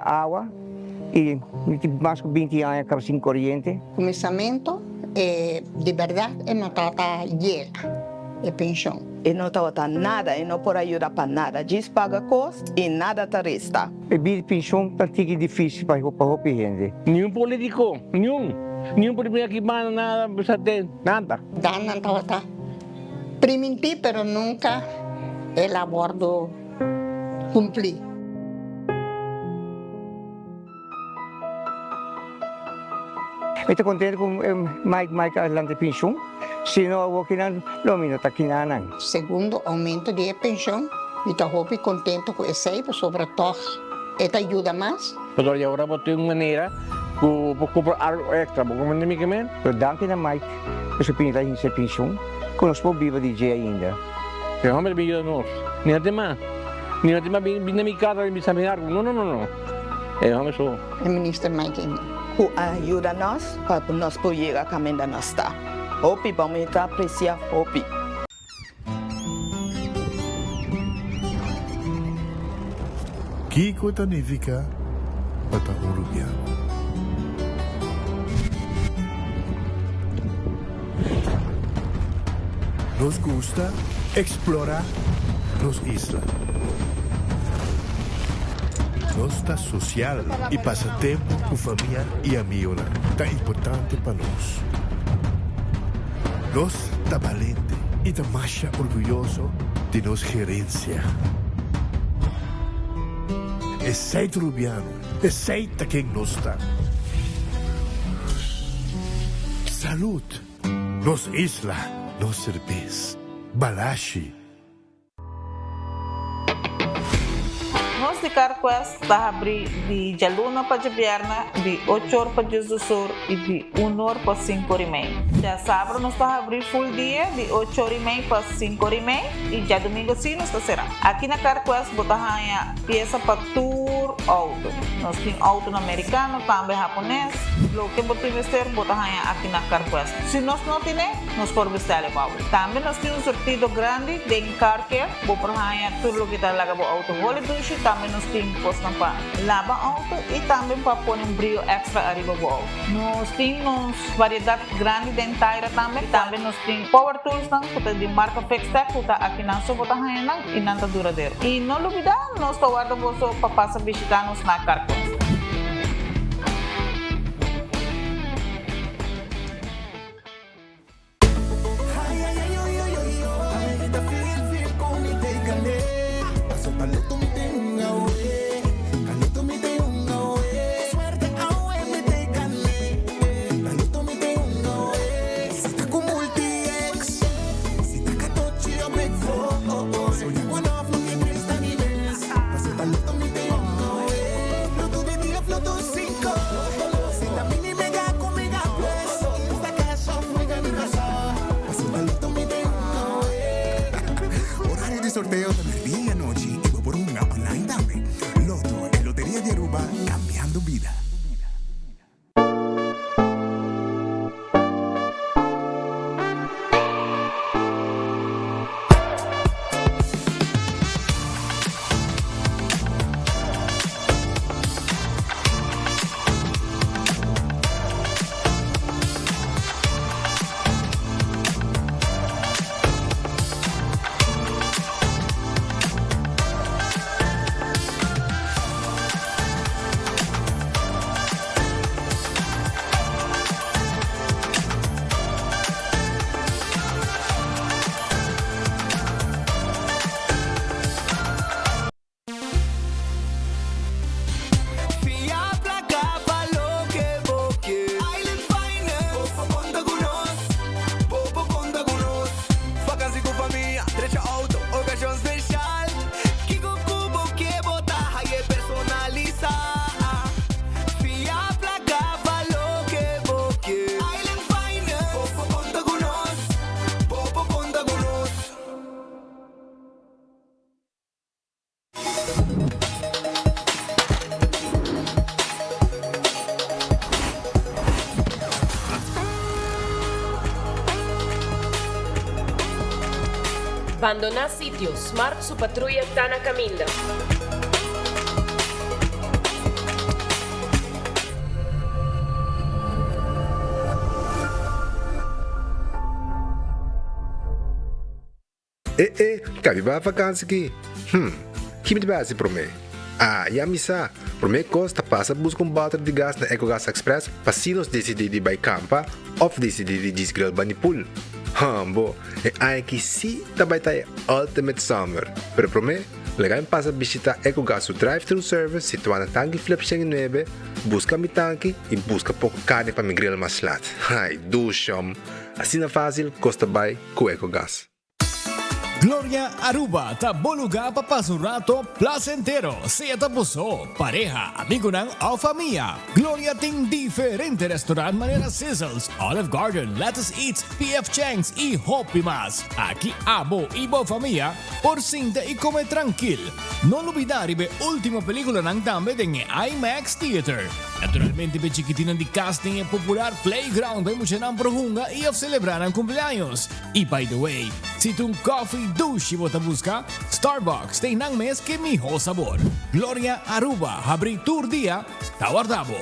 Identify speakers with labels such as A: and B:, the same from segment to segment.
A: awa i mi tin mas ku 20 aña kaba sin koriente.
B: Kuminsamentu e di bèrdat e no tabata yega e penshon.
C: E no tabata nada, e no por a yuda pa nada, djis paga kos i nada ta resta.
A: E bida di penshon ta tiki difísil pa hopi hende.
D: Niun polítiko, niun, niun polítiko aki manda nada, bisa te nada.
B: Dan nan tabata primintí pero nunka el a wòrdu kumplí.
A: Mi ta kontentu ku Mike Mike a lanta e penshon, si no awor kinan lo mi no ta kinanan.
B: Segundo oumento di e penshon, mi ta hopi kontentu ku esei pasobra tòg e ta yuda mas.
D: Pasobra di awor bo tin un manera ku bo kumpra algu èkstra, bo comprende mi kimen?
A: Pero danki na Mike ku su pinta hinsa e penshon ku nos por biba di dje ainda.
D: E homber bin yuda nos, mi no tin mas, mi no tin mas bin na mi casa bin bisa mi algu, no no no no. E homber so.
B: E minister Mike Eman.
C: Ku a yuda nos pa nos por yega kaminda nos ta. Hopi bon, mi ta apresia hopi.
E: Kiko ta nifiká pa ta un rubiano? Nos gusta eksplorá nos isla. Nos ta sosial i pasa tempu ku famia i amigonan ta importante pa nos. Nos ta balente i ta masha orguyoso di nos gerensia. Esei ta Rubiano, esei ta ken nos ta. Salud! Nos isla, nos serbes. Balashi.
F: Nos di CarQuest ta habrí di djaluna pa djabièrnè di ocho or pa diesdos or i di un or pa sinku or i mei. Djasabra nos ta habrí ful dia di ocho or i mei pa sinku or i mei i djadumingu sí nos ta será. Aki na CarQuest bo ta haña piesa pa tur outo. Nos tin outonan merikano, tambe hapones. Loke bo tin mester bo ta haña aki na CarQuest. Si nos no tine, nos por bestèl e bou. Tambe nos tin un surtido grandi den car care. Bo por haña tur loke ta laga bo outo holi dushi. Tambe nos tin kosnan pa laba outo i tambe pa pone un brio èkstra ariba bo outo. Nos tin nos variedat grandi den taira tambe. Tambe nos tin power toolsnan ku ta di marka Fixtech ku ta akinan so bo ta haña nan i nan ta duradero. I no lubidá nos ta warda boso pa pasa bishitá nos na Carquest.
G: Horario di sorteo ta merdia y anochi y bo por hunga online tambe. Lotto, e loteria di Aruba, cambiando bida.
H: Bandoná sitio, Smart su patruya ta na kaminda.
E: E e, kabi ba vakansi ki? Hm, ki mi ta bai hasi promé? Ah, ya mi sa! Promé kos ta pasa buska un bòter di gas na Ecogas Express pa si nos disidí di bai kampa òf disidí di djis grill bani pool. Hambo, e aña aki sí ta bai ta e ultimate summer! Pero promé, laga mi pasa bishitá Ecogas su drive-thru service situá na Tanki Flip 109, buska mi tanki i buska poko karni pa mi grill mas lat. Ai, dushom! Asina fásil kos ta bai ku Ecogas.
I: Gloria Aruba ta bo luga pa pasa un rato placentero, sea ta bo so, pareha, amigonan of famia. Gloria tin diferente restaurant manera Sizzles, Olive Garden, Lettuce Eats, PF Chang's y hopi mas. Aki abo y bo famia por sinta y come trankil. No lubida riba e ultimo peliculanan tambe den e IMAX Theater. Naturalmente p'e chikitinnan di cas tin e popular playground pa e muchanan por hunga y of celebra nan cumpleaños. Y by the way, si ta un coffee dushi bo ta busca, Starbucks ta einan mes ke miho sabor. Gloria Aruba habri tur dia, ta warda bo.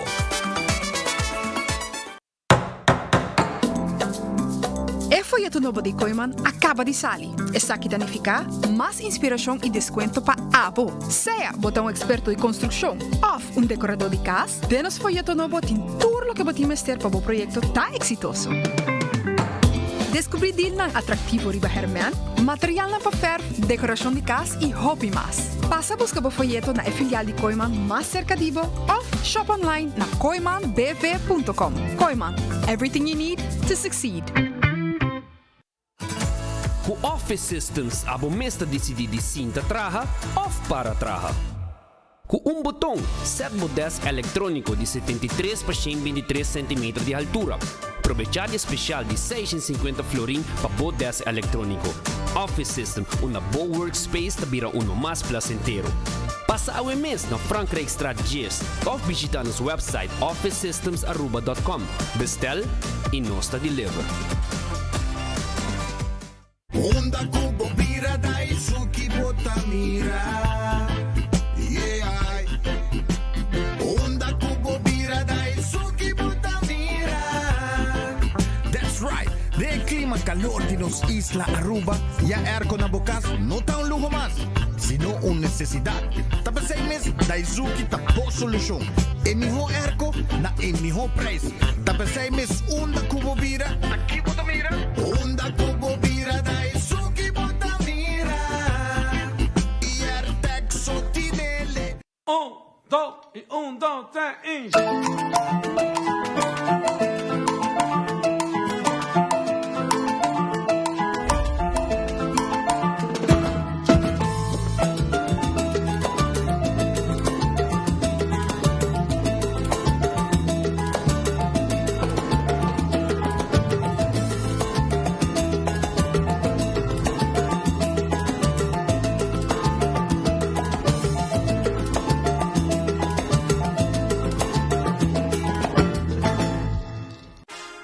J: E foyeto nobo di Kooiman a kaba di sali. Esaki ta nifiká mas inspirashon i deskuento pa abo. Sea bo ta un eksperto di konstrukshon òf un dekoradó di kas, den nos foyeto nobo tin tur loke bo tin mester pa bo proyekto ta eksitoso. Deskubrí dilnan atraktivo riba hèrmèn, materialnan pa fèrf, dekorashon di kas i hopi mas. Pasa buska bo foyeto na e filial di Kooiman mas serka di bo òf shop online na kooimanbv.com. Kooiman, everything you need to succeed.
K: Ku Office Systems abo mes ta disidí di sinta traha òf para traha. Ku un boton, sèt bo dèsk elektróniko di 73 pa 123 sentimeter di haltura. Probechá di e spesial di 650 florin pa bo dèsk elektróniko. Office System, unda bo workspace ta bira uno mas plasentero. Pasa awe mes na Frankrijkstraat 10 òf bishitá nos wèpsait officesystemsaruba.com. Bestel i nos ta deliver.
L: Unda ku bo bira Daisuki bo ta mira Yeah Unda ku bo bira Daisuki bo ta mira
M: That's right! Den e klima kalor di nos isla Aruba, ya airco na bo kas no ta un luho mas, sino un nesesidat. Ta p'esei mes Daizuki ta bo solushon. E mihó airco na e mihó prijs. Ta p'esei mes unda ku bo bira,
L: Ta ki bo ta mira? Unda ku bo bira ta esun ki bo ta mira. I Airtag so tinele.
N: Un, dos i un, dos, tres i.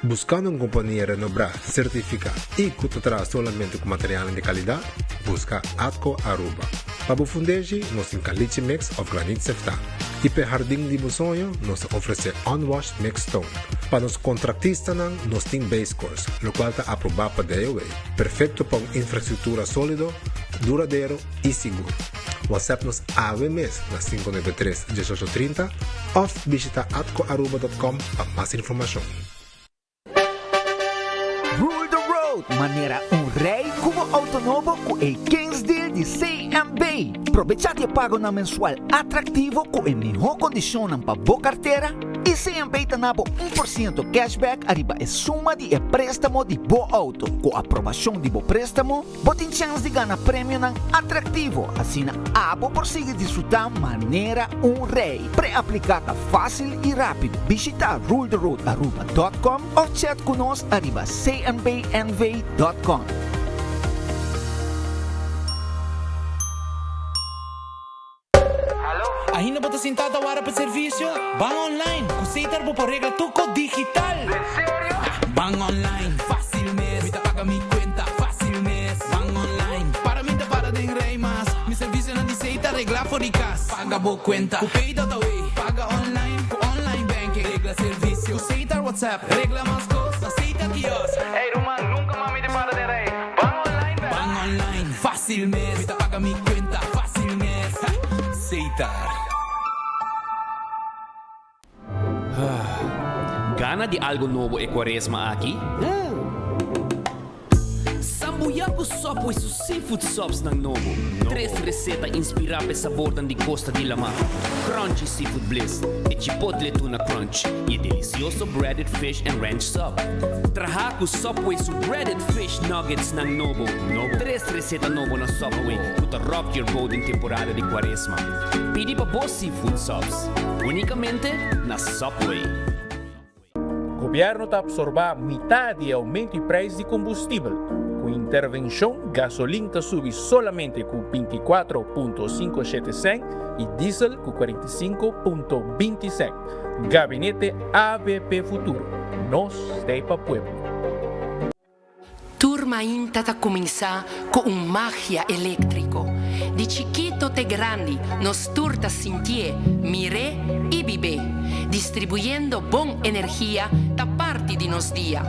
E: Buscando un compania renobrá, certificá y cu ta traha solamente cu materialnan di calidad? Busca Atco Aruba. Pa bo fundeshi, nos tin caliche mix of granit seftá. Y p'e hardin di bo soño, nos ta ofrece unwashed mixed stone. Pa nos contractistanan, nos tin base course, locual ta aproba pa DOW, perfecto pa un infrastructura solido, duradero y sigur. WhatsApp nos awe mes na 593 1830 of bishita atcoaruba.com pa mas informacion.
O: Rule the road manera un rey cu bo auto nobo cu e Kings Deal di CMB. Probecha di e pagonan mensual atractivo cu e miho condicionnan pa bo cartera y CMB ta na bo 1% cashback ariba e suma di e prestamo di bo auto. Cu aprobacion di bo prestamo, Bo tin chèns di gana premionan atraktivo, asina abo por sigui disfrutá manera un rei. Pre-apliká ta fásil i rápido. Bishitá ruletheroadaruba dòt kòm òf chat ku nos ariba cnbnv dòt kòm.
P: Ainda bo ta sintá ta wara pa servisio? Ban online! Ku Setar bo por regla tur kos digital! En serio? Ban online, fásil mes! Mi ta paga mi kuenta fásil mes! Ban online, para mi ta para den rei mas! Mi servisionan di Setar regla for di kas! Paga bo kuenta ku Pay.awe! Paga online ku online banking! Regla servisio ku Setar WhatsApp! Regla mas kos na Setar kiosk! Ey ruman, nunka mas mi ta para den rei! Ban online, bè! Ban online, fásil!
Q: Setar.
K: Gana di algo nobo e cuaresma aki? Sambuya cu Subway su seafood subs nan nobo. Tres receta inspira p'e sabornan di costa di lama, Crunchy Seafood Bliss, e Chipotle Tuna Crunch y e delicioso Breaded Fish and Ranch Sub. Traha cu Subway su Breaded Fish Nuggets nan nobo. Tres receta nobo na Subway cu ta rock your boat den temporada di cuaresma. Pidi pa bo seafood subs unicamente na Subway.
R: Gobierno ta absorba mitad di e aumento di prijs di combustibel. Cu intervencion, gasolin ta subi solamente cu 24.57 cent y diesel cu 45.20 cent. Gabinete avp Futuro, nos ta pa pueblo.
S: Tur mainta ta cuminsa cu un magia electrico. Di chikito te grandi nos tur ta sintié, mir'é y bib'é. Distribuyendo bon energia ta parti di nos dia.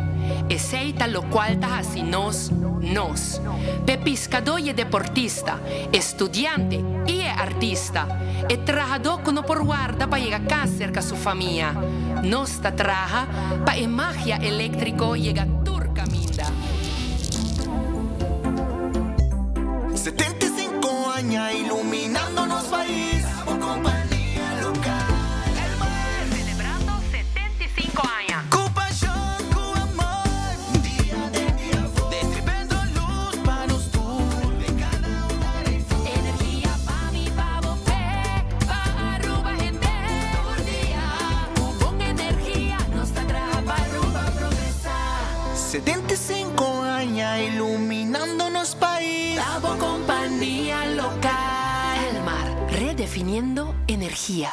S: Esey ta locual ta haci nos, nos. P'e piscadó y e deportista, e studiante y e artista, e trahadó cu no por warda pa yega cas cerca su famia. Nos ta traha pa e magia eléktriko yega tur kaminda.
L: 75 aña iluminando nos pais, bo kompania lokal. Elmar.
S: Selebrando 75 aña.
L: Ku pashon, ku amor, dia den dia for. Destribendo lus pa nos tur, den kada hogar ei for.
S: Energia pa mi, pa bo, p'e, pa Aruba hende tur dia. Ku bon energia nos ta traha pa Aruba progresá.
L: 75 aña iluminando nos pais.
S: Ta bo kompania lokal. Elmar, redefiniendo energia.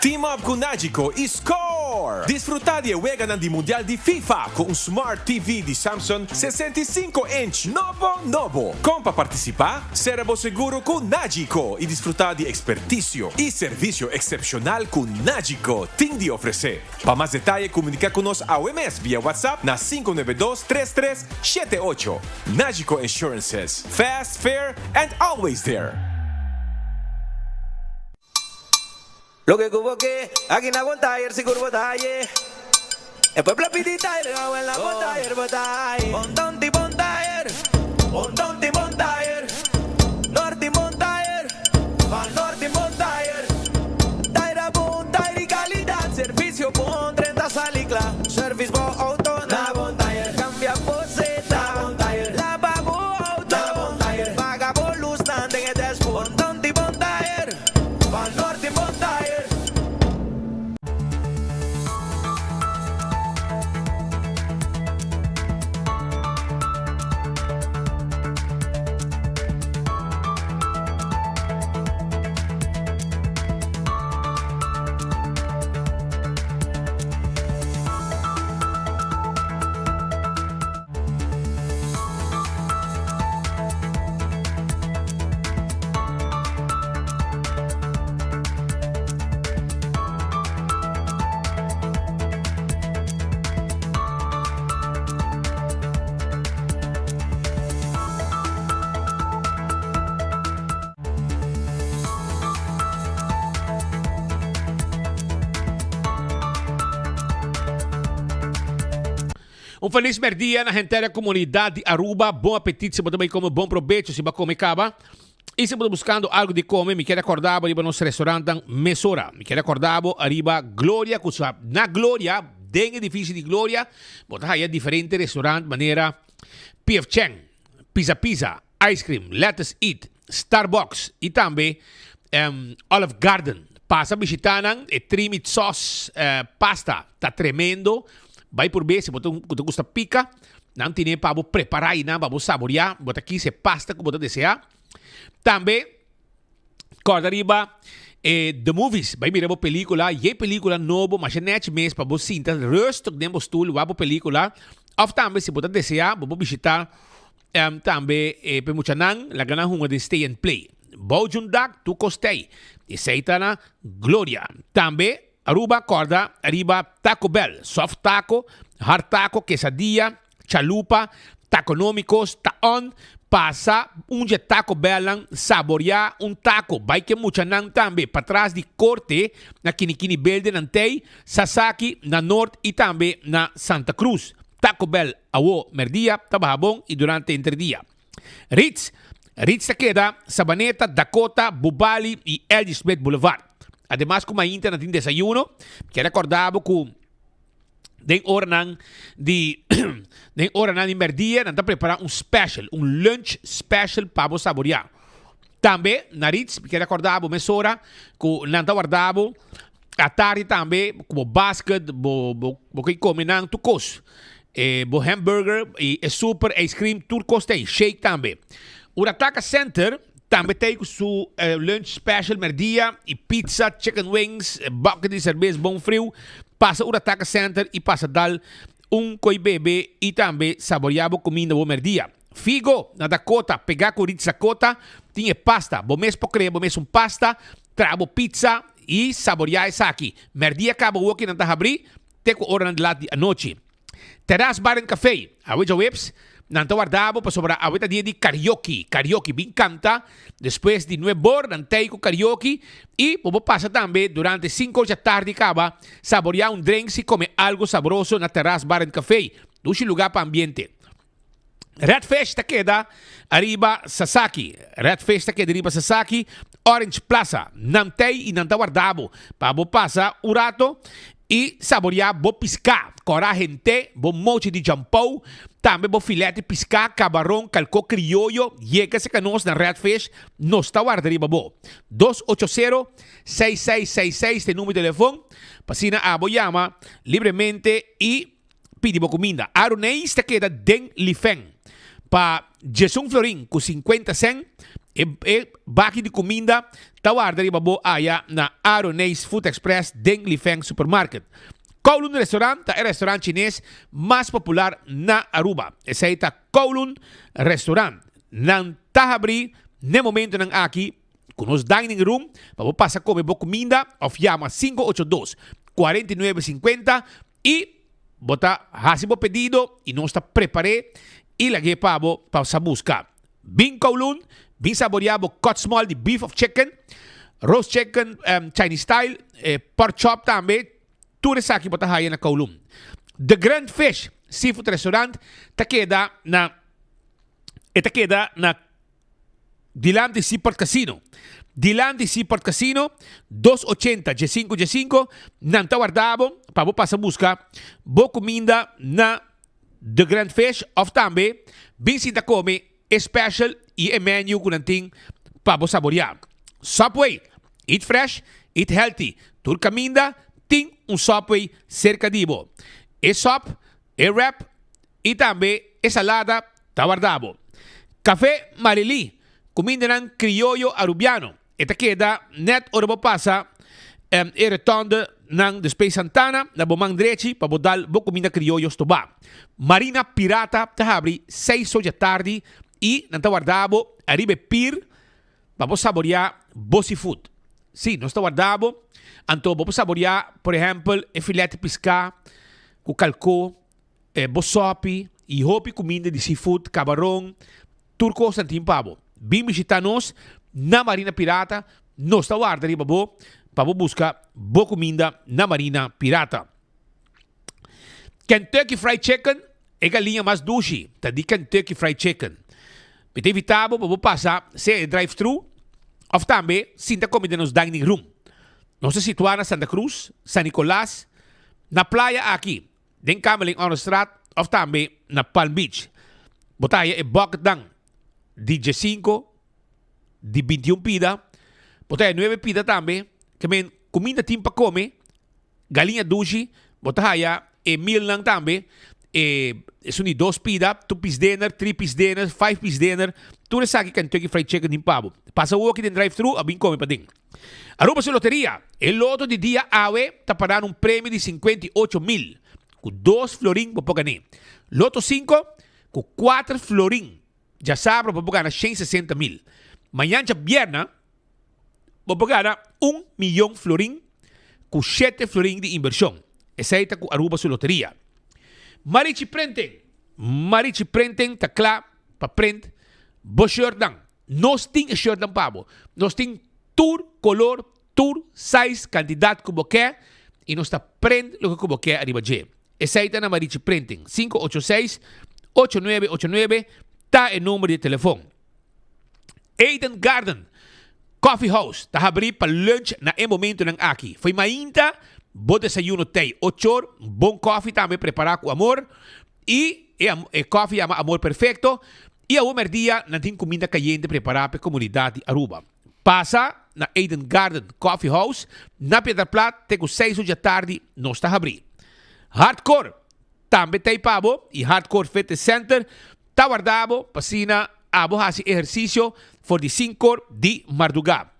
Q: Team up cu Nagico y score! Disfruta di e weganan di Mundial di FIFA cu un Smart TV di Samsung 65 inch nobo nobo. Con pa participa? Cera bo seguro cu Nagico y disfruta di experticio y servicio excepcional cu Nagico tin di ofrece. Pa mas detaye comunica cu nos awe mes via WhatsApp na 592 33 78. Nagico Insurances, fast, fair and always there!
T: Loke ku bo ke, aki na Bon Tayer sigur bo ta haye. E pueblo a pidi tayer, awel na Bon Tayer bo ta haye. Bon Ton ti Bon Tayer, Bon Ton ti Bon Tayer, Nort ti Bon Tayer, Van Nort ti Bon Tayer. Tayer a bon, tayer di kalidat, servisio bon, 30 sali kla. Service bo outo na Bon Tayer, kambia bo seta na Bon Tayer, laba bo outo na Bon Tayer, paga bo lusnan den e dashboard. Bon Ton ti Bon Tayer. Van Norte Bon Tire.
U: Un felis merdia na henter e comunidad di Aruba. Bon apetit si bo ta bay come, bon probecho si bo a come caba. Y si bo ta buscando algo di come, mi kier acorda bo riba nos restaurantnan mesora. Mi kier acorda bo ariba Gloria cu sa na Gloria, den edificio di Gloria, bo ta haya diferente restaurant manera PF Chang, Pizza Pizza, Ice Cream, Lettuce Eat, Starbucks y tambe Olive Garden. Pasa bishita nan, e three meat sauce pasta ta tremendo. Bai purbe si bo ta ku ta gusta pica, nan tine pa bo prepara y nan pa bo saboria. Bo ta kis e pasta ku bo ta desea. Tambe corda riba e The Movies, bai mira bo pelicula, y e pelicula nobo masha nech mes pa bo sinta rustig den bo stoel wak bo pelicula. Of tambe si bo ta desea bo por bishita Tambe e pe muchanan laga nan hunga den stay and play. Bou djun dak tur kos tei. Esei ta na Gloria. Tambe Aruba kòrda riba Taco Bell, soft taco, hard taco, quesadilla, chalupa, taconomicos ta on. Pasa un dje Taco Bellnan saboria un taco. Bai ke muchanan tambe patras di korte na Kinikini Belde nan tei, Sasaki na Noord i tambe na Santa Cruz. Taco Bell awo merdia ta baha bon y durante entre dia. Ritz, Ritz ta keda Sabaneta, Dakota, Bubali y LG Smith Boulevard. Ademas cu mainta nan tin desayuno, kier acorda bo cu den oranan di den oranan di merdia nan ta prepara un special, un lunch special pa bo saboria. Tambe na Ritz, mi kier acorda bo mesora cu nan ta warda bo Atardi tambe ku bo basket, bo bo bo ke kome nan tur kos. E bo hamburger i e super, ice cream, tur kos ta ei, shake tambe. Urataka Center tambe ta ei ku su lunch special merdia i pizza, chicken wings, bucket di serbes bon friu. Pasa Urataka Center i pasa dal un koi bebe i tambe saboria bo kuminda bo merdia. Figo na Dakota, pega ku Ritz Dakota, tin e pasta. Bo mes por krea bo mes un pasta, traha bo pizza i saboria esaki. Merdia kaba woki nan ta habri te ku oranan di lat di anochi. Terras Bar and Café, awe djaweps nan ta warda bo pasobra awe ta dia di karaoke. Karaoke, bin kanta despues di nuebor nan tei ku karaoke i bo por pasa tambe durante sinku or djatardi kaba saboria un drinks i kome algo sabroso na Terras Bar and Café. Dushi luga pa ambiente. Red Fish ta keda ariba Sasaki. Red Fish ta keda riba Sasaki, Orange Plaza. Nan tei i nan ta warda bo pa bo pasa un rato i saboria bo piská. Kòrá hent'é, bo mochi di jampou, tambe bo filet di piská, kabaron, kalkó krioyo. Yega serka nos na Red Fish, nos ta warda riba bo. 280 6666 ta e numero di telefon pa asina abo yama libremente i pidi bo kuminda. Aruneis ta keda den Lifen. Pa djesun florin ku sinkuenta sen, e e baki di kuminda ta warda riba bo aya na Aruneis Food Express den Lifen Supermarket. Kowloon Restaurant ta e restaurant chines mas popular na Aruba. Esei ta Kowloon Restaurant. Nan ta habri n'e momentonan aki ku nos dining room pa bo pasa kome bo kuminda òf yama 582 49 50 I bo ta hasi bo pedido i nos ta prepar'é i lag'é pa bo pa sa buska. Bin Kowloon, bin saboreá bo cut small di beef of chicken, roast chicken Chinese style, pork chop tambe, tur esaki bo ta haya na Kowloon. The Grand Fish Seafood Restaurant ta keda na e ta keda na. Dilanti Seaport Casino. Dilanti Seaport Casino, dos ochenta djesinku djesinku, nan ta warda bo pa bo pasa buska bo kuminda na The Grand Fish of tambe bin sinta kome e special i e menu ku nan tin pa bo saboria. Subway, eat fresh, eat healthy. Tur kaminda tin un Subway serka di bo. E sop, e wrap i tambe e salada ta warda bo. Café Marilí, kumindanan krioyo arubiano. E ta keda nèt ora bo pasa e rotonde nan despues Santana na bo man drechi pa bo dal bo kuminda krioyo stobá. Marina Pirata ta habri seis or dja tardi i nan ta warda bo ariba e pir pa bo saboriá bo seafood. Sí, nos ta warda bo, anto bo por saboriá por ehèmpel e filet di piská ku kalkó, E bo sopi y hopi cuminda di seafood, cabaron, tur cos nan tin pa bo. Bin bishita nos na Marina Pirata, nos ta warda riba bo pa bo busca bo cuminda na Marina Pirata. Kentucky Fried Chicken. E galiña mas dushi ta di Kentucky Fried Chicken. Mi ta invita bo pa bo pasa sea e drive-thru of tambe sinta come den nos dining room. Nos ta situa na Santa Cruz, San Nicolas, na playa aki, den Kamerlingh Onnestraat of tambe na Palm Beach. Bo ta haya e bucketnan di diesinco, di bintiun pida, bo ta haya nuebe pida tambe, ke men cuminda tin pa come. Galiña dushi, bo ta haya e mealnan tambe, e esun di dos pida, two piece dinner, three piece dinner, five piece dinner, tur esaki Kentucky Fried Chicken tin pa bo. Pasa woki den drive thru a bin come paden. Aruba su loteria, e loto di dia awe ta pa dana un premio di 58 mil, cu dos florin bo por gane. Loto 5, cu cuater florin, djasabra bo por gana 160 mil. Mañan djabierna, bo por gana 1 miyon florin cu shete florin di inversion. Esey ta cu Aruba su loteria. Marichi Printing. Marichi Printing ta cla pa print bo shirtnan. Nos tin e shirtnan pa bo. Nos tin tur color, tur size, cantidad cu bo ke y nos ta print loke cu bo ke ariba dje. Esey ta na Marichi Printing. 586 8989 ta e number di telefon. Eden Garden Coffee House ta habri pa lunch na e momentonan aki. Fo'i mainta bo desayuno tei ochor, bon koffie tambe prepara cu amor y e, e koffie yama Amor Perfecto y awo merdia nan tin cuminda cayente prepara pa e comunidad di Aruba. Pasa na Eden Garden Coffee House na Piedra Plat te cu 6 or di atardi nos ta habri. Hardcore tambe tei pa bo y Hardcore Fitness Center ta warda bo pa asina abo haci ehercicio for di 5 or di marduga.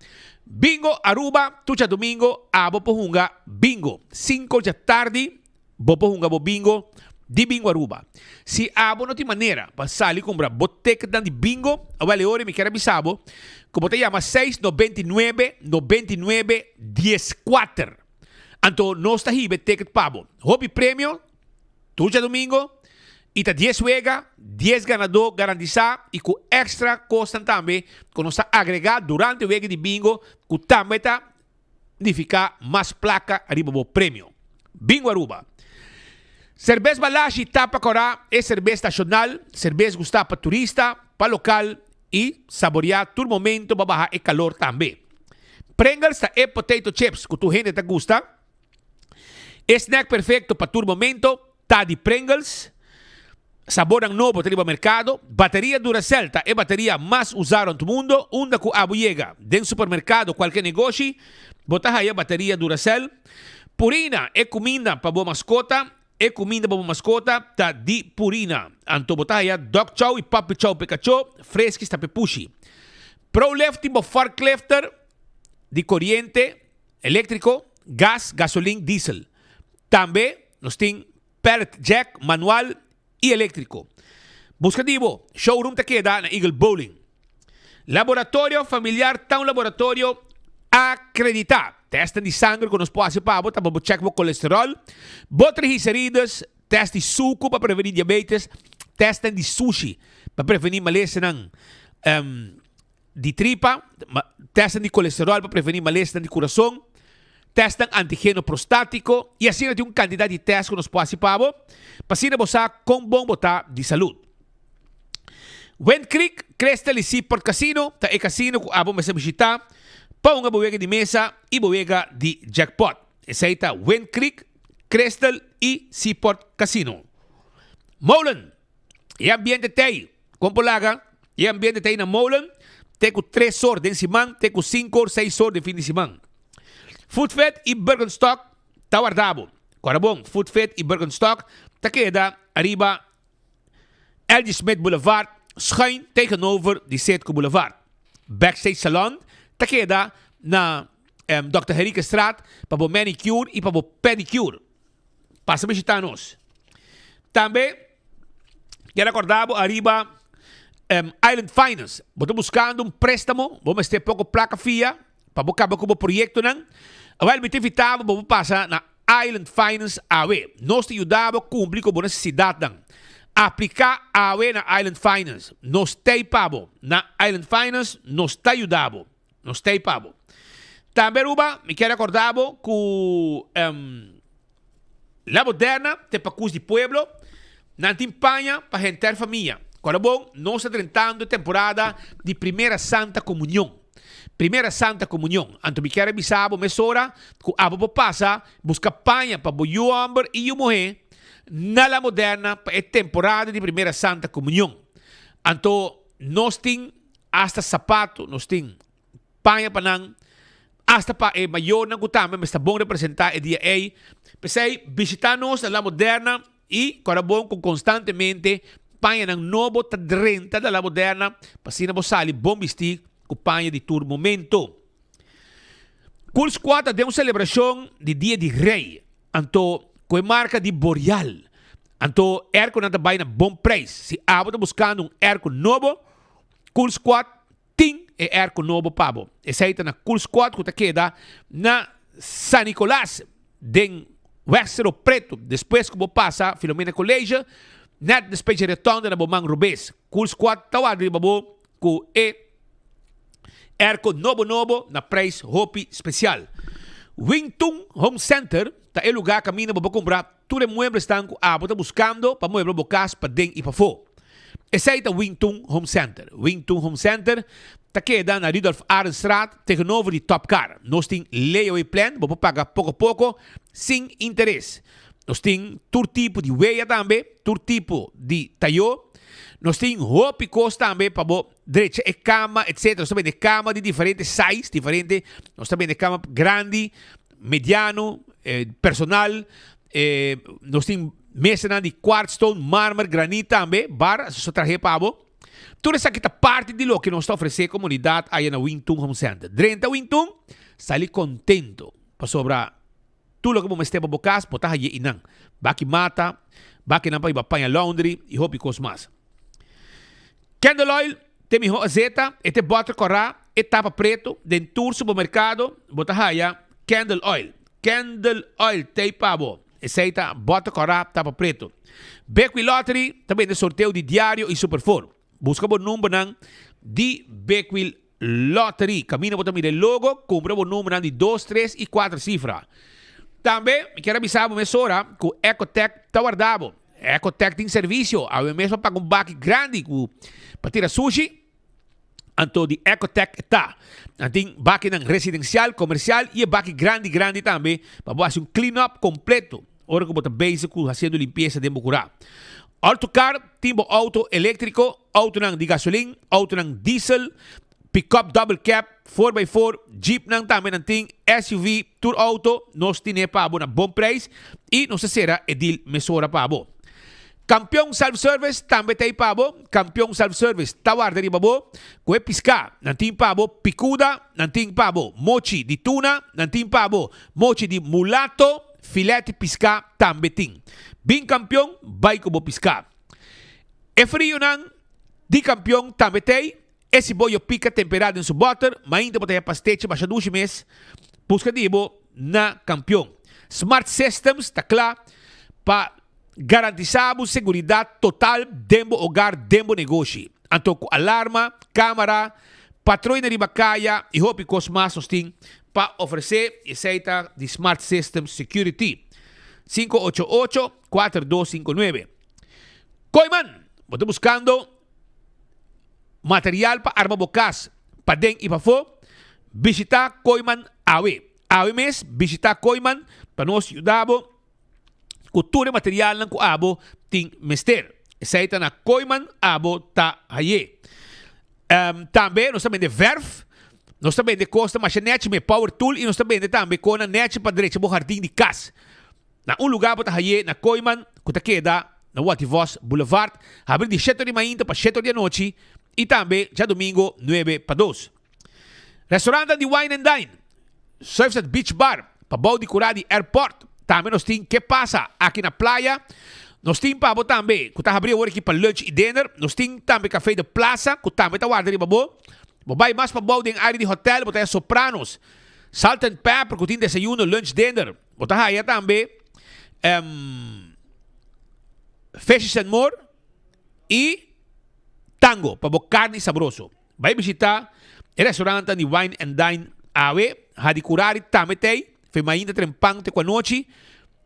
U: Bingo Aruba, tur djadomingo abo por hunga bingo. 5 or di atardi bo por hunga bo bingo di Bingo Aruba. Si abo no tin manera pa sali cumpra bo ticketnan di bingo, awel e ora mi kier a bisa bo cu bo ta yama 6 99 99 14. Anto nos ta hiba e ticket pa bo. Hopi premio, tur djadomingo y ta 10 wega, 10 ganador garantisa y cu extra cosnan tambe cu nos ta agrega durante wega di bingo cu tambe ta nifica mas placa ariba bo premio. Bingo Aruba. Cerbes Balashi tapa cora e cerbes nacional, cerbes gusta pa turista, pa local y saborea tur momento pa baha e calor tambe. Pringles ta e potato chips cu tur hende ta gusta. E snack perfecto pa tur momento ta di Pringles. Sabornan nobo ta riba mercado. Bateria Duracell ta e bateria mas usa rond mundo. Unda cu abo yega den supermercado, cualke negoshi, bo ta haya bateria Duracell. Purina, e cuminda pa bo mascota. E cuminda pa bo mascota ta di Purina. Anto bo ta haya dog chow y puppy chow p'e cacho, Friskies ta p'e pushi. ProLift tin bo forklifter di coriente electrico, gas, gasolin, diesel. Tambe nos tin pallet jack manual y electrico. Busca di bo, showroom ta keda na Eagle Bowling. Laboratorio Familiar ta un laboratorio acredita. Testen di sanger cu nos por haci pa bo ta pa bo check bo colesterol, bo triglicerides, test di sucu pa preveni diabetes, testen di sushi pa preveni malesanan di tripa, testen di colesterol pa preveni malesanan di curason, testen antigeno prostatico y asina tin un cantidad di test cu nos por haci pa bo, pa asina bo sa con bon bo ta di salud. Wind Creek, Crystal y Seaport Casino ta e casino cu abo mester bishita pa hunga bo wega di mesa y bo wega di jackpot. Esey ta Wind Creek, Crystal y Seaport Casino. Molen, E ambiente t'ey. Con por laga? E ambiente t'ey na Molen te cu tres or den siman te cu cinco or, seis or den fin di siman. Food Fit y Birkenstock ta warda bo. Cora bon, Food Fit y Birkenstock ta keda ariba LG Smith Boulevard, schuin tegenover di Citgo Boulevard. Backstage Salon ta keda na Dòkter Henriquezstraat pa bo manicure y pa bo pedicure. Pasa bishita nos. Tambe kier acorda bo ariba Island Finance. Bo ta buscando un prestamo, bo mester poco placa fia pa bo caba cu bo proyectonan. Awel mi ta invita bo pa bo pasa na Island Finance awe. Nos ta yuda bo cumpli cu bo necesidadnan. Aplica awe na Island Finance. Nos t'ey pa bo. Na Island Finance nos ta yuda bo. Nos t'ey pa bo. Tambe Aruba, mi kier recorda bo cu La Moderna te pacus di pueblo. Nan tin paña pa henter famia. Kòrda bon, nos ta drentando e temporada di Primera Santa Komunion. Primera Santa Komunion. Anto mi kier a bisa bo mesora ku abo por pasa buska paña pa bo yu hòmber i yu muhé na La Moderna pa e temporada di Primera Santa Komunion. Anto nos tin asta sapato, nos tin paña pa nan, asta pa e mayornan ku tambe mester bon representá e dia ei. P'esei, bishitá nos na La Moderna i kòrda bon ku konstantemente pañanan nobo ta drenta na La Moderna pa asina bo sali bon bistí ku paña di tur momento. Cool Squad ta den un selebrashon di Dia di Rei, anto ku e marka di Boreal. Anto erkonan ta bai na bon preis. Si abo ta buskando un erko nobo, Cool Squad Tin e airco nobo pa bo. Esey ta na Cool Squad cu ta keda na San Nicolas den Weg Cerro Preto. Despues cu bo pasa Filomena College, net despues dje rotonde na bo man robes. Cool Squad ta warda riba bo cu e airco nobo nobo na prijs hopi special. Wing Tun Home Center ta e lugar caminda bo por cumpra Tur e mueblesnan ku abo ta buskando pa muebla bo kas paden i pafó. Esei ta Wing Tun Home Center. Wing Tun Home Center ta keda na Rudolf Arendstraat tegenover di Top Car. Nos tin layaway plan, bo por paga poko poko sin interes. Nos tin tur tipo di weya tambe, tur tipo di tayó. Nos tin hopi kos tambe pa bo drecha e kama, etc. Nos ta bende kama di diferente size, diferente, nos ta bende kama grandi, mediano, personal, nos tin mesanan di quartzstone, marmer, granit tambe, bar, so trahe pa bo. Tur esaki ta parti di loke nos ta ofrece comunidad aya na Wing Tun Home Center. Drenta Wing Tun, sali contento, pasobra tur loke bo mester pa bo cas, bo ta haye einan. Baki mata, bakinan pa hiba paña laundry y hopi cos mas. Candle oil t'e mihó azeta, e t'e bòter kòrá, e tapa pretu. Den tur supermerkado bo ta haya candle oil. Candle oil t'ei pa bo. Esei ta bòter kòrá, tapa pretu. Bekwil Lottery ta bende sorteo di diario i Super Four. Buska bo numbernan di Bekwil Lottery. Kaminda bo ta mira e logo, kumpra bo numbernan di dos, tres i kuater sifra. Tambe mi kier a bisa bo mesora ku Ecotech ta warda bo. Ecotech tin servisio. Awe mes bo paga un baki grandi ku pa tira sushi, anto di Ecotech ta. Nan tin bakinan residensial, komersial i e baki grandi grandi tambe pa bo hasi un clean up kompleto ora ku bo ta bezig ku hasiendo limpiesa den bo kurá. Autocar tin bo auto eléktriko. Autonan di gasolin, autonan diesel, pickup double cab, four by four, jeepnan tambe nan tin, SUV, tur auto nos tine pa bo na bon prijs y nos ta cera e deal mesora pa bo. Campeon Self Service tambe ta ey pa bo, Campeon Self Service ta warda riba bo cu e pisca, nan tin pa bo picuda, nan tin pa bo mochi di tuna, nan tin pa bo mochi di mulato, filet di pisca tambe tin. Bin Campeon bay cu bo pisca. E frionan di kampion tambe t'ei, e siboyo pika temperá den su bòter, mainta bo ta haya pastechi basha dushi mes, buska di bo na kampion. Smart Systems ta kla pa garantisá bo seguridat total den bo ogar, den bo negoshi. Anto ku alarma, kamara, patroina riba kaya i hopi kos mas nos tin pa ofresé, esei ta di Smart Systems Security. 588 4259. Kooiman, bo ta buskando material pa arma bo kas paden i pafó? Bishitá Kooiman awe. Awe mes bishitá Kooiman pa nos yuda bo ku tur e materialnan ku abo tin mester. Esei ta na Kooiman abo ta haye. Tambe nos ta bende verf, nos ta bende kos ta masha nechi me power tool i nos ta bende tambe konan nechi pa drecha bo hardin di kas. Na un lugá bo ta haye na Kooiman ku ta keda na Watty Vos Boulevard, habri di shete or di mainta pa shete or di anochi i tambe djadumingo nuebe pa dos. Restaurantnan di Wine and Dine, Surfside Beach Bar, pabou di kurá di airport. Tambe nos tin Ke Pasa aki na playa. Nos tin pa bo tambe ku ta habri awor aki pa lunch i dinner. Nos tin tambe Café de Plaza ku tambe ta warda riba bo. Bo bai mas pabou den área di hotel bo ta haya Sopranos, Salt and Pepper ku tin desayuno, lunch, dinner. Bo ta haya tambe Fishes and More y Tango pa bo carni sabroso. Bai bishita e restaurantan di Wine and Dine awe. Hadi Curari tambe t'ey. Fe mainta trempan te cu anochi.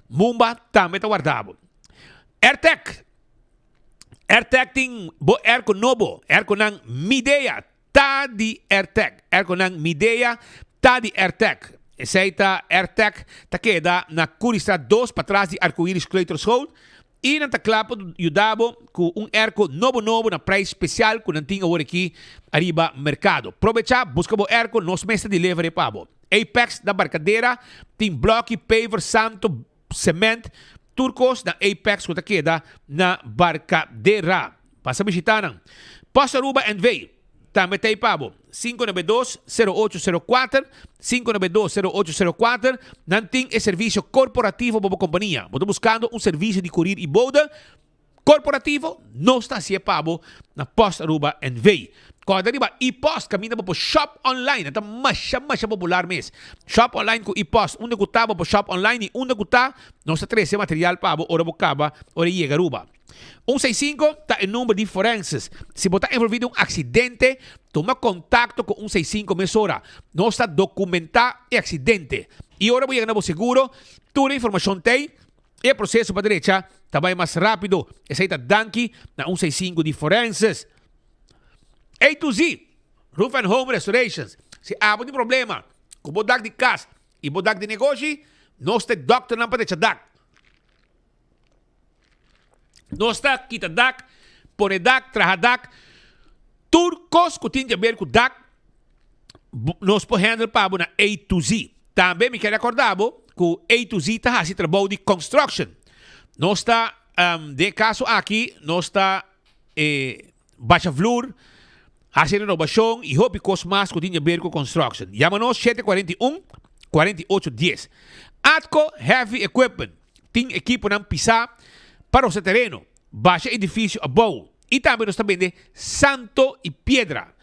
U: Mumba tambe ta warda bo. Airtec. Airtag tin bo airco nobo. Airconan Midea ta di Airtag. Airconan Midea ta di Airtag. Esey ta Airtag ta keda na Curiestraat dos patras di Arcoiris Kleuterschool. Y nan ta kla pa yuda bo cu un airco nobo nobo na prijs special cu nan tin awor aki ariba mercado. Probecha, busca bo airco, nos mes ta deliver e pa bo. Apex na Barcadera tin bloki, paver, santo, cement, tur cos na Apex cu ta keda na Barcadera. Pasa bishita nan. Post Aruba NV. Tambe ta ei pa bo. 592 0804, 592 0804, Nan tin e servisio korporativo pa bo kompania. Bo ta buskando un servisio di kurir i bode korporativo? Nos ta hasié pa bo na Post Aruba NV. Kòrda riba e-post kaminda bo por shop online. Nan ta masha masha popular mes. Shop online ku e-post. Unda ku ta bo por shop online i unda ku ta nos ta trese material pa bo ora bo kaba ora e yega Aruba. Un seis sinku ta e number di forenses. Si bo ta envolví den un aksidente, tuma kontakto ku un seis sinku mesora. Nos ta dokumentá e aksidente. I ora bo yega na bo seguro, tur e informashon t'ei i e proseso pa drecha ta bai mas rápido. Esei ta danki na un seis sinku di forenses. A to Z, Roof and Home Restorations. Si abo tin problema ku bo dak di kas i bo dak di negoshi, nos ta e dòkternan pa drecha dak. Nos ta kita dak, pone dak, traha dak. Tur kos ku tin di aber ku dak, nos por handle pa bo na A to Z. Tambe mi ker rekorda bo ku A to Z ta hasi trabou di construction. Nos ta, den e kaso aki, nos ta basha vloer, hasi renobashon i hopi kos mas ku tin di aber ku construction. Yama nos 741 48 10. Atco Heavy Equipment. Tin ekiponan pisá pa rosa tereno, basha edifisio abou i tambe nos ta bende santo i piedra.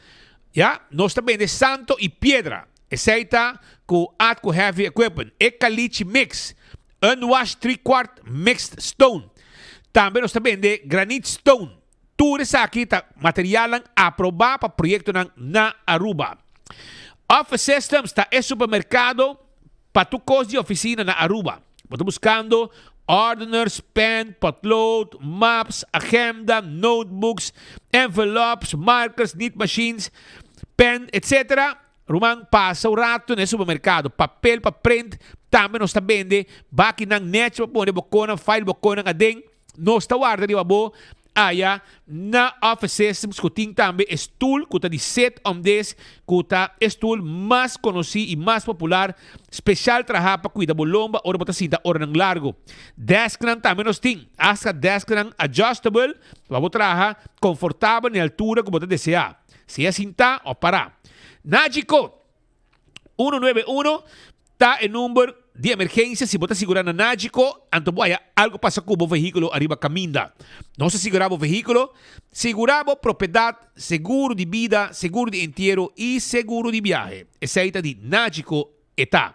U: Ya, nos ta bende santo i piedra. Esei ta ku Atco Heavy Equipment, e kalichi mix, unwashed three quart mixed stone. Tambe nos ta bende granite stone. Tur esaki ta materialnan aprobá pa proyektonan na Aruba. Office Systems ta e supermerkado pa tur kos di ofisina na Aruba. Bo ta buskando ordeners, pen, potlood, maps, agenda, notebooks, envelops, markers, niet machines, pen, etc. Ruman, pasa un rato na e supermerkado. Papel pa print tambe nos ta bende. Bakinan nèchi pa pone bo konan, file bo konan aden. Nos ta warda riba bo aya na Office Systems ku tin tambe e stoel ku ta di set om des ku ta e stoel mas konosí i mas popular speshal trahá pa kuida bo lomba ora bo ta sinta oranan largu. Desknan tambe nos tin, hasta desknan adjustable pa bo traha konfortabel na e altura ku bo ta deseá, sea sintá òf pará. Nagico. 191 ta e number di emergencia si bo ta sigura na Nagico anto bo haya algo pasa cu bo vehiculo ariba caminda. Nos ta sigura bo vehiculo, sigura bo propiedad, seguro di bida, seguro di entiero y seguro di biahe. Esey ta di Nagico e ta.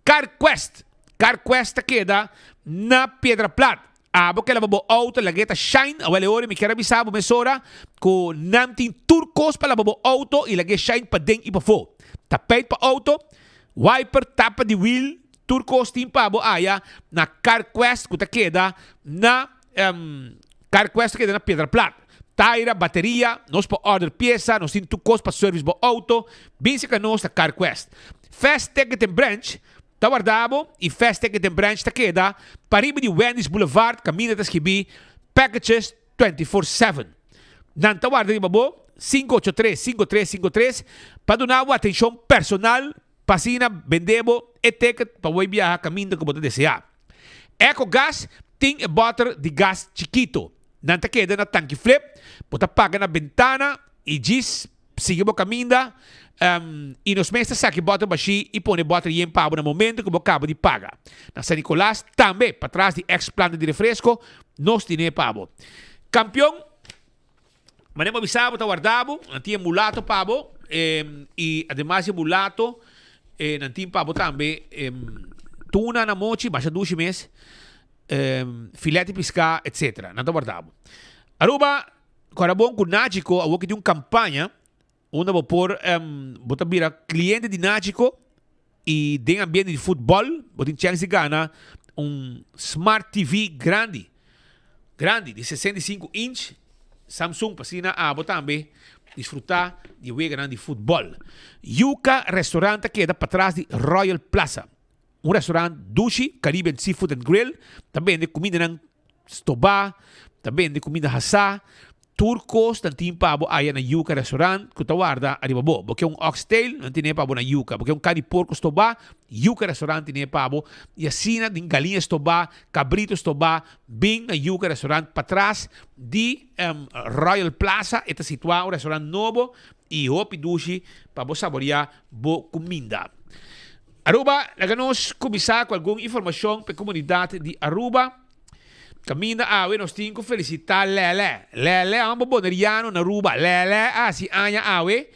U: CarQuest CarQuest ta keda na Piedra Plat. Abo ke laba bo auto lag'e ta shine, awel e ora mi kier a bisa bo mesora ku nan tin tur kos pa laba bo auto i lag'e shine paden i pafó. Tapijt pa auto, wiper, tapa di wiel, tur kos tin pa bo aya na Carquest ku ta keda na Carquest ta keda na Piedra Plat. Taira, bateria, nos por order piesa, nos tin tur kos pa service bo auto, bin serka nos na Carquest. Fast Ticket and Branch Ta warda bo y Fast Ticket den branch ta keda pariba di Wendy's Boulevard caminda ta skibi Packages 24/7. Nan ta warda riba bo 583 5353 pa duna bo atencion personal pa asina bende bo e ticket pa bo biaha caminda cu bo ta desea. Eco Gas tin e boter di gas chikito. Nan ta keda na tanki flip, bo ta paga na bentana y djis Sigui bo kaminda, i nos mes ta saki bòter bashí i pone bòter yen pa bo na momento ku bo kaba di paga. Na San Nicolas tambe, patras di ex planta di refresco, nos tine pa bo. Kampion, manera bo a bisa bo ta warda bo, nan tin e mulato pa bo, i ademas di e mulato, nan tin pa bo tambe tuna na mochi, masha dushi mes, filet di piská, etcetera. Nan ta warda bo. Aruba. Kora bon ku Nagico awor ki tin un kampaña unda bo por bo ta bira kliente di Nagico i den ambiente di futbòl bo tin chèns di gana un smart TV grandi, grandi di 65 inch. Samsung pa asina abo tambe disfruta di e weganan di futbol. Yuca Restaurant ta keda patras di Royal Plaza. Un restaurant dushi, Caribbean Seafood and Grill, ta bende kumindanan stobá, ta bende kuminda hasá, Tur kos nan tin pa bo aya na Yuca Restaurant ku ta warda ariba bo. Bo ke un oxtail, nan tine pa bo na Yuca. Bo ke un kari porko stobá, Yuca Restaurant tine pa bo. I asina tin galiña stobá, kabrito stobá, bin na Yuca Restaurant patras di Royal Plaza e ta situá un restaurant nobo i hopi dushi pa bo saboriá bo kuminda. Aruba, laga nos kuminsá ku algun informashon pa e komunidat di Aruba. Caminda awe nos tin cu felicita Lele. Lele homber boneriano na Aruba. Lele a haci aña awe.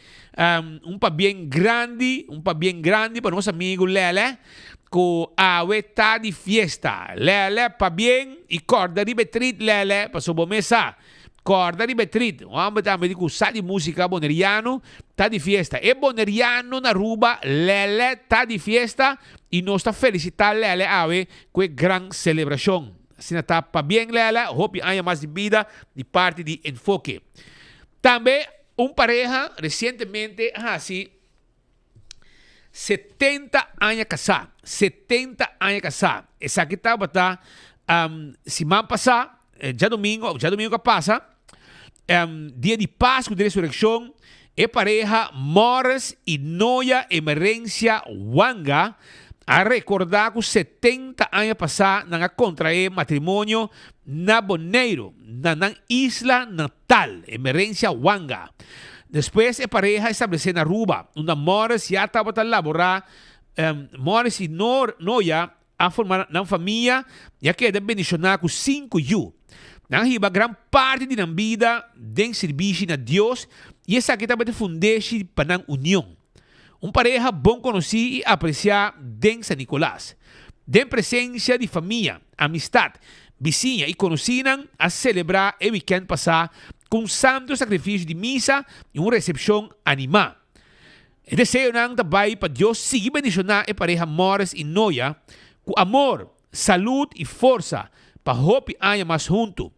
U: Un pabien grandi, un pabien grandi pa nos amigo Lele cu awe ta di fiesta. Lele pabien y corda riba e trit Lele pasobra bo mes sa. Corda riba e trit. Un homber tambe di cu sa di musica boneriano ta di fiesta. E boneriano na Aruba Lele ta di fiesta y nos ta felicita Lele awe Cu e gran celebracion. Asina ta pabien Lela, hopi aña mas di bida di parti di Enfoke. Tambe un pareha recientemente a haci 70 aña casá, 70 aña casá. Esaki tabata siman pasá, djadomingo, djadomingo cu a pasa, dia di Pascu di Resureccion, e pareha Morris y Noya Emerencia Wanga a recorda cu 70 aña pasa nan a contrae matrimonio na Boneiru, na nan isla natal, Emerencia Wanga. Despues e pareha a establece na Aruba, unda Morris ya tabata labora, Morris y Noya A forma nan famia i a keda bendishoná ku sinku yu. Nan a hiba gran parti di nan bida den sirbishi na Dios i esaki tabata e fundeshi pa nan union. Un pareha bon konosí i apresiá den San Nicolas. Den presensia di famia, amistat, bisiña i konosínan a selebrá e wikènt pasá ku un santu sakrifisio di misa i un resepshon animá. E deseonan ta bai pa Dios sigui bendishoná e pareha Morris i Noya ku amor, salud i forsa pa hopi aña mas huntu.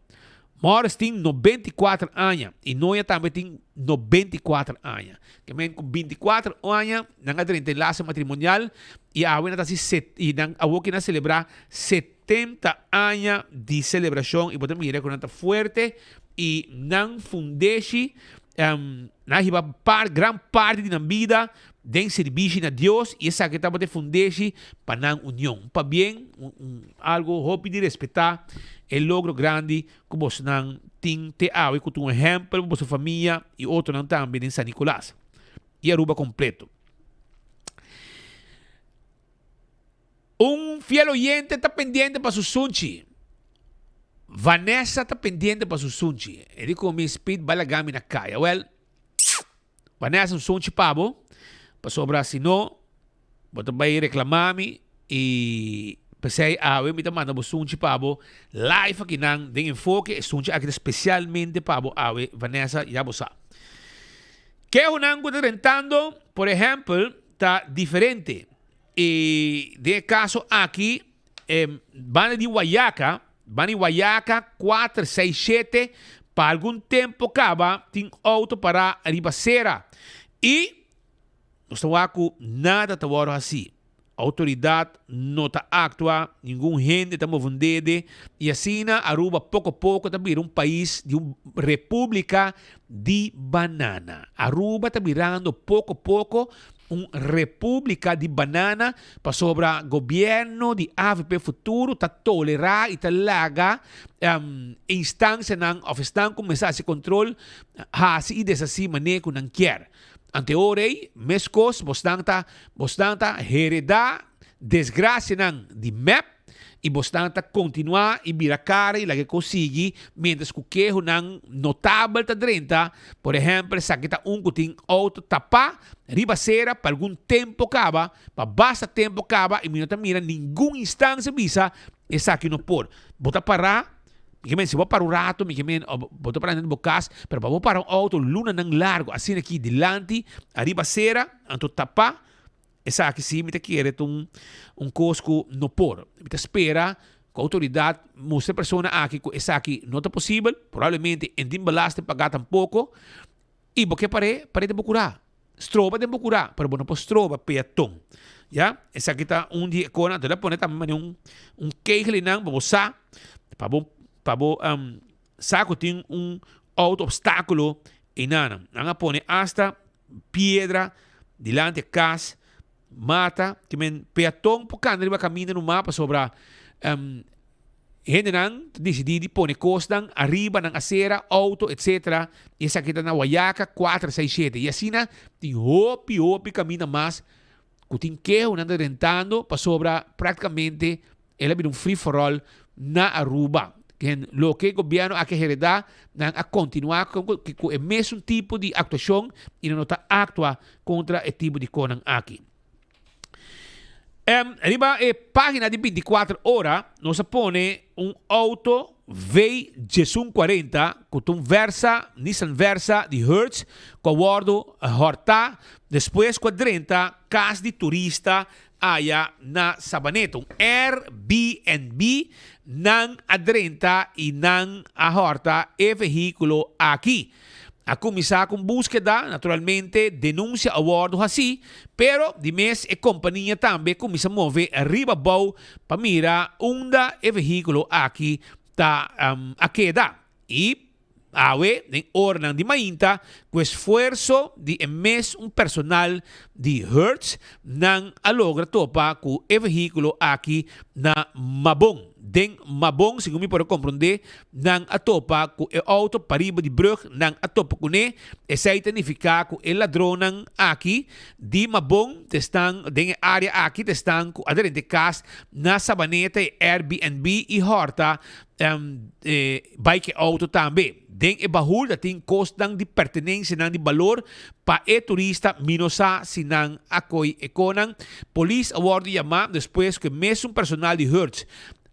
U: Morris tin 94 aña i Noya tambe tin 94 aña. Ke men ku 24 aña nan a drenta enlase matrimonial i awe nan ta hasi set i nan awoki nan a selebrá 70 aña di selebrashon i bo ta mira ku nan ta fuerte i nan fundeshi Nan a hiba par gran parti di nan bida den sirbishi na Dios i esaki tabata e fundeshi pa nan union. Pabien, un algo hopi di respetá e logro grandi ku bosonan tin te awe ku ta un ehèmpel pa boso famia i otronan tambe den San Nicolas i Aruba kompleto. Un fiel oyente ta pendiente pa su sunchi. Vanessa ta pendiente pa su sunchi. E di ku mi Speed bai laga mi na kaya. Well, Vanessa un sunchi pa bo, pasobra si no bo ta bai reklama mi i p'esei awe mi ta manda bo sunchi pa bo live akinan den Enfoke. E sunchi aki ta spesialmente pa bo awe Vanessa, ya bo sa. Kehonan ku ta drentando, por ehèmpel, ta diferente. I den e kaso aki, e banda di Wayaca, banda di Wayaca kuater, seis, shete, pa algun tempo kaba tin outo pará riba sera. I nos ta wak ku nada ta wòrdu hasí. Outoridat no ta aktua, ningun hende ta move un dede i asina Aruba poko poko ta bira un pais di un repúblika di banana. Aruba ta birando poko poko un repúblika di banana pasobra gobierno di avp Futuro ta tolerá i ta laga instansianan òf esnan ku mester hasi kontrol hasi i deshasí manera ku nan kier. Ante ora ei meskos bosnan ta bosnan ta heredá desgrasianan di mep i bosnan ta kontinuá i bira kara i laga e kos sigui miéntras ku kehonan notabel ta drenta. Por ehèmpel, esaki ta un ku tin outo tapá riba sera pa algun tempu kaba, pa basta tempu kaba i mi no ta mira ningun instansia bisa esaki no por. Bo ta pará, mi ke men si bo para un rato, mi ke men bo ta pará den bo kas, pero pa bo para un outo lunanan largu asina aki dilanti ariba sera anto tapá, Esaki si mi ta kere ta un un kos ku no por. Mi ta spera ku outoridat mustra e persona aki ku esaki no ta posibel, probablemente e no tin belasting pagá tampoko, i bo ke par'é, par'é den bo kurá. Stroba den bo kurá, pero bo no por stroba peaton. Ya, esaki ta un di e konan. Anto el a pone tambe manera un un kegel einan pa bo sa, pa bo pa bo sa ku tin un outo opstákulo einan. Nan a pone asta piedra dilanti e kas, mata, ke men peaton por kanda riba kaminda numa pasobra hendenan ta disidí di pone kosnan ariba nan asera, outo etsetera i esaki ta na Wayaca kuater seis shete i asina tin hopi hopi kaminda mas ku tin kehonan ta rentando pasobra praktikamente El a bira un free for all na Aruba. Ken loke gobierno a ke hereda, nan a continua cu e mesun tipo di actuacion y nan no ta actua contra e tipo di conan aki. Riba e pagina di 24 ora nos a pone un auto V 1140 cu ta un Versa, Nissan Versa di Hertz cu a wordo horta despues cu a drenta cas di turista Aya na Sabaneta, un Airbnb, nan a drenta y nan a horta e vehiculo aki. A cuminsa cu un buskeda, naturalmente denuncia a wordo haci, pero di mes e compania tambe cuminsa move riba bou pa mira unda e vehiculo aki ta a keda. Y Awe, den oranan di mainta, ku esfuerso di e mes un personal di Hertz, nan a logra topa ku e vehíkulo aki na Mabon. Den Mabon, segun mi por a komprondé, nan a topa ku e outo pariba di brùg, nan a topa kuné. Esei ta nifiká ku e ladronnan aki di Mabon ta esnan den e área aki, ta esnan ku a drenta e kas na Sabaneta, e Airbnb i hòrta Bai ku e outo tambe. Den e bahul ta tin kosnan di pertenensianan di balor pa e turista mi no sa si nan a koi e konan. Polis a wòrdu yamá despues ku e mesun personal di Hertz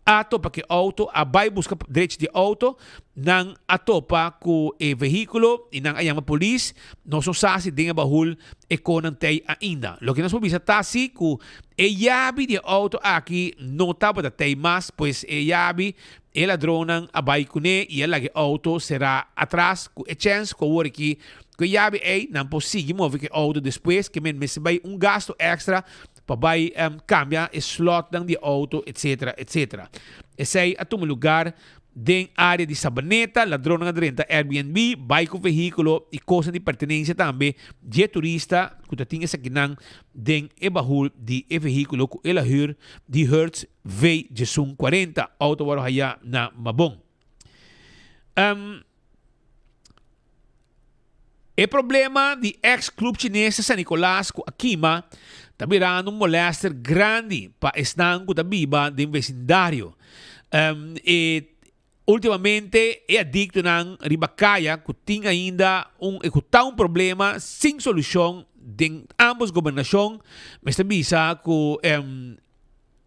U: a topa ku e outo a bai buska drechi di e outo. Nan a topa ku e vehíkulo i nan a yama polis. Nos no sa si den e bahul e konan t'ei ainda. Loke nos por bisa ta si ku E yabi di e auto aki no tabata tei mas, pues e yabi e ladronnan a bai kuné i a laga e auto será atras ku e chèns ku awor aki ku e yabi ei nan por sigui move ku e auto despues ke men mester bai un gasto èkstra pa bai kambia e slòtnan di e auto etsetera etsetera. Esei a tuma lugar Den área di Sabaneta, ladronnan a drenta Airbnb, bai ku vehíkulo i kosnan di pertenensia tambe dje turista ku ta tin esakinan den e bahul di e vehíkulo ku el a hür di Hertz V 1140. Outo a wòrdu hayá na Mabon. E problema di ex club Chines na San Nicolas cu a kima ta birando un molester grandi pa esnan cu ta biba den vecindario. E ultimamente e adictonan riba caya cu tin ainda un e cu ta un problema sin solucion den ambos gobernacion mester bisa cu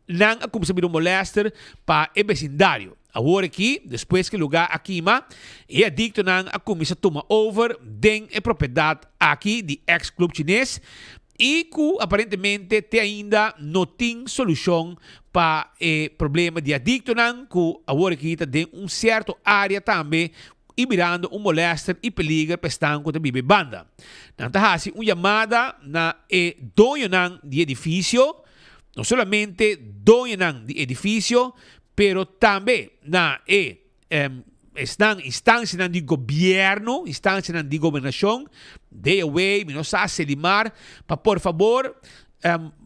U: Nan a cuminsa bira un molester pa e becindario. Awor aki, despues cu e lugar a kima, e adictonan a cuminsa tuma over den e propiedad aki di ex Club Chines y cu aparentemente te ainda no tin solucion pa e problema di adictonan cu awor aki ta den un cierto area tambe y mirando un molester y peliger pa esnan cu ta biba e banda. Nan ta haci un yamada na e doñonan di edificio, No solamente doñonan di edificio, pero tambe na e esnan instancianan di gobierno, instancianan di gobernacion, DOW, mi no sa, Selimar, pa por fabor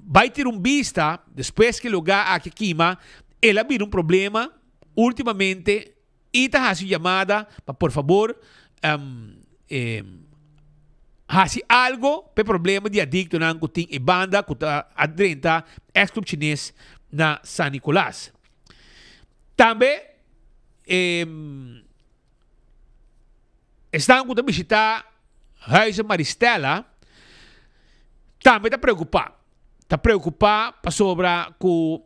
U: bai tira un bista despues cu e lugar aki a kima, el a bira un problema ultimamente I ta hasi un yamada pa por fabor hasi algo pa e problema di adictonan cu tin e banda cu ta a drenta ex club chines na San Nicolas. Tambe esnan cu ta bishita Huize Maristella tambe ta preocupa. Ta preocupa pasobra cu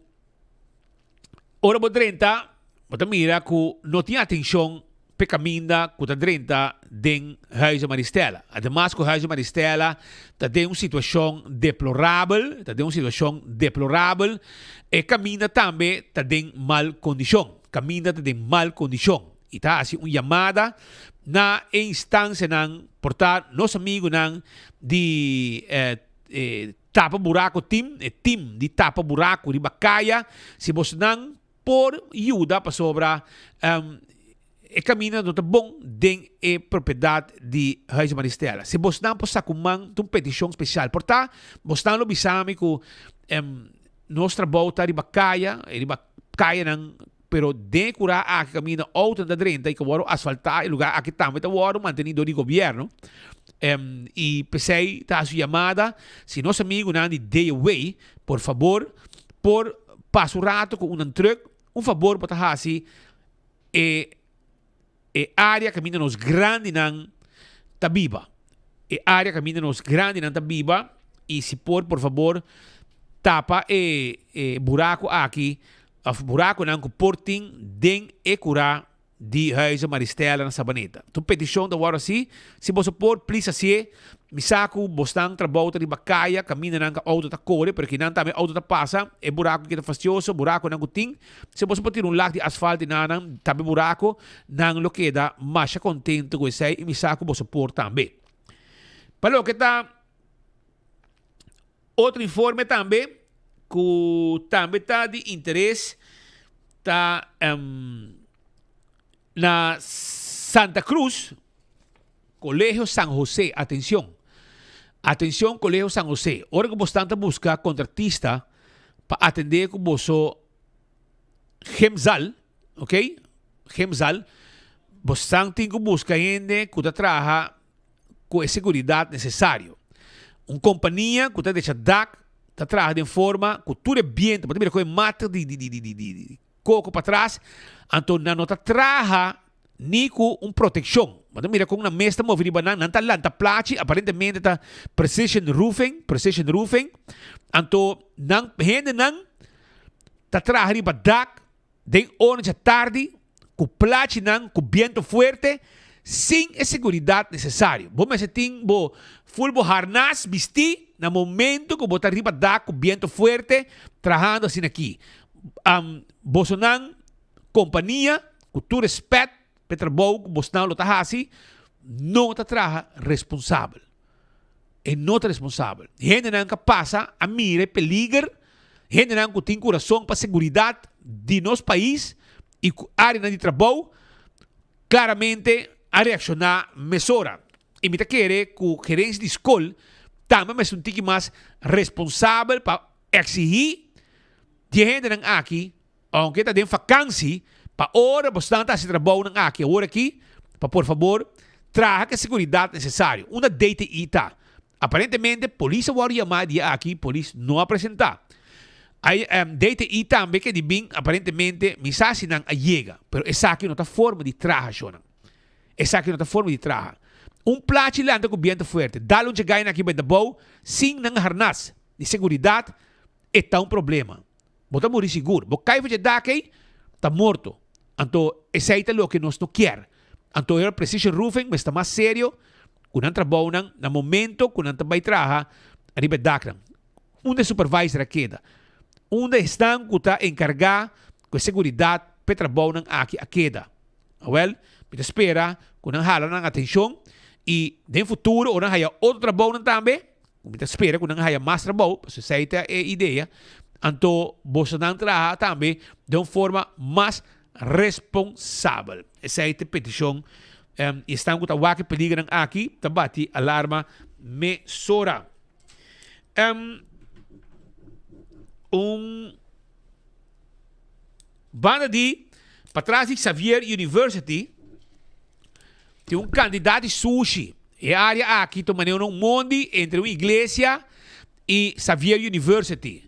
U: Ora bo drenta, bo ta mira ku no tin atenshon p'e kaminda ku ta drenta den Huize Maristella. Ademas ku Huize Maristella ta den un situashon deplorabel, ta den un situashon deplorabel, e kaminda tambe ta den mal kondishon. Kaminda ta den mal kondishon. I ta hasi un yamada na e instansianan, por ta nos amigunan di Tapa Buraco Team, e team di tapa buraco riba kaya, si bosnan por yuda pasobra e kaminda no ta bon den e propiedat di Huize Maristella. Si bosnan por sa ku man ta un petishon spesial. Por ta bosnan lo bisa mi ku nos trabou ta riba kaya, riba kayanan, pero den e kura aki kaminda outonan ta drenta i ku wòrdu asfaltá e lugar aki tambe ta wòrdu mantení dor di gobièrnu. I p'esei ta hasi un yamada si nos amigunan di DOW por fabor por pasa un rato ku unan trùk, un fabor bo ta hasi e e área kaminda nos grandinan ta biba. E área kaminda nos grandinan ta biba i si por por fabor tapa e e buraku aki òf burakunan ku por tin den e kurá di Huize Maristella na Sabaneta. Ta un peticion ta wòrdu hasi. Si boso por, please hasié. Mi sa ku bosnan trabou ta riba kaya, kamindanan ku outo ta kore, pero kinan tambe outo ta pasa. E buraku ki ta fastioso, burakunan ku tin. Si boso por tira un lak di asfalt i nan, tambe buraku, nan lo keda masha kontento ku esei i mi sa ku boso por tambe. Pa loke ta Otro informe tambe cu tambe ta di interes ta na Santa Cruz, Colegio San Jose, atencion, atencion Colegio San Jose, ora cu bosnan ta busca contratista pa atende cu boso gymzaal, ok, gymzaal, bosnan tin cu busca hende cu ta traha ku e seguridat nesesario. Un kompania ku ta decha dak ta traha den forma ku tur e bientu, bo ta mira ku e mata di di di di di koko patras, anto nan no ta traha ni ku un protekshon. Bo ta mira kon nan mes ta move riba nan, nan ta lanta plachi, aparentemente ta precision roofing, precision roofing, anto nan hendenan ta traha riba dak Den ora djatardi, ku plachinan ku biento fuerte, sin e seguridat nesesario. Bo mester tin bo ful bo harnas bistí na momento ku bo ta riba dak ku biento fuerte trahando asina aki. Bosonan kompania, ku tur respèt p'e trabou ku bosnan lo ta hasi, no ta traha responsabel. E no ta responsabel. Hendenan ka pasa a mira e peliger, hendenan ku tin kurason pa seguridat di nos pais i ku areanan di trabou, klaramente a reakshoná mesora. I mi ta kere ku gerensia di skol tambe mester un tiki mas responsabel pa eksihí di e hendenan aki Aunke ta den vakansi, pa ora bosnan ta hasi trabounan aki awor aki, pa por fabor traha ku e seguridat nesesario. Unda DTI ta? Aparentemente polis a wòrdu yamá e dia aki, polis no a presentá. Ai, DTI tambe ke di bin, aparentemente mi sa si nan a yega, pero esaki no ta forma di traha, shonnan. Esaki no ta forma di traha. Un plachi lanta ku biento fuerte, dal un djegainan aki benta bou, sin nan harnas di seguridat, e ta un problema. Bo ta muri sigur. Bo kai for dje dak ei, ta morto. Anto esei ta loke nos no kier. Anto e Precision Roofing mester mas serio ku nan trabounan na momento ku nan ta bai traha riba e daknan. Unda e supervisor a keda? Unda esnan ku ta enkargá ku e seguridat p'e trabounan aki a keda? Awel, mi ta spera ku nan hala nan atenshon i den futuro ora nan haya otro trabounan tambe, Ku mi ta spera ku nan haya mas trabou, pasobra esei ta e idea, anto bosonan traha tambe den un forma mas responsabel. Esei ta e petishon i esnan ku ta wak e peligernan aki ta bati alarma mesora. Un banda di patras di Xavier University Tin un kantidat di sushi. E área aki ta manera un mondi entre un iglesia i Xavier University.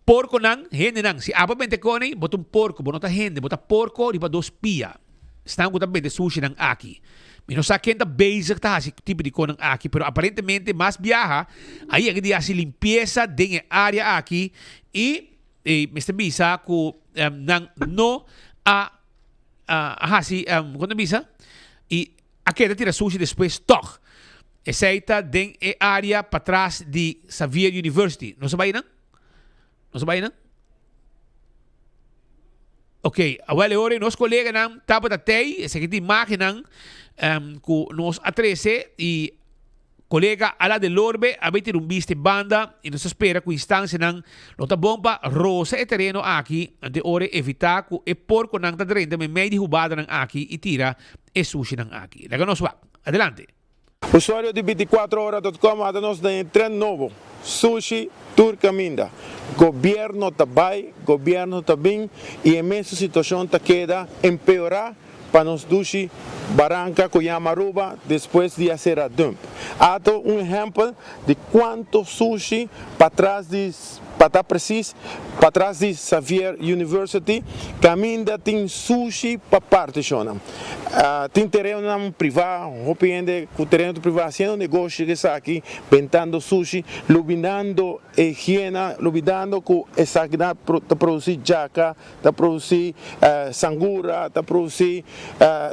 U: Porkonan, hendenan, si abo bente kone, bo ta un porko, bo no ta hende, bo ta porko riba dos pia. Esnan ku ta bende sushinan aki. Mi no sa ken ta bezig ta hasi tipo di konan aki, pero aparentemente mas biaha a yega di hasi limpiesa den e área aki i mester bisa ku nan no a. a hasi, kon ta bisa, i a keda tira sushi despues tòg. Esei ta den e área patras di Xavier University. Nos a bai nan? Nos a bai nan? Ok, awel e ora ei nos koleganan tabata tei, esaki ta imágennan ku nos a trese i kolega Ala de Lorbe a bai tira un bista e banda i nos ta spera ku instansianan lo ta bon pa rosa e tereno aki ante ora e evitá ku e porkonan ta drenta meimei di hubadanan aki i tira e sushinan aki. Laga nos wak. Adelante.
A: Usuario di binticuatro ora dot com a da nos den e trend nobo, sushi tur caminda. Gobierno ta bay, gobierno ta bin y e mesun situacion ta keda empeora pa nos dushi baranca cu yama Aruba despues di a cera dump. Ato un ehempel di cuanto sushi patras di pa ta precies patras di Xavier University caminda tin sushi pa parti shona. Tin terenonan priva, hopi hende cu tereno priva haciendo negoshi di esaki, bentando sushi, lubidando e higiena, lubidando cu esaki ta produci djaca, ta produci sangura, ta produci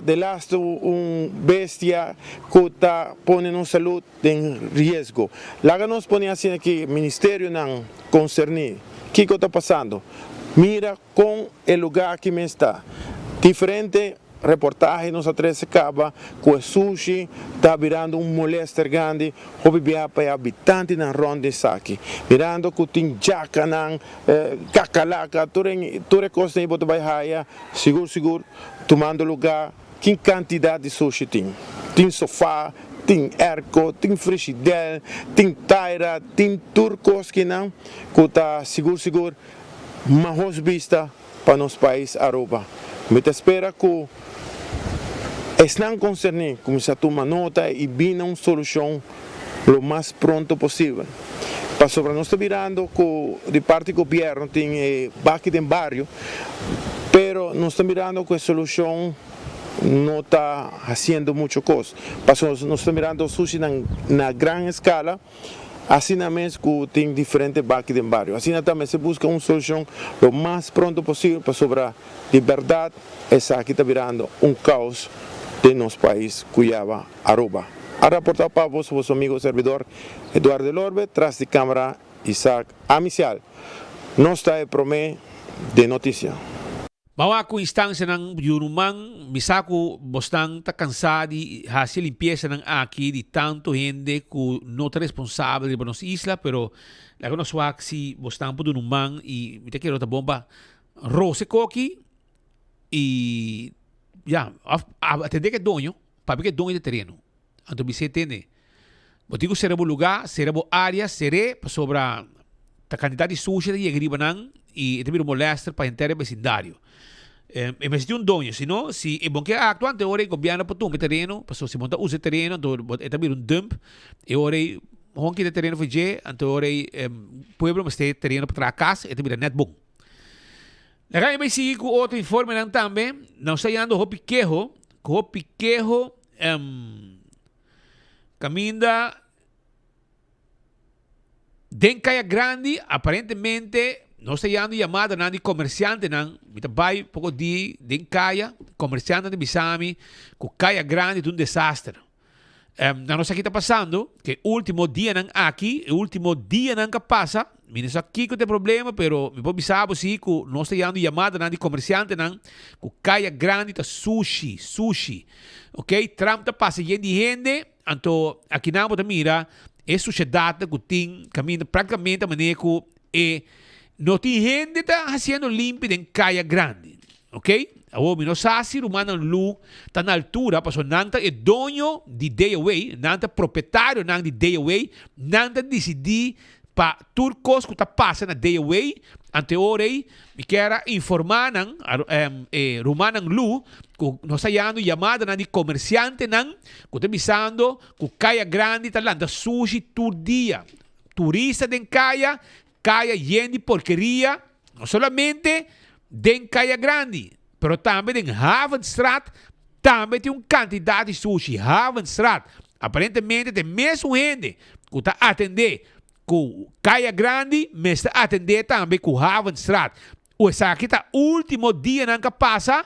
A: delaste un bestia cu ta pone nos salud den riesgo. Laga nos pone asina ki ministerionan concerni kico ta pasando. Mira con e lugar aki mes ta. Diferente reportahe nos a trece caba cu e sushi ta birando un molester grandi hopi biaha pa e habitantenan rond di esaki. Mirando cu tin djacanan, kakalaka, tur e cosnan ey bo ta bay haya sigur sigur tumando lugar. Kin kantidat di sushi tin? Tin sofá, tin airco, tin frishidèr, tin taira, tin tur kos kinan ku ta sigur sigur mahos bista pa nos pais Aruba. Mi ta spera ku esnan konserní kuminsá tuma nota i bin na un solushon lo mas pronto posibel. Pasobra nos ta mirando ku di parti gobièrnu tin e baki den bario, pero nos ta mirando ku e solushon no ta hasiendo mucho kos. Pasobra nos ta mirando sushinan na gran eskala, asina mes ku tin diferente baki den bario. Asina ta mester buska un solushon lo mas pronto posibel pasobra di bèrdat esaki ta birando un kaos den nos pais ku yaba Aruba. A raporta pa boso boso amigo servidor Eduardo Elorbe tras di camera Isaac Amicial. Nos ta e prome den noticia.
U: Bawa ku instancianan di un ruman, mi sa ku bosnan ta kansa di hasi e limpiesanan aki di tantu hende ku no ta responsabel riba nos isla, pero laga nos wak si bosnan por duna un man i mi ta kere lo ta bon pa rose koki i ya, of atende ku e doño. Pabia ku e doño di tereno. Anto bis'é, Tende, bo tin ku sera bo lugá, sera bo área, ser'é, pasobra ta kantidat di sushi ta yega riba nan i e ta bira un molèster pa henter e besindario. E mester tin un doño, si no, si e bon ke aktua, anto e ora ei gobièrnu por tuma e tereno, pasobra si bo no ta usa e tereno, anto e ta bira un dump, e ora ei hon kita e tereno for dje, anto e ora ei pueblo mester e tereno pa traha kas, e ta bira nèt bon. Laga mi bai sigui ku otro informenan tambe. Nos ta yando hopi keho, ku hopi keho um, kaminda den Kaya Grandi aparentemente nos ta yando yamadanan di komersiantenan. Mi ta bai poko di den kaya, komersiantenan ta bisa mi ku Kaya Grandi ta un desaster. Um, na nos aki ta pasando, que último dianan aki, e último dianan que pasa, mi no sa kiko te problema, pero mi por bisa bo si ku nos ta yando yamadanan di komersiantenan ku Kaya Grandi ta sushi, sushi. Ok, tram ta pasa yen di hende, anto akinan bo ta mira e sushedatnan ku tin kaminda praktikamente manera ku e no tin hende ta hasiendo limpi den Kaya Grandi. Ok, awor mi no sa si rumannan Lu ta na altura pasobra nan ta e doño di Day Away, nan ta propietarionan di Day Away, nan ta disidí pa tur kos ku ta pasa na Day Away. Ante ora ei mi kier a informá nan, e rumannan Lu, ku nos ta yando yamadanan di komersiantenan ku ta bisando ku Kaya Grandi ta lanta sushi tur dia. Turista den kaya, Kaya yen di porkeria, no solamente den Kaya Grandi, pero tambe den Havenstraat tambe tin un kantidat di sushi. Havenstraat, aparentemente ta e mesun hende ku ta atendé ku Kaya Grandi mester atendé tambe ku Havenstraat. Esaki ta ultimo dianan ka pasa.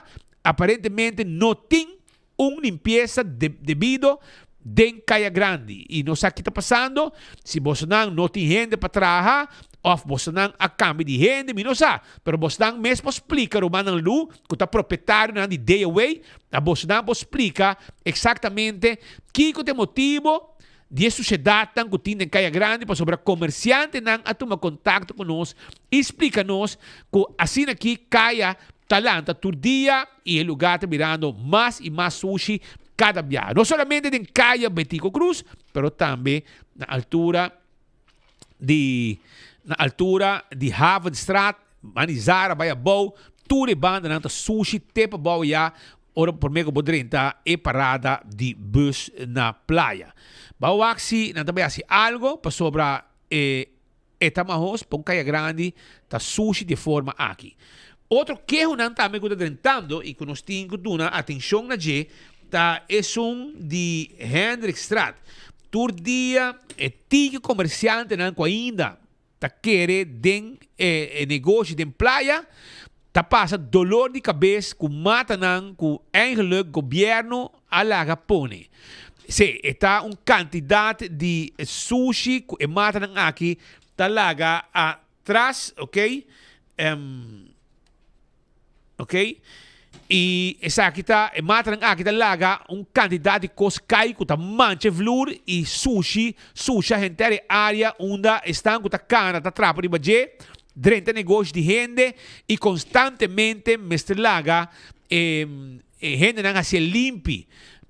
U: Aparentemente no tin un limpiesa debido den Kaya Grandi y no sa ki ta pasando, si bosonan no tin hende pa traha of bosonan a cambia di hende mi no sa, pero bosonan mes por splica rumannan Lu cu ta propietarionan di Day Away, a bosonan por splica exactamente kico ta e motibo di e sushedadnan cu tin den Kaya Grandi pasobra comerciantenan a tuma contacto cu nos y splica nos cu asina aki Kaya ta lanta tur dia y e lugar ta birando mas y mas sushi cada biaha. No solamente den Caya Betico Cruz, pero tambe na altura di na altura di Havenstraat, Manizara bay abou, tur e bandanan ta sushi te pa bou ya ora prome cu bo drenta e parada di bus na playa. Bo wak si nan ta bay haci algo pasobra e E ta mahos pa un kaya grandi ta sushi di e forma aki. Otro kehonan tambe ku ta drentando i ku nos tin ku duna atenshon na dje ta esun di Hendrikstraat. Tur dia e tiki komersiantenan ku ainda ta kere den e negoshi den playa ta pasa dolor di kabes ku matanan ku eigenlik gobièrnu a laga pone. Sí, e ta un kantidat di sushi ku e matanan aki ta laga atras, ok. Ok. I esaki ta, e matanan aki ta laga un kantidat di kos kai ku ta mancha e vloer i sushi, susha henter e área unda esnan ku ta kana ta trapa riba dje, drenta negoshi di hende i konstantemente mester laga e E hendenan hasié limpi.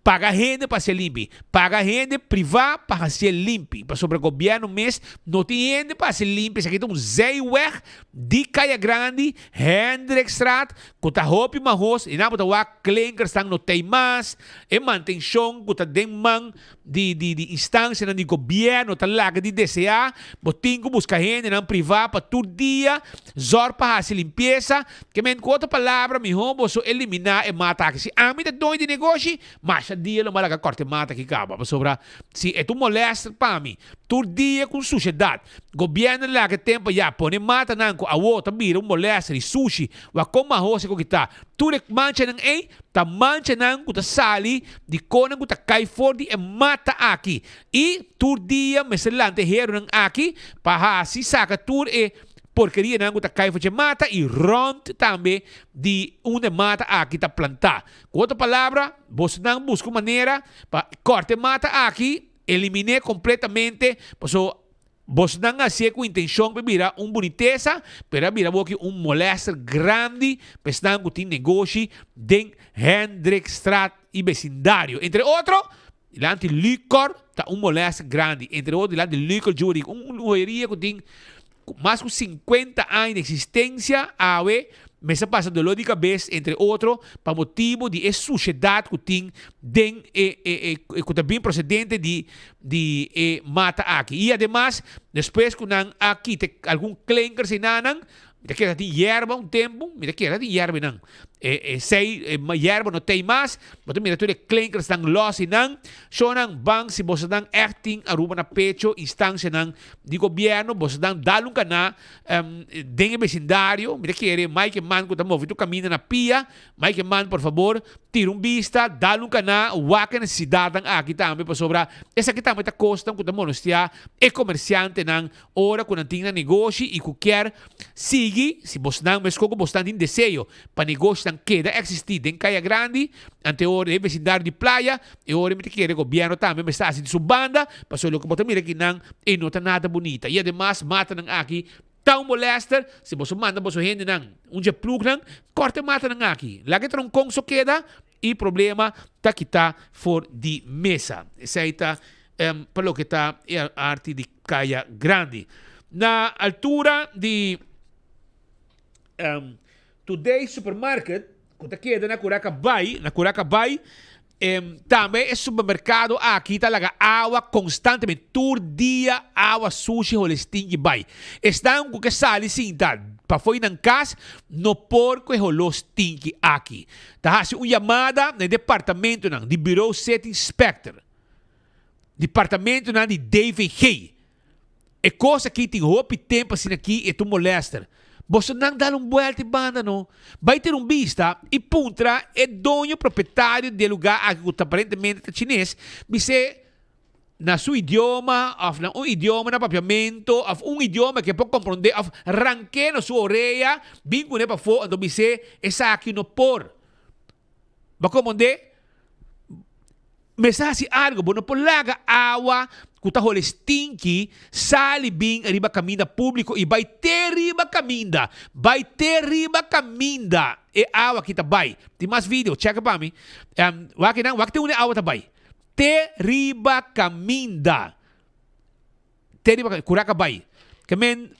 U: Paga hende pa hasié limpi. Paga hende privá pa hasié limpi. Pasobra gobièrnu mes no tin hende pa hasié limpi. Esaki ta un zijweg di Kaya Grandi, Hendrikstraat, ku ta hopi mahos. I nan bo ta wak klinkersnan no tei mas. E mantenshon ku ta den man di di di instansianan di gobièrnu ta laga di deseá. Bo tin ku buska hendenan privá pa tur dia zòrg pa hasi limpiesa. Ke men ku otro palabra, mihó boso eliminá e mata aki. Si ami ta doño di negoshi, masha dia lo mi a laga kòrta e mata aki kaba. Pasobra si e ta un molèster pa mi, tur dia ku un sushedat, gobièrnu laga e tempu ya pone matanan ku awor ta bira un molèster i sushi, wak kon mahos e ku kita. Tur e manchanan ei ta manchanan ku ta sali di konan ku ta kai for di e mata aki. I tur dia mester lanta e herunan aki pa hasi saka tur e porkerianan ku ta kai for dje mata i rònt tambe di unda e mata aki ta plantá. Ku otro palabra, bosonan buska un manera pa kòrta e mata aki, elimin'é kompletamente, pasobra bosonan a hasié ku intenshon pa bira un bunitesa, pero a bira bo aki un molèster grandi pa esnan ku tin negoshi den Hendrikstraat i besindario. Entre otro, dilanti Licor ta un molèster grandi. Entre otro, dilanti Licor Jewelry, un joyeria ku tin mas ku sinkuenta aña di eksistensia, awe mester pasa dolor di kabes, entre otro, pa motibu di e sushedat ku tin den e e ku ta bin prosedente di di e mata aki. I ademas, despues ku nan a kita algun klinkers enanan, Mi ta kere tin yerba un tempu, mi ta kere tin yerba einan. E esei e yerba no tei mas, bo ta mira tur e klinkersnan los einan. Shownan ban si bosonan ègt tin Aruba na pecho, instancianan di gobierno, bosonan dal un kaná den e besindario. Mi ta kere Mike Eman ku ta move tur kaminda na pia. Mike Eman por fabor tira un bista, dal un kaná, wak e nesesidatnan aki tambe pasobra esaki tambe ta kosnan ku ta molestiá e komersiantenan Ora ku nan tin nan negoshi i ku kier sigui, si bosnan meskos ku bosnan tin deseo pa negoshinan keda eksistí den Kaya Grandi, ante ora den vesindario di playa, e ora mi ta kere gobièrnu tambe mester hasi di su banda, pasobra loke bo ta mira akinan e no ta nada bunita. I ademas matanan aki ta un molèster, si boso manda boso hendenan un dje plugnan, kòrta e matanan aki, laga e tronkon so keda i problema ta kita for di mesa. Esei ta pa loke ta e arti di Kaya Grandi. Na altura di Today Supermarket, ku ta keda na Curaca Bay, na Curaca Bay, tambe e supermerkado aki ta laga awa konstantemente, tur dia awa sushi hole stinki bai. Esnan ku ke sali sinta pafó di nan kas no por ku e holó stinki aki. Ta hasi un yamada na e departamentonan di Bureau City Inspector. Departamentonan di DVG. E kos aki tin hopi tempu asina aki e ta un molester. Bosonan dal un buelta e banda no. Bai tira un bista i puntra e doño propietario di e lugá aki ku ta aparentemente ta chines, bis'é na su idioma òf na un idioma na papiamentu òf un idioma ku e por komprondé òf rank'é na su orea bin kuné pafó anto bis'é esaki no por. Bo a komprondé? Mester hasi algo, bo no por laga awa ku ta hole stinki sali bin riba kaminda públiko i bai te riba kaminda, bai te riba kaminda e awa aki ta bai. Tin mas video, chèk pa mi. Wak einan, wak te unda e awa ta bai. Te riba kaminda. Te riba kaminda, kura ka bai. Ke men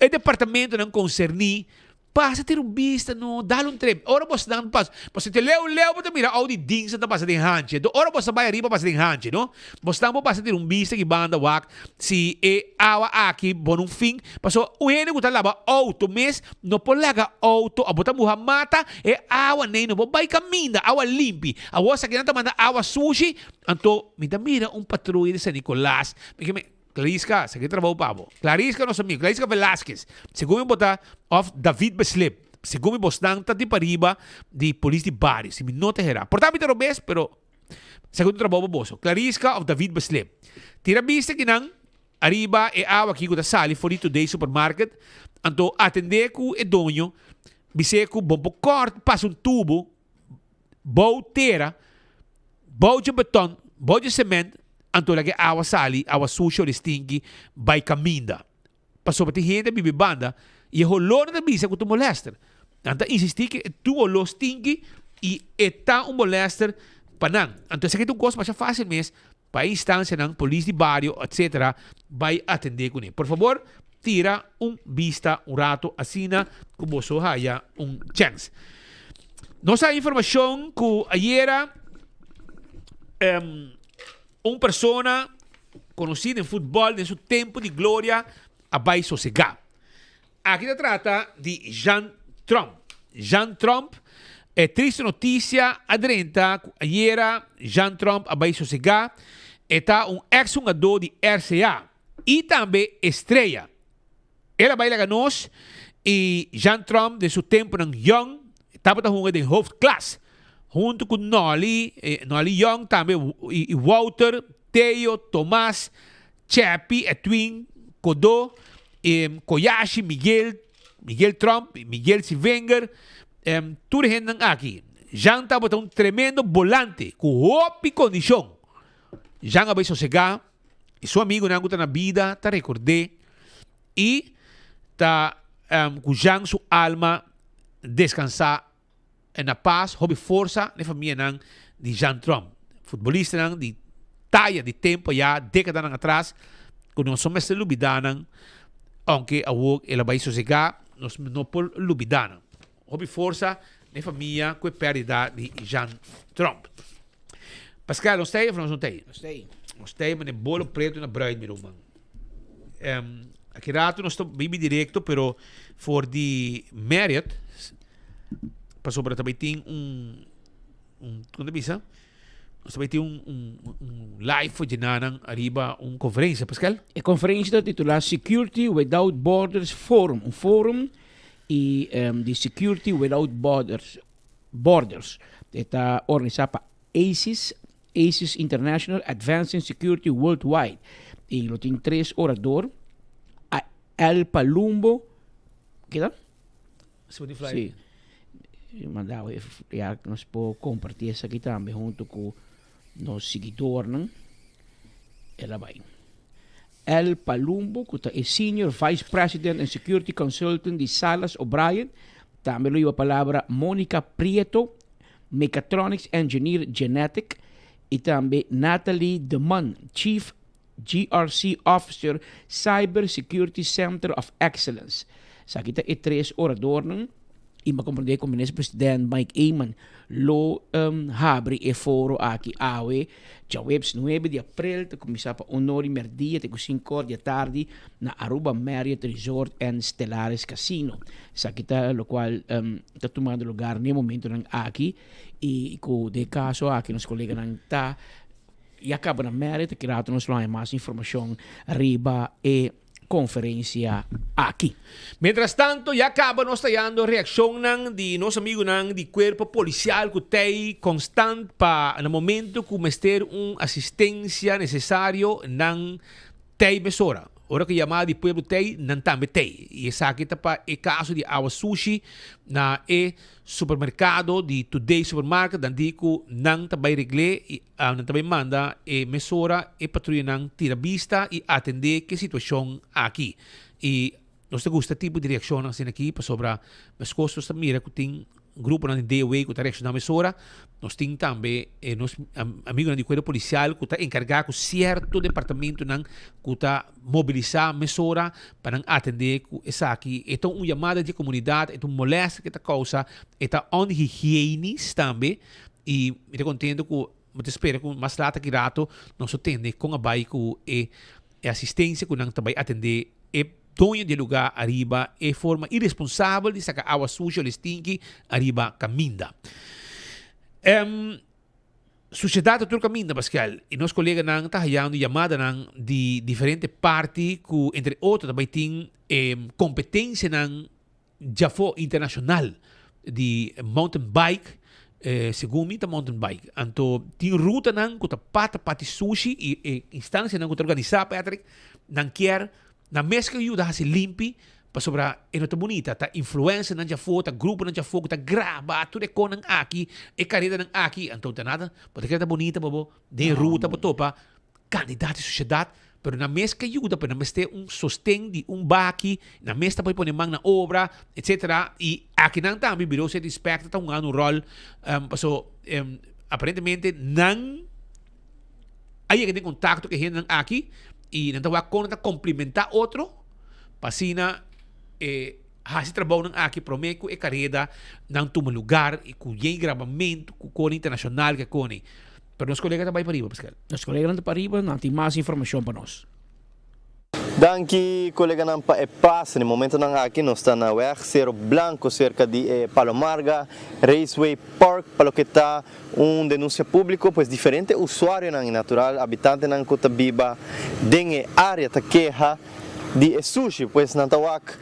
U: E departamentonan konserní pasa tira un bista no, dal un trip. Ora bosnan pasa, pasobra te leu leu bo ta mira Audi Dingson ta pasa den hanchi. Enton ora bos ta bai ariba pasa den hanchi no. Bosnan por pasa tira un bista aki banda wak si e awa aki bo no fin. Pasobra un hende ku ta laba outo mes no por laga outo abo ta muha mata e awa nei no por bai kaminda awa limpi. Awor esaki nan ta manda awa sushi anto mi ta mira un patruya di San Nicolas mi ke me. Clarisca, sa ki trabou pa bo. Clarisca nos amigo, Clarisca Velasquez, segun mi bo ta, of David Beslip, segun mi bosnan ta di pariba di polis di bario, si mi no ta hera. Por ta mi ta robes, pero segun ta trabou pa boso. Clarisca of David Beslip. Tira bista kinan ariba e awa aki ku ta sali for di Today Supermarket, anto atende ku e doño, bis'é ku bo por kort pasa un tubo bou tera, bou dje beton, bou dje cement, anto laga e awa sali, awa sushi ora e stinki, bai caminda. Pasobra tin hende a biba e banda y e holornan ta bisa cu ta un molester. Nan ta insisti cu e tin un holor stinki y e ta un molester pa nan. Anto esaki ta un cos masha facil mes pa e instancianan, polis di bario, etcetera, bai atende cune. Por favor, tira un bista un rato asina cu boso haya un chance. Nos a informacion cu ayera um, un persona conoci den futbol den su tempo di gloria a bai sosega. Aki ta trata di Jean Trump. Jean Trump, e triste noticia a drenta cu ayera Jean Trump a bai sosega. E ta un ex hungador di RCA y tambe Estrella. El a bai laga nos y Jean Trump den su temponan young tabata hunga den hoofdklas hunto cu Nolly, Nolly Young tambe y Wouter, Theo, Tomas, Cheppy, Edwin, Kodo, Koyashi, Miguel, Miguel Trump, Miguel Sivenger, tur e hendenan aki. Jean tabata un tremendo bolante ku hopi kondishon. Jean a bai sosegá i su amigunan ku ta na bida ta rekord'é i ta ku Jean su alma deskansá na pas, hopi forsa na e famianan di Jean Trump. Futbolistanan di taya di tempo ya dekadanan atras ku nos no mester lubida nan, aunke awor el a bai sosega, nos no por lubida nan. Hopi forsa na e famia ku e perdida di Jean Trump. Pascal, nos ta ei of nos no ta ei?
D: Nos ta ei.
U: Nos ta ei, mane bolo preto na bruid, mi ruman. Aki rato nos ta bibi directo, pero for di Marriott, pasobra ta bay tin un, un, con ta bisa? Nos ta bay tin un, un, un live for djenanan ariba un conferencia, Pascal?
D: E conferencia ta titula Security Without Borders Forum, un forum y di Security Without Borders, Borders. E ta organisa pa ACES, ACES International Advancing Security Worldwide. Y lo tin tres orador, El Palumbo, keda?
U: Sí.
D: Manda ya nos por comparti esaki tambe hunto cu nos siguidornan. El a bay. El Palumbo, cu ta e Senior Vice President and Security Consultant di Salas O'Brien. Tambe lo hiba palabra Monica Prieto, Mechatronics Engineer Genetic y tambe Natalie De Man, Chief GRC Officer Cyber Security Center of Excellence. Esaki ta e tres oradornan y mi a comprende cu Minister President Mike Eman lo habri e foro aki awe djaweps nuebe di april ta cuminsa pa un or y merdia te cu cinco or di atardi na Aruba Marriott Resort and Stellaris Casino. Esaki ta locual ta tumando lugar n'e momentonan aki y cu den e caso aki nos coleganan ta ya caba na Marriott aki rato nos lo haña mas informacion riba e. konferensia aki.
U: Mientras tanto ya caba nos ta yando reaccionnan di nos amigunan di cuerpo policial cu t'ey constant pa na momento cu mester un asistencia necesario nan t'ey mesora. Ora cu yamada di pueblo t'ey nan tambe t'ey. Y esaki ta pa e caso di awa sushi na e supermercado di Today Supermarket nan di cu nan ta bay regle y nan ta bay manda e mesora e patruyanan tira bista y atende cu e situacion aki. Y nos ta gusta tipo di reaccionnan asina aki pasobra meskos nos ta mira cu tin gruponan di DOW cu ta reacciona mesora, nos tin tambe e nos amigonan di cuerpo policial cu ta encarga cu cierto departamentonan cu ta mobilisa mesora pa nan atende cu esaki. E ta un yamada di e comunidad, e ta un molestia cu ta causa, e ta onhygienisch tambe y mi ta contento cu mi ta spera cu mas laat aki rato nos lo tende con a bay cu e E asistencia cu nan ta bay atende e doño di e lugar ariba e forma irresponsabel di saca awa sushi o stinky ariba caminda. Em, suciedad ta tur caminda, Pascal, y nos coleganan ta hayando yamadanan di diferente parti cu entre otro ta bay tin e competencianan djafó internacional di mountain bike, segun mi ta mountain bike. Anto tin rutanan ku ta pata pati sushi i e instancianan ku ta organisá, Patrick, nan kier nan mes ke yuda hasi limpi pasobra e no ta bunita. Ta influencernan djafó, ta gruponan djafó ku ta graba tur e konan aki, e karedanan aki. Anto ta nada, bo ta kere ta bunita pa bo den ruta bo topa kandidat di sosiedat, pero nan mes ke yuda, pero nan mester un sosten di un baki, nan mes ta por pone man na obra, etcetera, y akinan tambe Bureau State Inspector ta hungando un rol, paso aparentemente nan a yega den contacto ku e hendenan aki y nan ta wak kon nan ta complementa otro pa asina e hasi trabounan aki prome ku e kareda nan tuma lugar y ku yen grabamento ku kone internacional ke kone. Pero nos colega ta bay pariba, Pascal.
D: Nos coleganan ta pariba, nan tin mas informacion pa nos.
B: Danki coleganan pa e pase. Na e momentonan aki nos ta na weg Cerro Blanco cerca di e Palo Marga Raceway Park pa loke ta un denuncia publico pues diferente usuarionan y natural habitantenan cu ta biba den e area ta keha di e sushi pues nan ta wak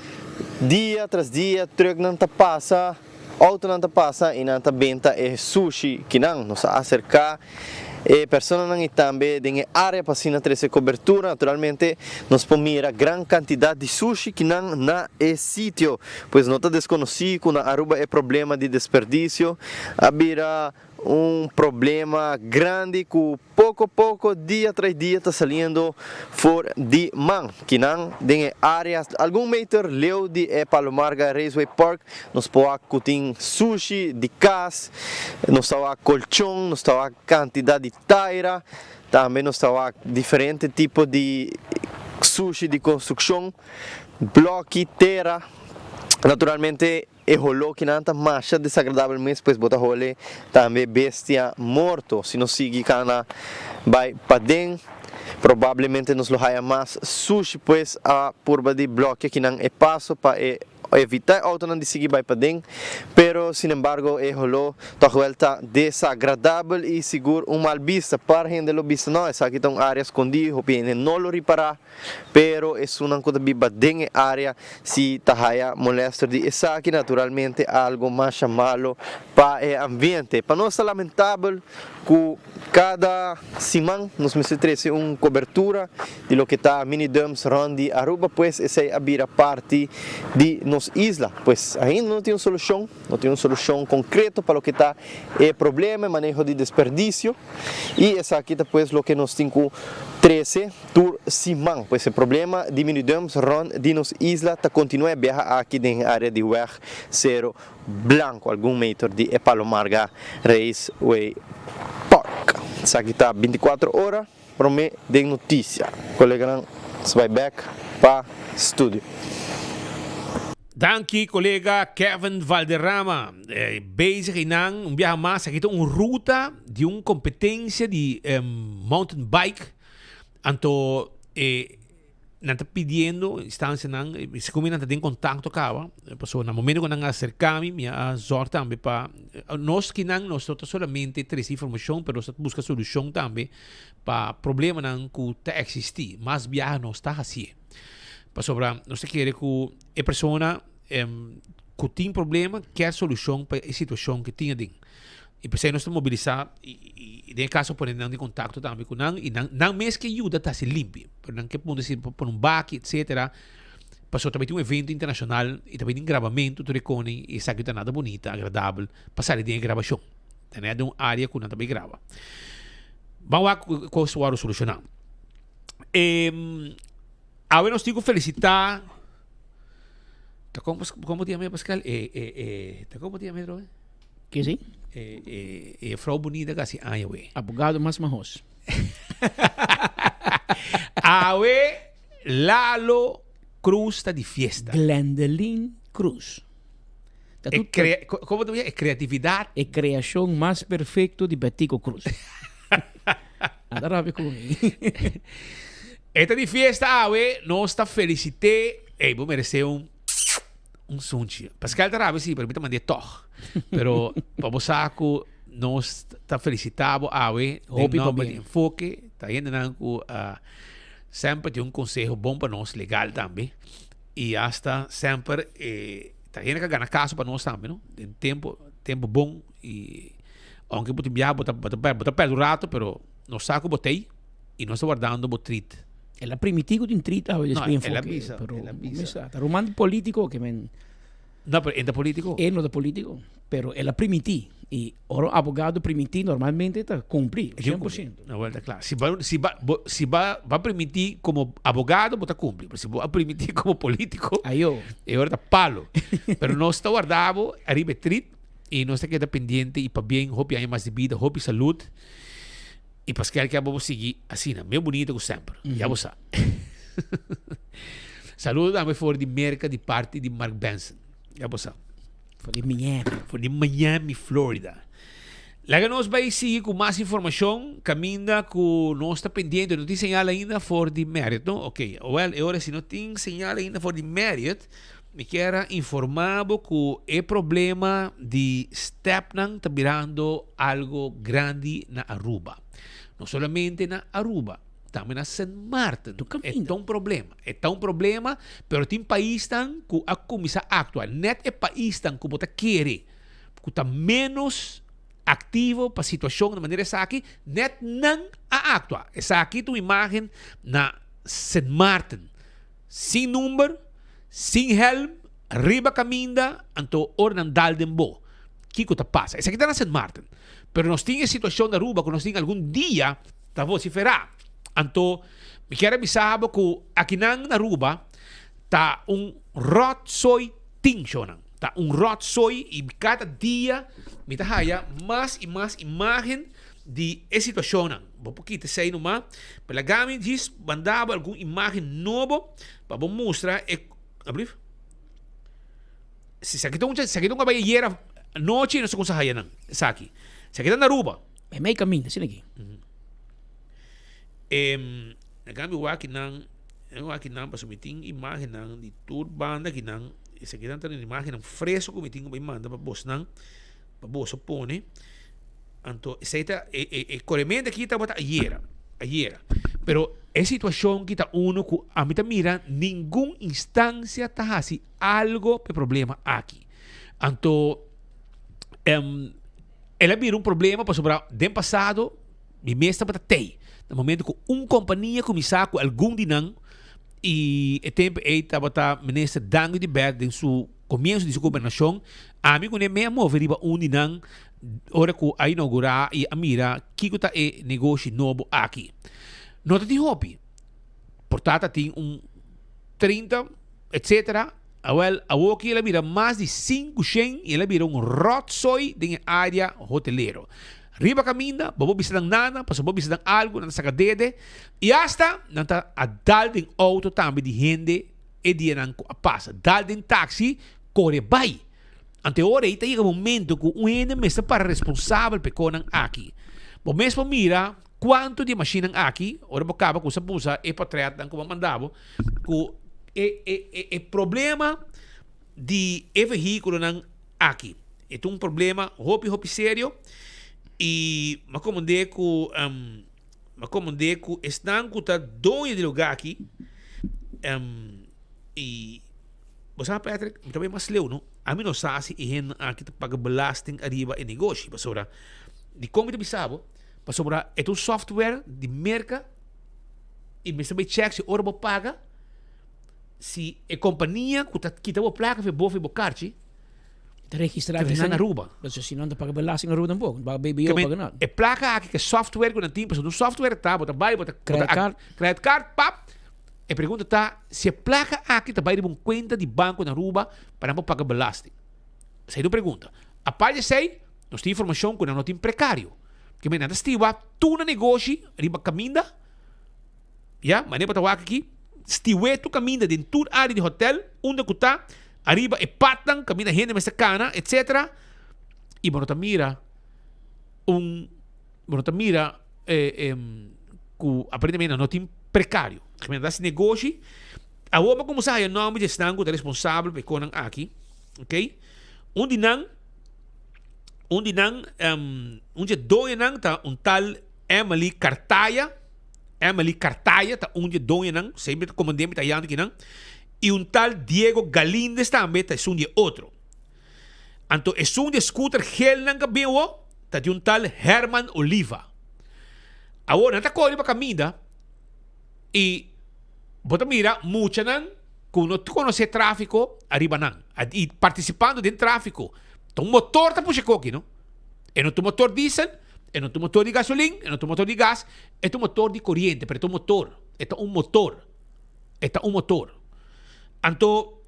B: dia tras dia trucknan ta pasa Autonan ta pasa y nan ta benta e sushi kinan. Nos a acerca e personanan y tambe den e area pa asina trece cobertura. Naturalmente nos por mira gran cantidad di sushi kinan na e sitio. Pues no ta desconoci cu na Aruba e problema di desperdicio a bira un problema grandi cu Poko poko, dia tras dia ta saliendo for di man. Kinan den e área algun meter leu di e Palomarga Raceway Park nos por wak ku tin sushi di kas, nos ta wak kolchon, nos ta wak kantidat di taira, tambe nos ta wak diferente tipo di sushi di konstrukshon, blòki, tera. Naturalmente E holó kinan ta masha desagradabel mes, pues bo ta hole tambe bestia morto. Si nos sigui kana bai paden, probablemente nos lo haya mas sushi, pues a purba di blokia kinan e paso pa e evita e autonan di sigui bai paden. Pero sinembargo e holó tòg wèl ta desagradabel i sigur un mal bista. Par hende lo bisa, no, esaki ta un área skondí, hopi hende no lo ripará. Pero esunnan ku ta biba den e área si ta haya molester di esaki, naturalmente algo masha malo pa e ambiente. Pa nos ta lamentabel ku kada siman nos mester trese un kobertura di loke ta mini dumps rònt di Aruba, pues esei a bira parti di nos isla. Pues ainda no tin un solushon, no tin un solushon konkreto pa loke ta e problema, e maneho di desperdisio i esaki ta pues loke nos tin ku trese. Tur siman, pues e problema di minidumps rond di nos isla ta continua e biaha aki den e area di weg Cero Blanco, algun meter di e Palo Marga Raceway Park. Esaki ta 24 ora prome den noticia. Coleganan nos bai bek pa studio.
U: Danki colega Kevin Valderrama. Bezig einan un biaha mas aki ta un ruta di un competencia di mountain bike. Anto e nan ta pidiendo instancianan, segun mi nan ta den contacto caba, pasobra na momento cu nan a acerca mi, mi a zorg tambe pa nos kinan nos no ta solamente trece informacion, pero nos ta busca solucion tambe pa problemanan cu ta existi. Mas biaha nos ta hacié. Pasobra nos ta kere ku e persona ku tin problema kier solushon pa e situashon ku tin aden. I p'esei nos ta mobilisá i den e kaso pone nan den kontakto tambe ku nan i nan nan mes ke yuda ta hasi limpi. Pero nan ke puntra si por pone un baki etsetera pasobra ta bai tin un evento internashonal i ta bai tin grabamentu tur e koni i esaki ta nada bunita agradabel pa sali den e grabashon. Ta nèt den un área ku nan ta bai graba. Ban wak ku e kos wòrdu solushoná. Awe nos tin ku felisitá Ta kon kon bo ta yama Pascal? E e e ta kon bo ta yama atrobe?
D: Ke si?
U: E e e frou bunita ku hasi aña we.
D: Abogado mas mahos.
U: Awe Lalo Cruz ta di fiesta.
D: Glendelyn Cruz.
U: Ta E crea kon bo ta bisa? E creatividad.
D: E creacion mas perfecto di Betico Cruz. Anda rabia ku mi.
U: E ta di fiesta awe, nos ta felicité. Ey, bo merece un un sunchi. Pascal ta rabia si, pero mi ta mand'é tog. Pero pa bo sa ku nos ta felicitá bo awe den
D: Hopi
U: nomber di
D: pabien.
U: Enfoke. Ta hendenan ku ah, semper tin un conseho bon pa nos, legal tambe. I hasta semper eh, ta hende ka gana kaso pa nos tambe, no? Den tempo, tempo bon i Aunke bo tin biaha bo ta bo ta bo ta perde un rato pero nos sa ku bo t'ei i nos ta wardando bo treat.
D: El a primiti ku tin treat awe
U: No,
D: despues
U: el a
D: enfoke
U: bisa,
D: pero
U: el a
D: bo
U: bisa.
D: mester ta ruman di politico ke men.
U: No, pero e no ta politico.
D: E no ta politico, pero el a primiti i ora un abogado primiti normalmente ta cumpli
U: E tin
D: cien por
U: cumpli.
D: ciento.
U: No, wel ta kla. Si bo si ba bo si ba ba primiti komo abogado bo ta cumpli, pero si bo a primiti komo politico
D: Ayo.
U: e ora ta palo. Pero nos ta warda bo ariba e treat. I nos ta keda pendiente i pabien hopi aña mas di bida, hopi salud i paskel ke abo bo sigui asina, mes bunita ku semper. Ya bo sa. Saludo tambe for di Merka di parti di Mark Benson. Ya bo sa.
D: For di Miami.
U: For di Miami, Florida. Laga nos bai sigui ku mas informashon kaminda ku nos ta pendiente. No tin señal ainda for di Marriott, no? Ok. Well, e ora si no tin señal ainda for di Marriott, Mi kier a informa bo cu e problema di stepnan ta birando algo grandi na Aruba. No solamente na Aruba, tambe na Sint Maarten. E ta un problema. E ta un problema, pero tin paisnan cu a cuminsa actua. Net e paisnan cu bo ta kere cu ta menos activo pa situacion na manera esaki, net nan a actua. Esaki ta un imagen na Sint Maarten. Sin number, sin helm, riba caminda, anto ora nan dal den bo, kico ta pasa? Esaki ta na Sint Maarten. Pero nos tin e situacion na Aruba cu nos tin algun dia ta vocifera. Anto mi kier a bisa bo cu akinan na Aruba ta un rotzooi tin, shonan. Ta un rotzooi y cada dia mi ta haya mas y mas imagen di e situacionnan. Bo por kita esei numa, pero laga mi djis manda bo algun imagen nobo pa bo mustra e, alblief? Si esaki ta un, esaki ta un cabaya ayera anochi no sa kon sa haya nan, esaki. Esaki ta na Aruba.
D: Mei mei caminda, asina aki.
U: Em, laga mi wak nan, laga mi wak nan pasobra mi tin imagennan di tur banda akinan. Esakinan ta imagennan fresco ku mi tin ku bai manda pa bosnan, pa boso pone. Anto esei ta e e e koremente aki tabata ayera, ayera. Pero e situashon ki ta uno ku ami ta mira ningun instansia ta hasi algo pa e problema aki. Anto em el a bira un problema pasobra den pasado mi mes tabata tei. Na momento ku un kompania kuminsá ku algun di nan i e tempu ei tabata minister Dangui de Berg den su Komienso di su gobernashon, ami ku Nehemia a move riba un di nan ora ku a inougurá i a mira kiko ta e negoshi nobo aki. No ta tin hopi, por ta ta tin un 30, etsetera. Awèl, awoki el a bira mas di 500 i el a bira un ròtsooi den e área hotelero. Riba kaminda, bo por bisa nan nada, pasobra bo bisa nan algu, nan ta saka dede i asta nan ta a dal den outo tambe di hende. E dianan ku a pasa dal den taxi kore bai. Anto e ora ei ta yega momento ku un hende mester para responsabel pa e konan aki. Bo mes por mira kuantu di e mashinnan aki, ora bo kaba ku sa busa e portretnan ku bo a manda bo, ku e e e e problema di e vehíkulonan aki. E ta un problema hopi hopi serio i mi a komprendé ku. Ma komand'é ku esnan ku ta doño di lugá aki, I bo sa Patrick, mi ta bai mas leu no. Ami no sa si e hendenan aki ta paga belasting ariba e negoshi pasobra dikon mi ta bisa bo? Pasobra e ta un software di merka i mester bai check si ora bo paga si e kompania ku ta kita bo plaka for bo for bo karchi
D: Ta registra
U: ta registra na Aruba.
D: Pasobra si no ta paga belasting na Aruba tampoco, no paga BBO, paga nada.
U: E plaka aki ku e software ku nan tin pasobra un software ta bo ta bai bo ta
D: Credit card.
U: Credit card pap. E pregunta ta si e plaka aki ta bai riba un kuenta di banko na Aruba pa nan por paga belasting. Esei ta un pregunta. Apart di esei, nos tin informashon ku nan no tin prekario. Ke men nan ta stiwa tur nan negoshi riba kaminda, ya, manera bo ta wak aki, stiw'é tur kaminda den tur área di hotel unda ku ta, ariba e patnan kaminda hende mester kana, etsetera, i bo no ta mira un. Bo no ta mira ku aparentemente no tin prekario. Nan ta hasi negoshi. Awor bo kuminsá haya nòmber di esnan ku ta responsabel pa e konan aki. Ok. Un di nan, un di nan, un di e doñonan ta un tal Emily Cartaya. Emily Cartaya ta un di e doñonan. Semper ta komand'é mi ta hayando kinan. I un tal Diego Galindez tambe ta esun di e otro. Anto esun di e scooter gelnan ka bin awo ta di un tal Herman Oliva. Awor nan ta kore riba kaminda i bo ta mira muchanan ku no konosé trafiko ariba nan i partisipando den trafiko. Ta un motor ta pusha e koki no. E no ta un motor diesel, e no ta un motor di gasolin, e no ta un motor di gas, e ta un motor di koriente, pero e ta un motor, e ta un motor, e ta un motor. Anto.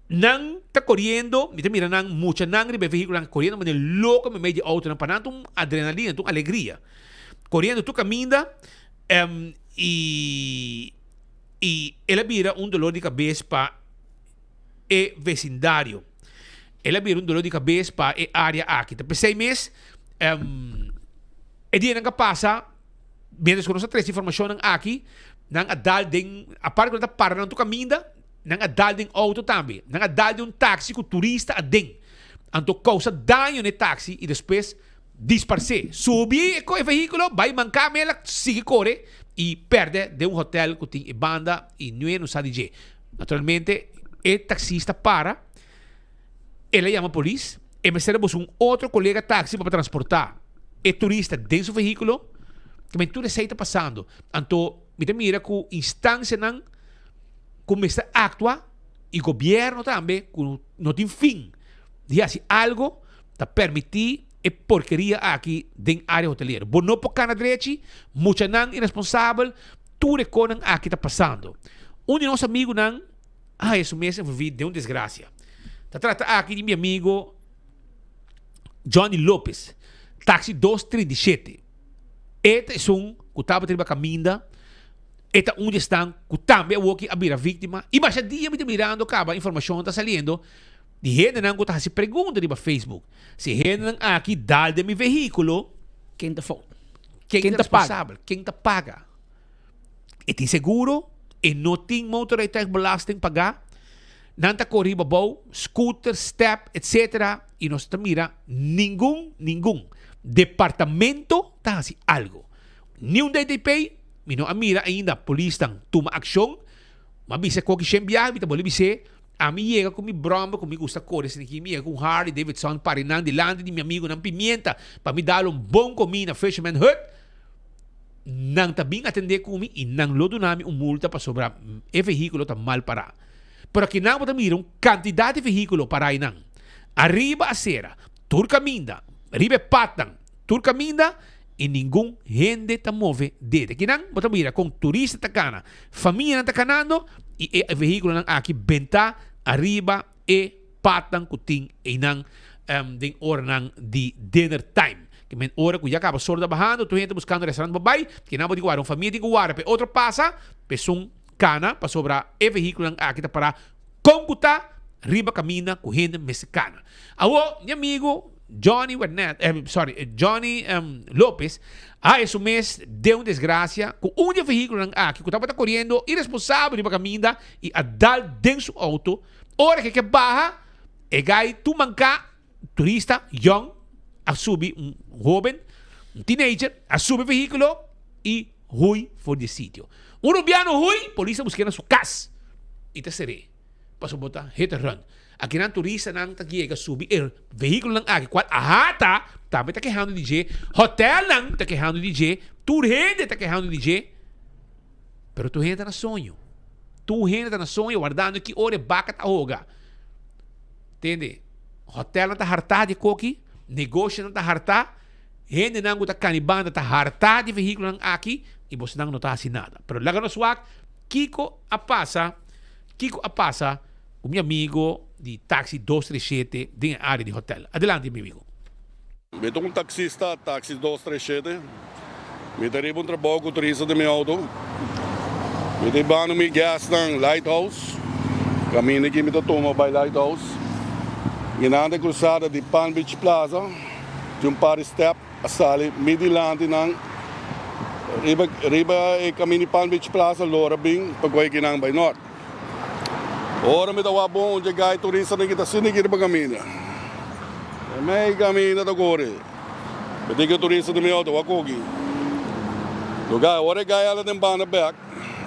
U: Nan ta koriendo, mi ta mira nan muchanan riba e vehíkulonan koriendo manera loko meimei di outonan, pa nan ta un adrenalina, ta un alegria. Koriendo tur kaminda i i el a bira un dolor di kabes pa e vesindario. El a bira un dolor di kabes pa e área aki. Ta p'esei mes e dianan ku a pasa. Mientras ku nos a trese informashonnan aki, nan a dal den, aparte ku nan ta para nan tur kaminda, nan a dal den outo tambe. Nan a dal den un taksi ku turista aden. Anto kousa daño na e taksi i despues disparsé. Subi e vehíkulo, bai manká mela, sigui kore i pèrdè den un hotèl ku tin e banda i niun no sa di dje. Naturalmente e taksista para, el a yama polis, e mester a buska un otro kolega taksi pa transportá e turista den su vehíkulo. Tamen tur esei ta pasando. Anto mi ta mira ku instansianan ku mester aktua i gobièrnu tambe ku no tin fin di hasi algo ta permití e porkeria aki den área hotelero. Bo no por kana drechi, muchanan iresponsabel, tur e konan aki ta pasando. Un di nos amigunan a haya su mes envolví den un desgrasia. Ta trata aki di mi amigo Johnny Lopez, taxi 237. E ta esun ku tabata riba kaminda, e ta un di esnan ku tambe awoki a bira víktima. I masha dia mi ta mirando kaba informashon ta saliendo di hendenan ku ta hasi pregunta riba Facebook. Si hendenan aki dal den mi vehíkulo,
D: Ken ta fout?
U: Ken
D: Ken
U: ta
D: ta paga?
U: responsabel? Ken ta paga? E tin seguro, e no tin motorrijtuigbelasting pagá. Nan ta kore riba bou, scooter, step, etc. I nos ta mira ningun, ningun departamento ta hasi algo. Ni un DTP, mi no a mira ainda polisnan tuma akshon. Mi a bisa koki shen biaha, mi ta bolbe bis'é, ami yega ku mi brommer ku mi gusta kore esaki, mi yega ku un Harley Davidson pari nan dilanti di mi amigunan Pimienta pa mi dal un bon komí na Fisherman Hut. Nan ta bin atendé ku mi i nan lo duna mi un multa pasobra e vehíkulo ta mal pará. Pero akinan bo ta mira un kantidat di vehíkulo pará einan. Ariba asera, tur kaminda, riba e patnan, tur kaminda i ningun hende ta move dede. Akinan bo ta mira kon turista ta kana, famianan ta kanando i e vehíkulonan aki bentá ariba e patnan ku tin einan den oranan di dinner time. Ke men ora ku ya kaba sol ta bahando, tur hende ta buskando restaurant pa bai, kinan bo tin ku wara, un famia tin ku wara pa e otro pasa, pa esun kana, pasobra e vehíkulonan aki ta pará kon ku ta riba kaminda ku hende mester kana. Awor, mi amigu Johnny Wernet, sorry, Johnny Lopez a haña su mes den un desgrasia ku un di e vehíkulonan aki ku tabata koriendo iresponsabel riba kaminda i a dal den su outo. Ora ke ke baha, e gai tur manká, turista yòn, a subi, un hóben, un teenager, a subi e vehíkulo i. Hui for di e sitio. Un Rubiano hui, polis a busk'é na su kas i ta ser'é. Pasobra bo ta hit and run. Akinan turistanan ta yega subi e vehíkulonan aki kual AHATA tambe ta kehando di dje, hotelnan ta kehando di dje, tur hende ta kehando di dje. Pero tur hende ta na soño. Tur hende ta na soño wardando ki ora e baka ta hoga. Tende, hotelnan ta hartá di e koki, negoshonan ta hartá. Hendenan ku ta kani banda ta hartá di vehíkulonan aki i bosonan no ta hasi nada. Pero laga nos wak kiko a pasa, kiko a pasa ku mi amigo di taxi dos tres shete den e área di hotèl. Adelante mi amigo.
C: Mi ta un taxista, taxi dos tres shete. Mi ta riba un trabou ku turista den mi outo. Mi ta hibando mi guestnan Lighthouse. Kaminda ki mi ta tuma bai Lighthouse. Mi nan ta krusada di Palm Beach Plaza. Di un par di step a sali mi dilanti nan riba riba e kaminda di Palm Beach Plaza lora bin pa kohe kinan bai nort. Ora mi ta wak bon dje gai turistanan ki ta sinti ki riba kaminda. E mei kaminda ta kore. Mi tin ki turista di mi auto wak koki. Lo gai ora e gai ala den banda bek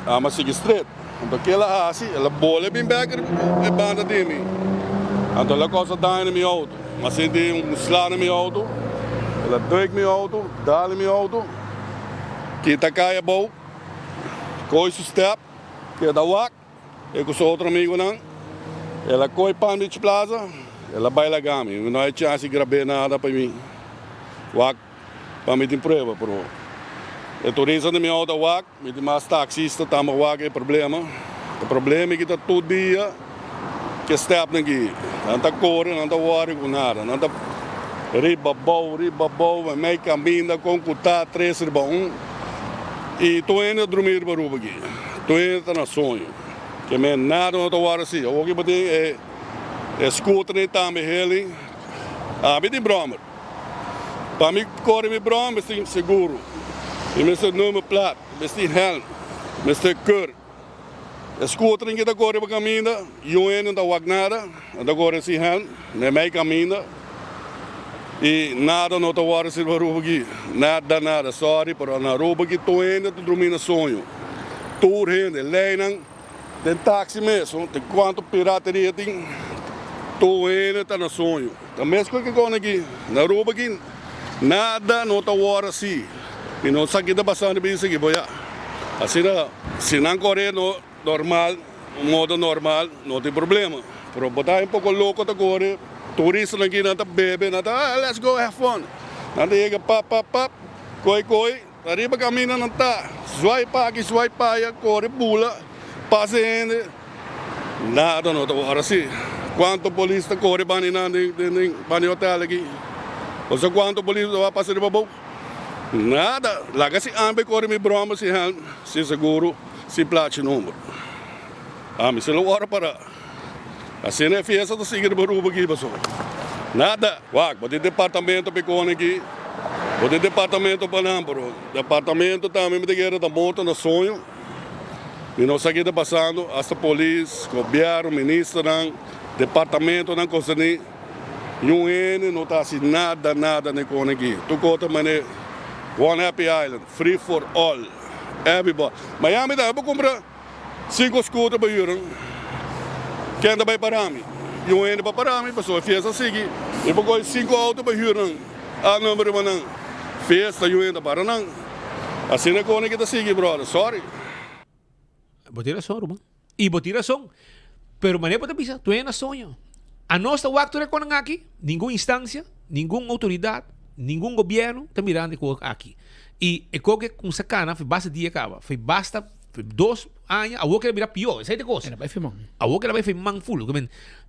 C: ami a sigui stret. Anto ke el a hasi el a bole bin bek riba e banda di mi. Anto el a kousa daño na mi auto. Mi a sinti un sla na mi auto. El a druk mi auto, dal mi auto, kita kai abou, kohe su step. Keda wak e ku su otro amigunan. El a koe Palm Beach Plaza, el a bai laga mi. Mi no hay chance di grab'é nada pa mi wak, pa mi tin prueba. Pero e turista di mi auto a wak, mi tin mas taxista tambe a wak e problema. E problema aki ta tur dia ku e stèpnan aki. Nan ta kore, nan ta wòri ku nada. Nan ta riba abou, riba abou, mei kaminda kon ku ta tres riba un. I tur hende ta drumi riba Aruba aki. Tur hende ta na soño. Ke men nada no ta wòrdu asi. Awor ki bo tin e e scooter ni tambe heli. Ami tin brommer. Pa mi kore mi brommer mester tin seguro. Mi mester nummer plat, mester tin helm, mester keur. E scooter ki ta kore riba kaminda, yu hende no ta wak nada, nan ta kore sin helm, meimei kaminda. I nada no ta wòrdu sirbi Aruba aki. Nada, nada. Sorry, pero na Aruba aki tur hende ta drumi na soño. Tur hende. Leinan den taxi mes, tin kuantu pirateria tin, tur hende ta na soño. Ta mes ku e kikon aki. Na Aruba aki nada no ta wòrdu asi. I no sa ki ta pasando bisa aki, bo ya. Asina si nan kore no normal. Un modo normal no tin problema, pero bo ta un poco loco ta core, turistanan aki nan ta bebe, nan ta ah let's go have fun, nan ta yega pap pap pap, coy coy, ariba camina nan ta zwaai pa aki zwaai pa aya, core bula, pasa hende, nada no ta wor asi, cuanto polis ta core bani nan den bani hotel aki, bo sa cuanto polis ta pasa riba bo, nada, laga si ambe core mi broma si helm, si seguro. Sin plachi number. Ami si lo ora para. Asina e fiesta ta sigui riba Aruba aki paso. Nada. Wak, bo tin departamento pa e kone aki. Bo tin departamento pa nan, pero departamento tambe mi ta kere ta morto na soño. Mi no sa ki ta pasando, hasta polis, gobierno, ministernan, departamentonan konserní, niun hende no ta hasi nada, nada na e kone aki. Tur kos ta mane One Happy Island, free for all. Everybody. Miami ta bo cumpra cinco scooter pa huur. Ken ta bay para mi? Y un hende pa para mi pasobra e fiesta sigui. Mi por coge cinco auto pa huur nan. A nomber riba nan. Fiesta y un hende ta para nan. Asina con e ki ta sigui brother. Sorry.
U: Bo tin rason ruman. Y bo tin rason. Pero manera bo ta bisa, tu hende a soño. Anos ta wak tur e konan aki, ningun instancia, ningun autoridad, ningun gobierno ta mirando e kos aki. Y e kos ke kumsa kana for basta dia kaba, for basta for dos aña, awor ke la bira pior, esei ta e kos.
D: El a bai firman.
U: Awor ke la bai firman full.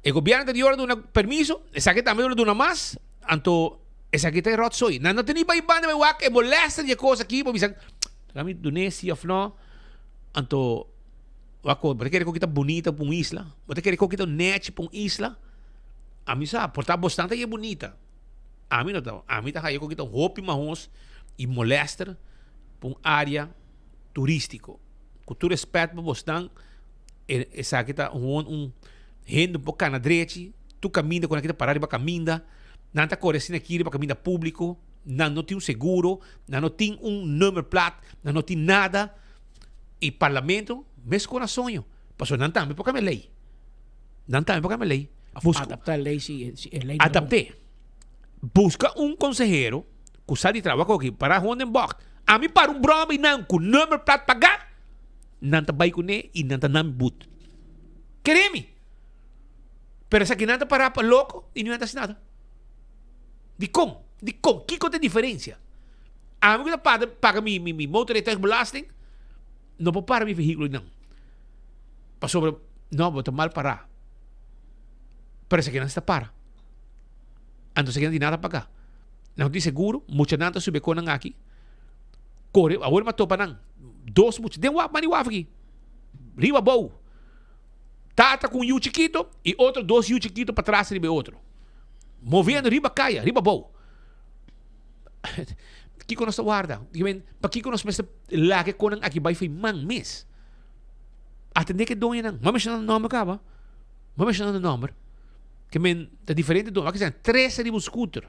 U: E gobierno anterior a duna permiso, esaki tambe lo duna mas, anto esaki ta e rotzooi. Nan no ta ni bai banda bai wak e molester di e kos aki, bo bisa, laga mi dun'é si of no, anto. Wak bo ta kere ku kita bunita pa un isla? Bo ta kere ku kita nechi pa un isla? Ami sa, por ta bosnan ta ye bunita. Ami no ta. Ami ta haya ku kita hopi mahos i molester pa un area turístiko. Ku tur respet pa bosnan, esaki ta gewoon un hende por kana drechi, tur kaminda ku nan kita para riba kaminda, nan ta kore asina aki riba kaminda públiko. Nan no tin un seguro, nan no tin un nummerplaat, nan no tin nada. Y parlamento mescor a soño, pasobra nan tambe por cambia ley. Nan tambe por cambia ley.
D: Of adapta ley si e ley no.
U: Adapte. Busca un consehero cu sa di trabajo aki para Hondenbocht. Ami para un broma y nan cu nummerplaat paga, nan ta bay cune y nan ta nan but. Kere mi. Pero esaki nan ta para pa loco y niun ta haci nada. Dikon? Dikon? Kiko ta e diferensia? Ami ku ta paga paga mi mi mi motorrijtuigbelasting no por para mi vehíkulo einan. Pasobra no bo ta mal pará. Pero esaki nan si ta para. Anto esaki nan tin nada paga. Nan no tin seguro, muchanan ta subi e konan aki, kore, awor mi a topa nan, dos mucha den waf, mani waf aki, riba abou. Tata ku un yu chikito i otro dos yu chikito patras riba e otro. Moviendo riba kaya, riba abou. Kiko nos ta warda? Pakiko nos mester laga e konan aki bai fo'i man mes? Atendé ku e doñonan. M'a menshoná nan nòmber kaba. M'a menshoná nan nòmber. Ke men ta diferente doño. Wak esei, tres riba un scooter.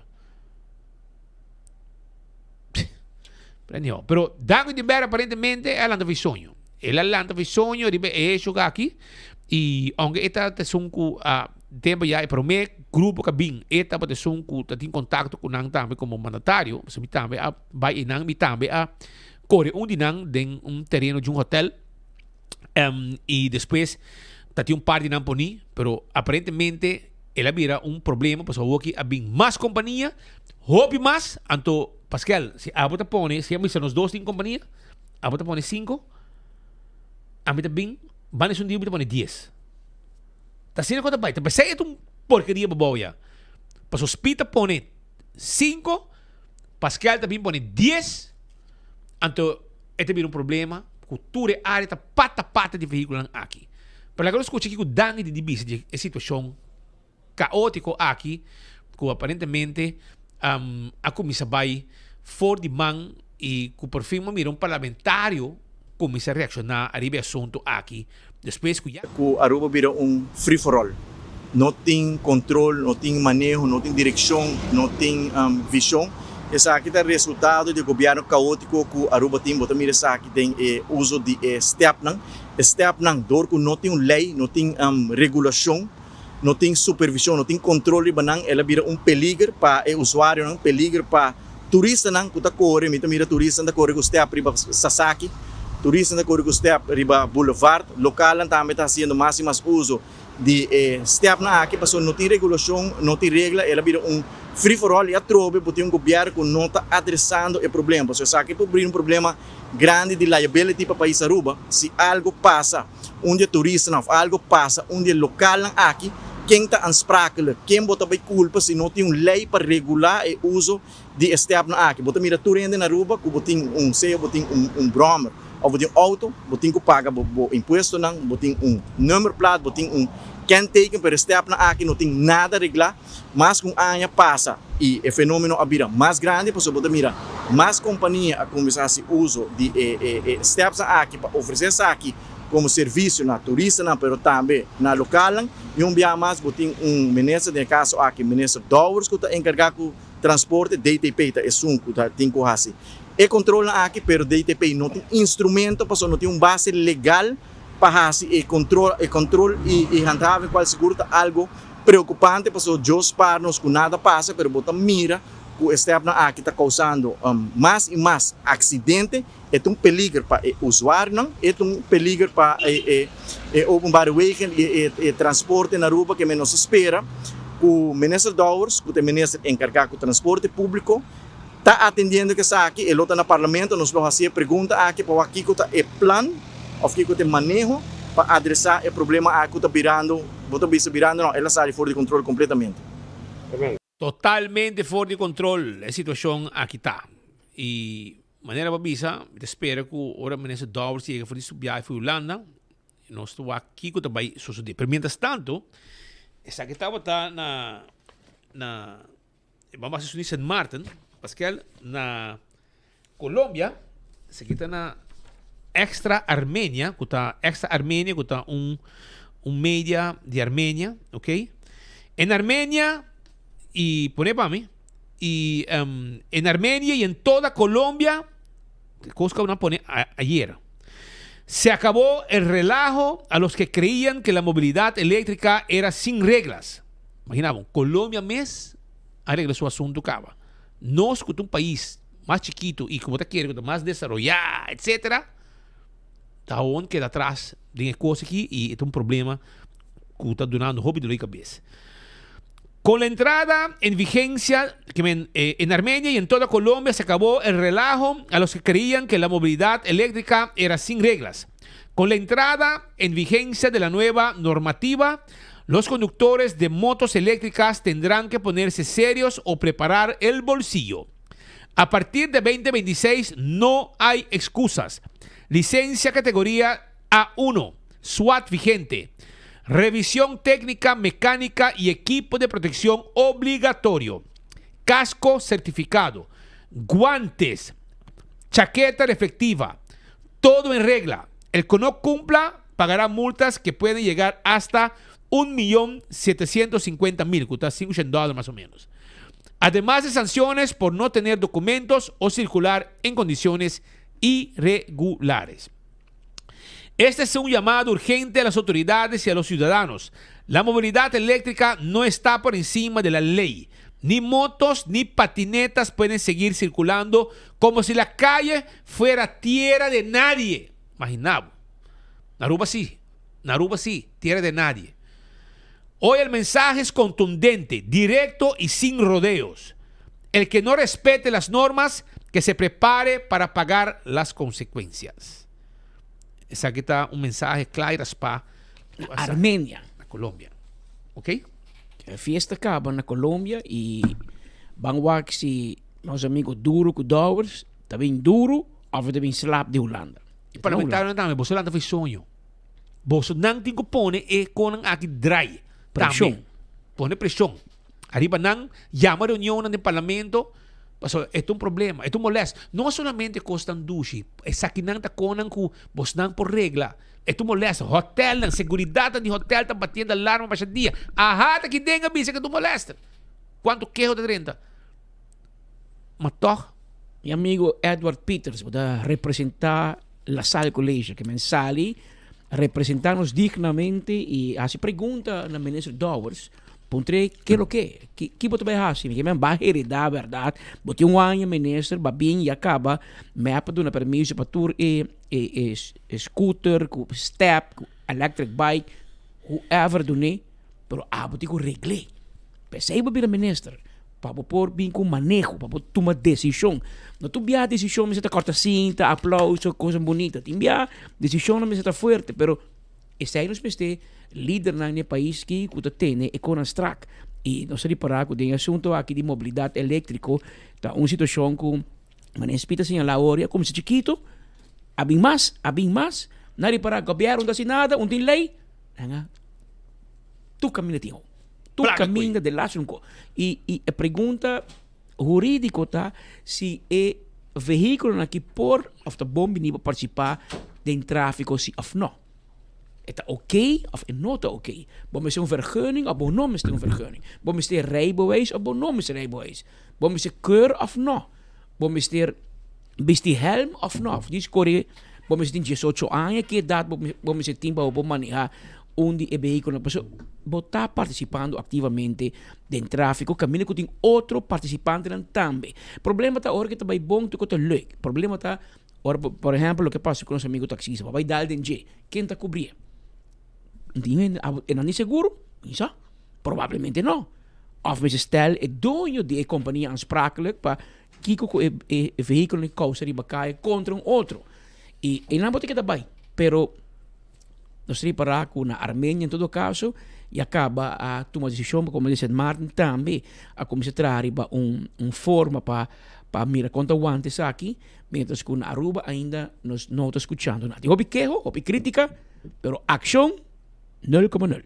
U: Pero anyhow, pero David de Berg aparentemente a lanta fo'i soño. El a lanta fo'i soño riba e hecho aki y aunke e ta esun cu a tempo ya e prome grupo cu a bin e tabata esun cu ta tin contacto cu nan tambe como mandatario, pasobra mi tambe a bay eynan, mi tambe a core un di nan den un tereno di un hotel y despues ta tin un par di nan poni, pero aparentemente el a bira un problema pasobra awoki a bin mas compania, hopi mas, anto Pascal si abo ta pone, si a bisa nos dos tin compania, abo ta pone cinco, ami ta bin banda esun dia mi ta pone dies. Ta asina ku ta bai, ta pesey e ta un porkeria babou ya. Pasobra Speed ta pone cinco, Pascal ta bin pone dies, anto e ta bira un problema ku tur e área ta pata pata di vehíkulonan aki. Pero laga nos skucha kiko Dani tin di bisa di e situashon kaótiko aki ku aparentemente a kuminsá bai for di man i ku por fin bo mira un parlamentario kuminsá reakshoná ariba e asuntu aki despues ku ya.
F: Ku Aruba bira un free for all. No tin control, no tin maneho, no tin direccion, no tin vision. Esaki ta resultado di e gobierno caotico cu Aruba tin. Bo ta mira esaki den e uso di e stepnan. E stepnan door cu no tin un ley, no tin regulacion, no tin supervision, no tin control riba nan, el a bira un peliger pa e usuarionan, peliger pa turistanan cu ta core. Mi ta mira turistanan ta core cu step riba Sasaki, turistanan ta core cu step riba Boulevard. Localnan tambe ta haciendo mas y mas uso di e stepnan aki pasobra no tin regulacion, no tin regla, el a bira un free for all y atrobe bo tin un gobierno cu no ta adresando e problema pasobra esaki por bira un problema grandi di liability pa pais Aruba si algo pasa un di e turistanan of algo pasa un di e localnan aki, ken ta aansprakelijk, ken bo ta bay culpa si no tin un ley pa regula e uso di e stepnan aki. Bo ta mira tur hende na Aruba cu bo tin un sea bo tin un brommer of bo tin un auto, bo tin cu paga bo impuestonan, bo tin un nummerplaat, bo tin un kenteken, pero e stepnan aki no tin nada regla. Mas cu un aña pasa y e fenomeno a bira mas grandi pasobra bo ta mira mas compania a cuminsa haci uso di e stepsnan aki pa ofrece esaki como servicio na turistanan pero tambe na localnan. Y un biaha mas bo tin un minister, den e caso aki minister Dowers cu ta encarga cu transporte, DTP ta esun cu ta tin cu haci e controlnan aki, pero DTP no tin instrumento pasobra no tin un base legal pa haci e control, e control y handhaving cual sigur ta algo preocupante pasobra Dios spaar nos cu nada pasa, pero bo ta mira cu e stepnan aki ta causando mas y mas accidente, e ta un peliger pa e usuarionan, e ta un peliger pa e openbare wegen y e transporte na Aruba ke nos a spera cu Minister Dowers cu ta e minister encarga cu transporte publico ta atendiendo cu esaki, e lo ta na Parlamento, nos lo haci e pregunta aki pa wak kico ta e plan of kico ta e maneho pa adresa e problema aki cu ta birando, bo ta bisa birando no, el a sali for di control completamente.
U: Totalmente for di control e situacion aki ta. Y manera bo a bisa, mi ta spera cu ora Minister Dowers yega for di su biahe for Hulanda, nos ta wak kico ta bay sosode. Pero mientras tanto, esaki tabata na, na. Vamos a hacer su Sint Maarten, Pascal, na Colombia, se kita na Extra Armenia, ku ta Extra Armenia, ku ta un un media di Armenia, ok? En Armenia, y pone pa mi, y en Armenia y en toda Colombia, cos cu nan pone ayer. Se acabó el relajo a los que creían que la movilidad eléctrica era sin reglas. Imagina bo, Colombia mes a regla su asunto caba. Nos cu ta un pais mas chikito y cu bo ta kere cu ta mas desaroya, etcetera, ta awor keda atras den e cos aki y e ta un problema cu ta dunando hopi dolor di cabes. Con la entrada en vigencia que men, eh, en Armenia y en toda Colombia se acabó el relajo a los que creían que la movilidad eléctrica era sin reglas. Con la entrada en vigencia de la nueva normativa, los conductores de motos eléctricas tendrán que ponerse serios o preparar el bolsillo. A partir de 2026 no hay excusas. Licencia categoría A1, SWAT vigente. Revisión técnica, mecánica y equipo de protección obligatorio. Casco certificado, guantes, chaqueta reflectiva, todo en regla. El que no cumpla pagará multas que pueden llegar hasta 1.750.000, que está 5 dólares más o menos. Además de sanciones por no tener documentos o circular en condiciones irregulares. Este es un llamado urgente a las autoridades y a los ciudadanos. La movilidad eléctrica no está por encima de la ley. Ni motos ni patinetas pueden seguir circulando como si la calle fuera tierra de nadie. Imagina bo. Na Aruba sí. Na Aruba sí, tierra de nadie. Hoy el mensaje es contundente, directo y sin rodeos. El que no respete las normas, que se prepare para pagar las consecuencias. Esaki ta un mensahe kla y raspá
D: Na Armenia.
U: Na Colombia. Ok?
D: E fiesta caba na Colombia y ban wak si nos amigo Duro cu Dowers ta bin duro of ta bin slap di Hulanda.
U: Y parlamentarionan tambe, boso lanta fo'i soño. Boso nan tin cu pone e conan aki draai.
D: Presion.
U: Tambe. Pone presion. Ariba nan, yama reunionnan den parlamento, pasobra e ta un problema, e ta un molest. No solamente cosnan dushi, esakinan ta conan cu bosnan por regla. E ta un molest. Hotelnan, seguridadnan di hotel ta batiendo alarma basha dia. Aha, ta kiden a bisa cu e ta un molest. Cuanto keho ta drenta. Ma toch.
D: Mi amigo Edward Pieters bo ta representa La Salle College ke men sali representa nos dignamente y haci pregunta na minister Dowers puntr'e ke lo ke ki bo ta bay haci mi ke men ba hereda berdad bo tin un aña minister ba bin ya caba mep a duna permiso pa tur e e scooter cu step cu electric bike whoever dun'e pero abo tin cu regl'e P'esei bo bira minister, pa bo por bin ku maneho, pa bo tuma desishon. No tur bia desishon mester ta kòrta sinta, aplauso, kosnan bunita. Tin bia desishonnan mester ta fuerte, pero esei nos mester lidernan den e pais aki ku ta tene e konan strak. I nos ta ripará ku den e asuntu aki di mobilidat eléktriko ta un situashon ku manera Speed a señalá awor ya kuminsá chikitu, a bin mas, a bin mas. Nan a ripará gobièrnu no ta hasi nada, un tin lei, nan a tur kaminda tin. Tur caminda de laatste un ko. Y, y e pregunta hurídico ta si e vehículonan aki por of ta bon bini pa participa den tráfico si of no. E ta oké of e no ta oké. Bo mester un vergunning of bo no mester un vergunning. Bo mester rijbewijs of bo no mester rijbewijs. Bo mester keur of no. Bo mester bisti helm of no. Of dis kore bo mester tin diesocho aña ki edat bo bo mester tin pa bo por maneha un di e vehículonan. Pasobra bo ta participando activamente den tráfico caminda cu tin otro participantenan tambe. Problema ta ora cu ta bay bon tur cu ta leuk. Problema ta ora por ehempel loke pasa cu nos amigo taxista bo a bay dal den dje ken ta cubrié? Tin hende e nan di seguro? Mi sa. Probablemente no. Of mester stel e doño di e compania aansprakelijk pa kiko ku e e vehículo ni kousa riba kaya kontra un otro. I einan bo ta keda bai. Pero nos ripará ku na Armenia en todo kaso ya kaba a tuma desishon pa komo di Sint Maarten tambe a kuminsá traha riba un un forma pa pa mira kon ta wanta esaki, mientras ku na Aruba ainda nos no ta skuchando nada. Tin hopi keho, hopi krítika, pero akshon nul komo nul.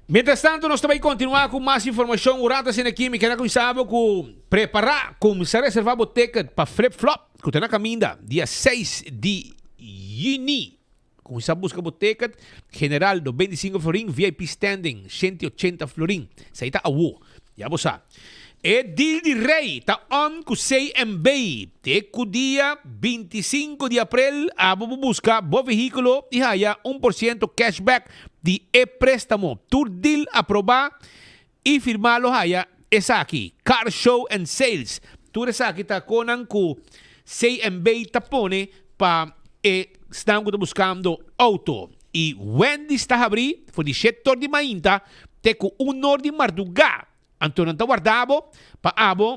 U: Mientras tanto nos ta bay continua cu mas informacion un rato asina aki mi keda cuminsa bo cu prepara cuminsa reserva bo ticket pa Flip Flop cu ta na caminda dia seis di juni cuminsa busca bo ticket general 95 florin VIP standing 180 florin esey ta awo ya bo sa. E deal di rey ta on cu CMB. Te cu dia 25 di april abo por busca bo vehiculo y haya 1% cashback di e prestamo. Tur deal aproba y firma lo haya esaki. Car Show and Sales. Tur esaki ta conan cu CMB ta pone pa e esnan cu ta buscando auto. Y Wendy's ta habri for di shete or di mainta te cu un or di marduga. Anto nan ta warda bo pa abo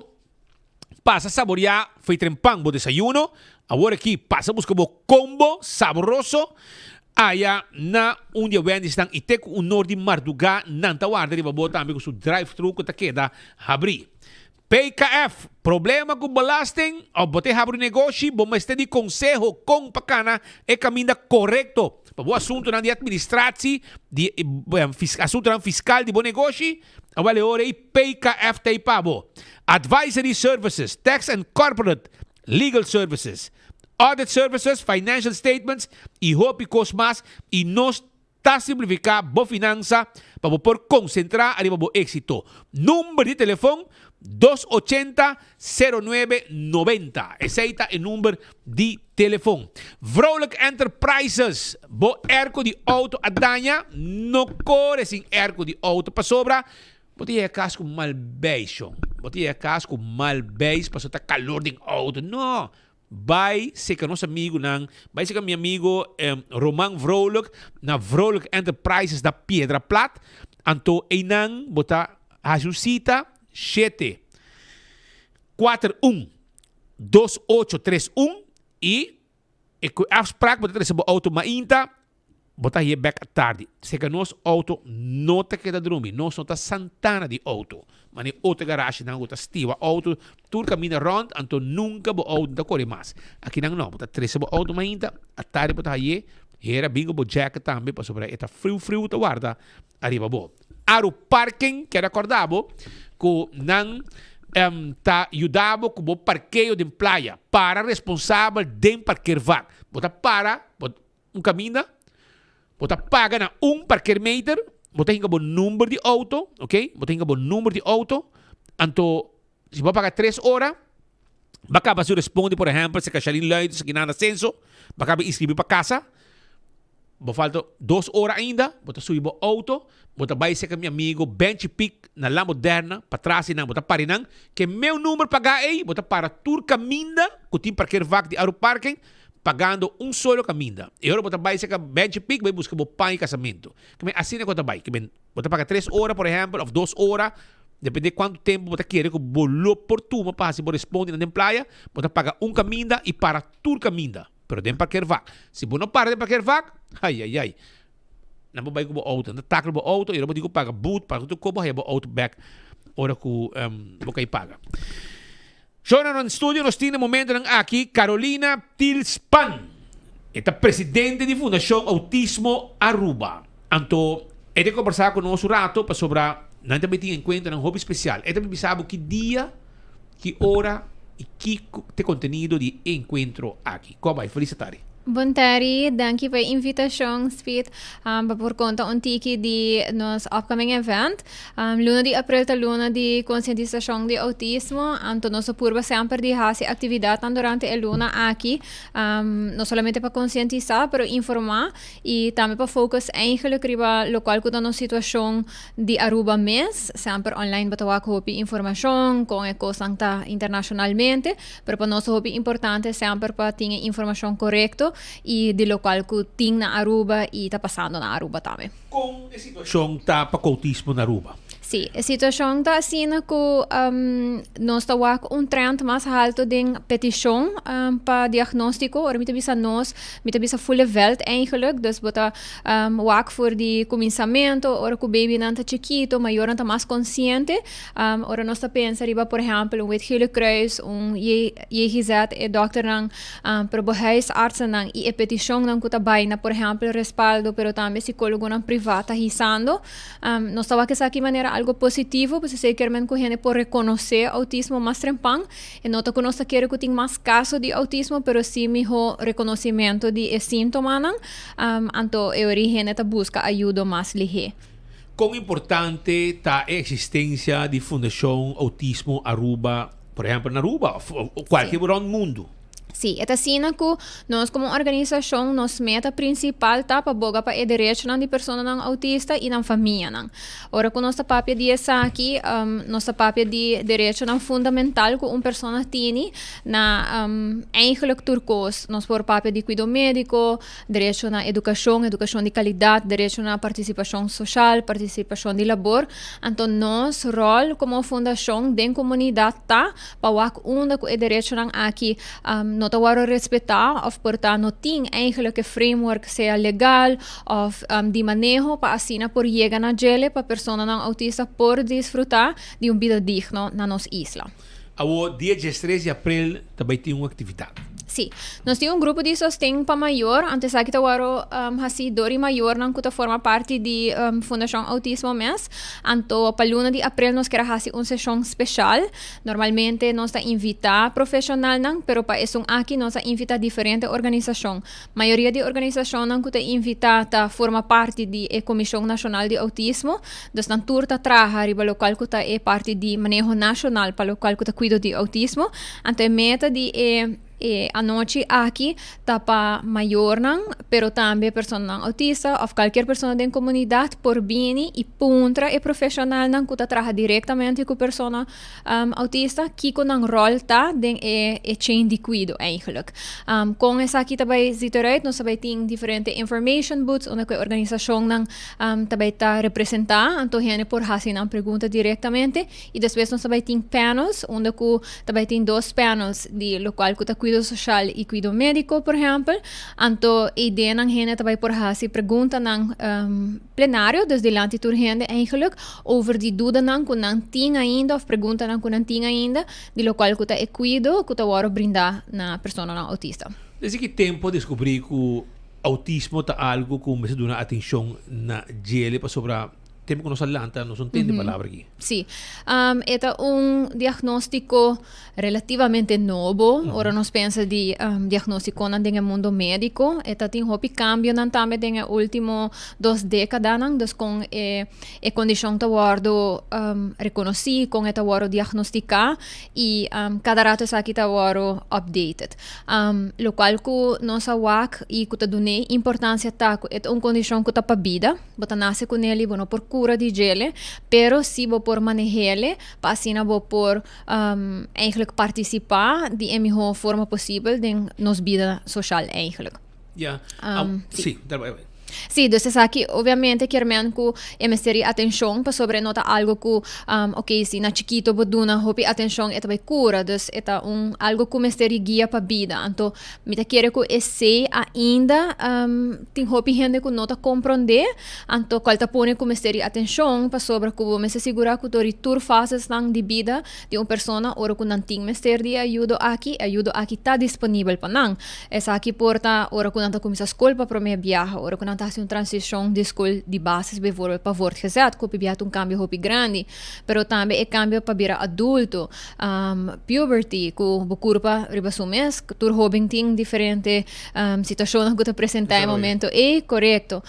U: pasa saboreá fo'i trempan bo desayuno. Awor aki pasa buska bo combo sabroso aya na un di e Wendy's-nan i te ku un nor di mardugá nan ta warda riba bo tambe ku su drive-thru ku ta keda habrí. PKF, Problema ku belasting òf bo te habri un negoshi bo mester di konseho kon pa kana e kaminda korekto pa bo asuntunan di administratie di asuntunan fiskal di bo negoshi. Awel e ora ei PKF ta ei pa bo. Advisory Services, Tax and Corporate Legal Services, Audit Services, Financial Statements y hopi cos mas y nos ta simplifica bo finansa pa bo por concentra ariba bo exito. Number di telefon, dos ochenta, sero nuebe, noventa. Esey ta e number di telefon. Vrolijk Enterprises, bo airco di auto a daña? No core sin airco di auto pasobra bo ta yega cas cu mal beis shon. Bo ta yega cas cu mal beis pasobra ta calor den auto. No! Bai seca nos amigunan, bai seca mi amigo Roman Vrolijk na Vrolijk Enterprises na Piedra Plat. Anto eynan bo ta haci un cita shete, kuater un. Dos ocho tres un y e cu afspraak bo ta trece bo auto mainta bo ta haye bek atardi. Seca nos auto no ta keda drumi, nos no ta santana di auto mane otro garashinan cu ta stiwa auto tur caminda rond anto nunca bo auto no ta core mas. Akinan no, bo ta trece bo auto mainta atardi bo ta haye hera bin cu bo jacket tambe pasobra e ta friu friu ta warda ariba bo. Aru Parking keda korda bo ku nan ta yuda bo ku bo parkeo den playa. Para responsabel den parkeervak. Bo ta para bo un kaminda, bo ta paga na un parkeermeter, bo ta hinka bo number di outo, ok, bo ta hinka bo number di outo, anto si bo a paga tres ora, bo a kaba su responde por ehempel si Kashalin Luijten esaki nan na censo, bo a kaba inscribi pa kasa. Bo falta dos ora ainda, bo ta subi bo auto, bo ta bai serka mi amigo Benchi Piek na La Moderna, patras di nan, bo ta pari nan, ke meu number pagá ei, bo ta para tur kaminda ku tin parkeervak di Aruparking, pagando un solo kaminda. E ora bo ta bai serka Benchi Piek, bai buska bo pan i kasamentu. Ke men asina ku ta bai. Ke men bo ta paga tres ora, por ehèmpel, òf dos ora, depende kuantu tempu bo ta kere ku bo lo por tuma pa hasi bo responde nan den playa, bo ta paga un kaminda i para tur kaminda. Pero den parkeervak. Si bo no para den parkeervak, ai ai ai. Nan por bai ku bo auto. Nan ta tackle bo auto i ora bo tin ku paga boet, paga tur kos, bo haya bo auto bek ora ku bo kai paga. Shownan na studio nos tin na momentonan aki Carolina Tilspan. E ta presidente di Fundashon Autismo Aruba. Anto e ta kombersá ku nos un rato pasobra nan ta bai tin enkuentronan hopi spesial. E ta bai bisa bo ki dia. Ki ora i kiko ta e kontenido di e enkuentro aki? Kò bai? Felis atari.
G: Bon tari, danki pa e invitashon Speed pa por konta un tiki di nos upcoming event. Luna di april ta luna di konsientisashon di outismo, anto nos a purba semper di hasi aktividatnan durante e luna aki, no solamente pa konsientisá pero informá i tambe pa focus eigenlijk riba lokual ku ta nos situashon Di Aruba mes, semper online bo ta wak hopi informashon kon e kosnan ta internashonalmente, pero pa nos ta hopi importante semper pa tin e informashon korekto i di lokual ku tin na Aruba i ta pasando na Aruba tambe.
U: Kon e situashon ta pa ku outismo na Aruba?
G: Sí, e situashon ta asina ku nos ta wak un trend mas halto den petishon pa diagnóstiko. Ora mi ta bisa nos, mi ta bisa ful e vèlt eigenlijk, dus bo ta Wak for di kuminsamentu, ora ku babynan ta chikito, mayornan ta mas konsiente. Ora nos ta pensa riba, por ehèmpel, un Wit-Gele Kruis, un JGZ, e dòkternan, pero bo huisartsennan i e petishonnan ku ta bai na, por ehèmpel, Respaldo, pero tambe sikólogonan privá ta hisando. Nos ta wak esaki manera algu positivo, pasobra esei kier men ku hende por rekonosé outismo mas trempan. E no ta ku nos ta kere ku tin mas kaso di outismo, pero sí mihó rekonosimentu di e síntomanan. Anto e ori hende ta buska ayudo mas lihé.
U: Kon importante ta e eksistensia di Fundashon Outismo Aruba, por ehèmpel na Aruba òf kualke rònt mundu?
G: Sí, e ta asina ku nos komo organisashon nos meta prinsipal ta pa boga pa e derechonan di personanan outista i nan famianan. Ora ku nos ta papia di esaki, nos ta papia di derechonan fundamental ku un persona tini na eigenlijk tur kos. Nos por papia di kuido médiko, Derecho na edukashon, edukashon di kalidat, derecho na partisipashon soshal, partisipashon di labor. Anto nos ròl komo fundashon den komunidat ta pa wak unda ku e derechonan aki no ta wòrdu respetá òf por ta no tin eigenlijk e framework sea legal òf di maneho pa asina por yega na djele pa personanan outista por disfrutá di un bida digno na nos isla.
U: Awor dia diestres di aprel ta bai tin un aktividat.
G: Sí. Nos tin un grupo di sosten pa mayor, anto esaki ta wòrdu hasí dor di mayornan ku ta forma parti di Fundashon Outismo mes. Anto pa luna di aprel nos kier a hasi un seshon speshal. Normalmente nos ta invitá profeshonalnan, pero pa esun aki nos a invitá diferente organisashon. Mayoria di organisashonnan ku ta invitá ta forma parti di e Komishon Nashonal di Outismo. Dus nan tur ta traha riba lokual ku ta e parti di maneho nashonal pa lokual ku ta kuido di outismo. Anto e meta di e e anochi aki ta pa mayornan, pero tambe personanan outista òf kualkier persona den komunidat por bini i puntra e profeshonalnan ku ta traha direktamente ku persona autista kiko nan ròl ta den e e chain di kuido eigenlijk. Kon esaki ta bai ziet eruit? Nos ta bai tin diferente information booths unda ku e organisashonnan ta bai ta representá, anto hende por hasi nan pregunta direktamente i despues nos ta bai tin panels unda ku ta bai tin dos panels di lokual ku ta kuido soshal i kuido médiko por ehèmpel, anto e ideanan hende ta bai por hasi preguntanan plenario, dus dilanti tur hende eigenlijk, over di dudanan ku nan tin ainda of preguntanan ku nan tin ainda di lokual ku ta e kuido ku ta wòrdu brindá na personanan outista.
U: Desde ki tempu a deskubrí ku outismo ta algu ku mester duna atenshon na djele pasobra tempu ku nos a lanta nos no tende palabra aki?
G: Sí. E ta un diagnóstiko relativamente nobo. Ora nos pensa di diagnóstikonan den e mundo médiko, e ta tin hopi kambionan tambe den e último dos dékadanan. Dus kon e e kondishon ta wòrdu rekonosí, kon e ta wòrdu diagnostiká i kada rato esaki ta wòrdu updated. Lokual ku nos a wak i ku ta dun'é importansia ta ku e ta un kondishon ku ta pa bida. Bo ta nase kunel i bo no por kura di djele, pero si bo por maneh'é pa asina bo por eigenlijk partisipá di e mihó forma posibel den nos bida soshal eigenlijk.
U: Ja, sí, dal bai bai.
G: Sí, dus esaki obviamente kier men ku e mester di atenshon pasobra e no ta algo ku ok si na chikito bo duna hopi atenshon e ta bai kura, dus e ta un algo ku mester di guia pa bida. Anto Mi ta kere ku esei ainda tin hopi hende ku no ta komprondé, anto kual ta pone ku mester di atenshon pasobra ku bo mester sigurá ku dor di tur fasesnan di bida di un persona ora ku nan tin mester di e ayudo aki, e ayudo aki ta disponibel pa nan. Esaki por ta ora ku nan ta kuminsá skol pa promé biaha, ora ku nan ta hasi un transishon di skol di basis bijvoorbeeld pa voortgezet, ku hopi biaha ta un kambio hopi grandi, pero tambe e kambio pa bira adulto. Puberty, ku bo kurpa riba su mes, tur hóben tin diferente situashonnan ku ta presentá e momento ei, korekto.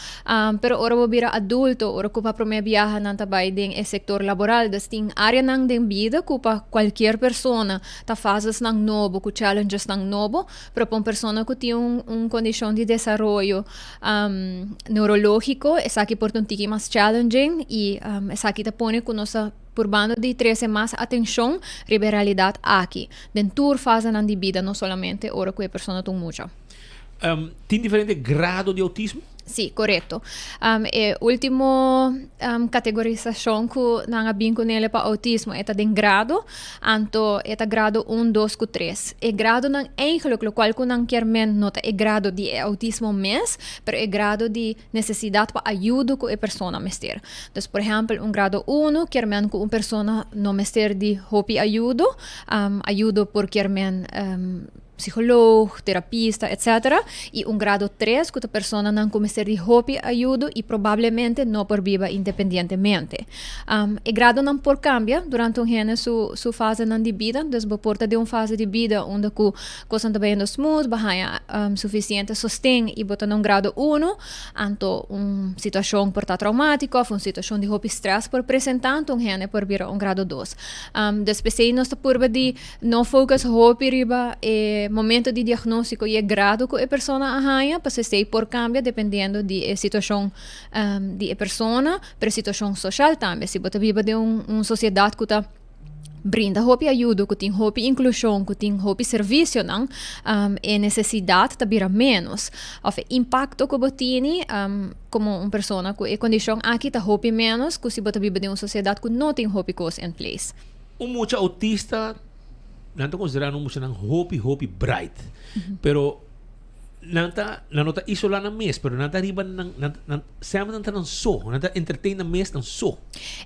G: Pero ora bo bira adulto, ora ku pa promé biaha nan ta bai den e sektor laboral, dus tin áreanan den bida ku pa kualkier persona ta fasesnan nobo, ku challengesnan nobo, pero pa un persona ku tin un kondishon di desaroyo neurológiko, esaki por ta un tiki mas challenging i esaki ta pone ku nos ta Purbando di trese mas atencion riba e realidad aki, den tur fasenan di bida, no solamente ora cu e persona ta un mucha.
U: Tin diferente grado di autismo?
G: Sí, corecto. E ultimo categorisacion cu nan a bin cu nele pa autismo e ta den grado, anto e ta grado un, dos cu tres. E gradonan eigenlijk locual cu nan kier men no ta e grado di e autismo mes, pero e grado di Nesesidat pa ayudo ku e persona mester. Dus por ehèmpel un grado unu kier men ku un persona no mester di hopi ayudo. Ayudo por kier men. Psicoloog, terapista, etc. Y un grado 3 cu ta personanan cu mester di hopi ayudo y probablemente no por biba independientemente. Um, e gradonan por cambia durante un hende su, su fasenan di bida. Dus bo por ta den un fase di bida unda cu cosnan ta bayendo smooth, bo haya um, suficiente sosten y bo ta na un grado 1, anto un situacion por ta traumatico of un situacion di hopi stress por presenta, anto un hende por bira un grado 2. Um, dus p'esey nos ta purba di No focus hopi riba e momento di diagnóstiko i e grado ku e persona a haña, pasobra esei por kambia dependiendo di e situashon di e persona, pero e situashon soshal tambe. Si bo ta biba den un un sosiedat ku ta brinda hopi ayudo, ku tin hopi inklushon, ku tin hopi servisionan, e nesesidat ta bira ménos. Òf e impakto ku bo tini komo un persona ku e kondishon aki ta hopi ménos ku si bo ta biba den un sosiedat ku no tin hopi kos en place.
U: Un mucha autista nan ta considera un muchanan hopi hopi bright. Pero nan ta nan no ta isola nan mes, pero nan ta riba nan nan nan semper nan ta nan so, nan ta entertain nan mes nan so.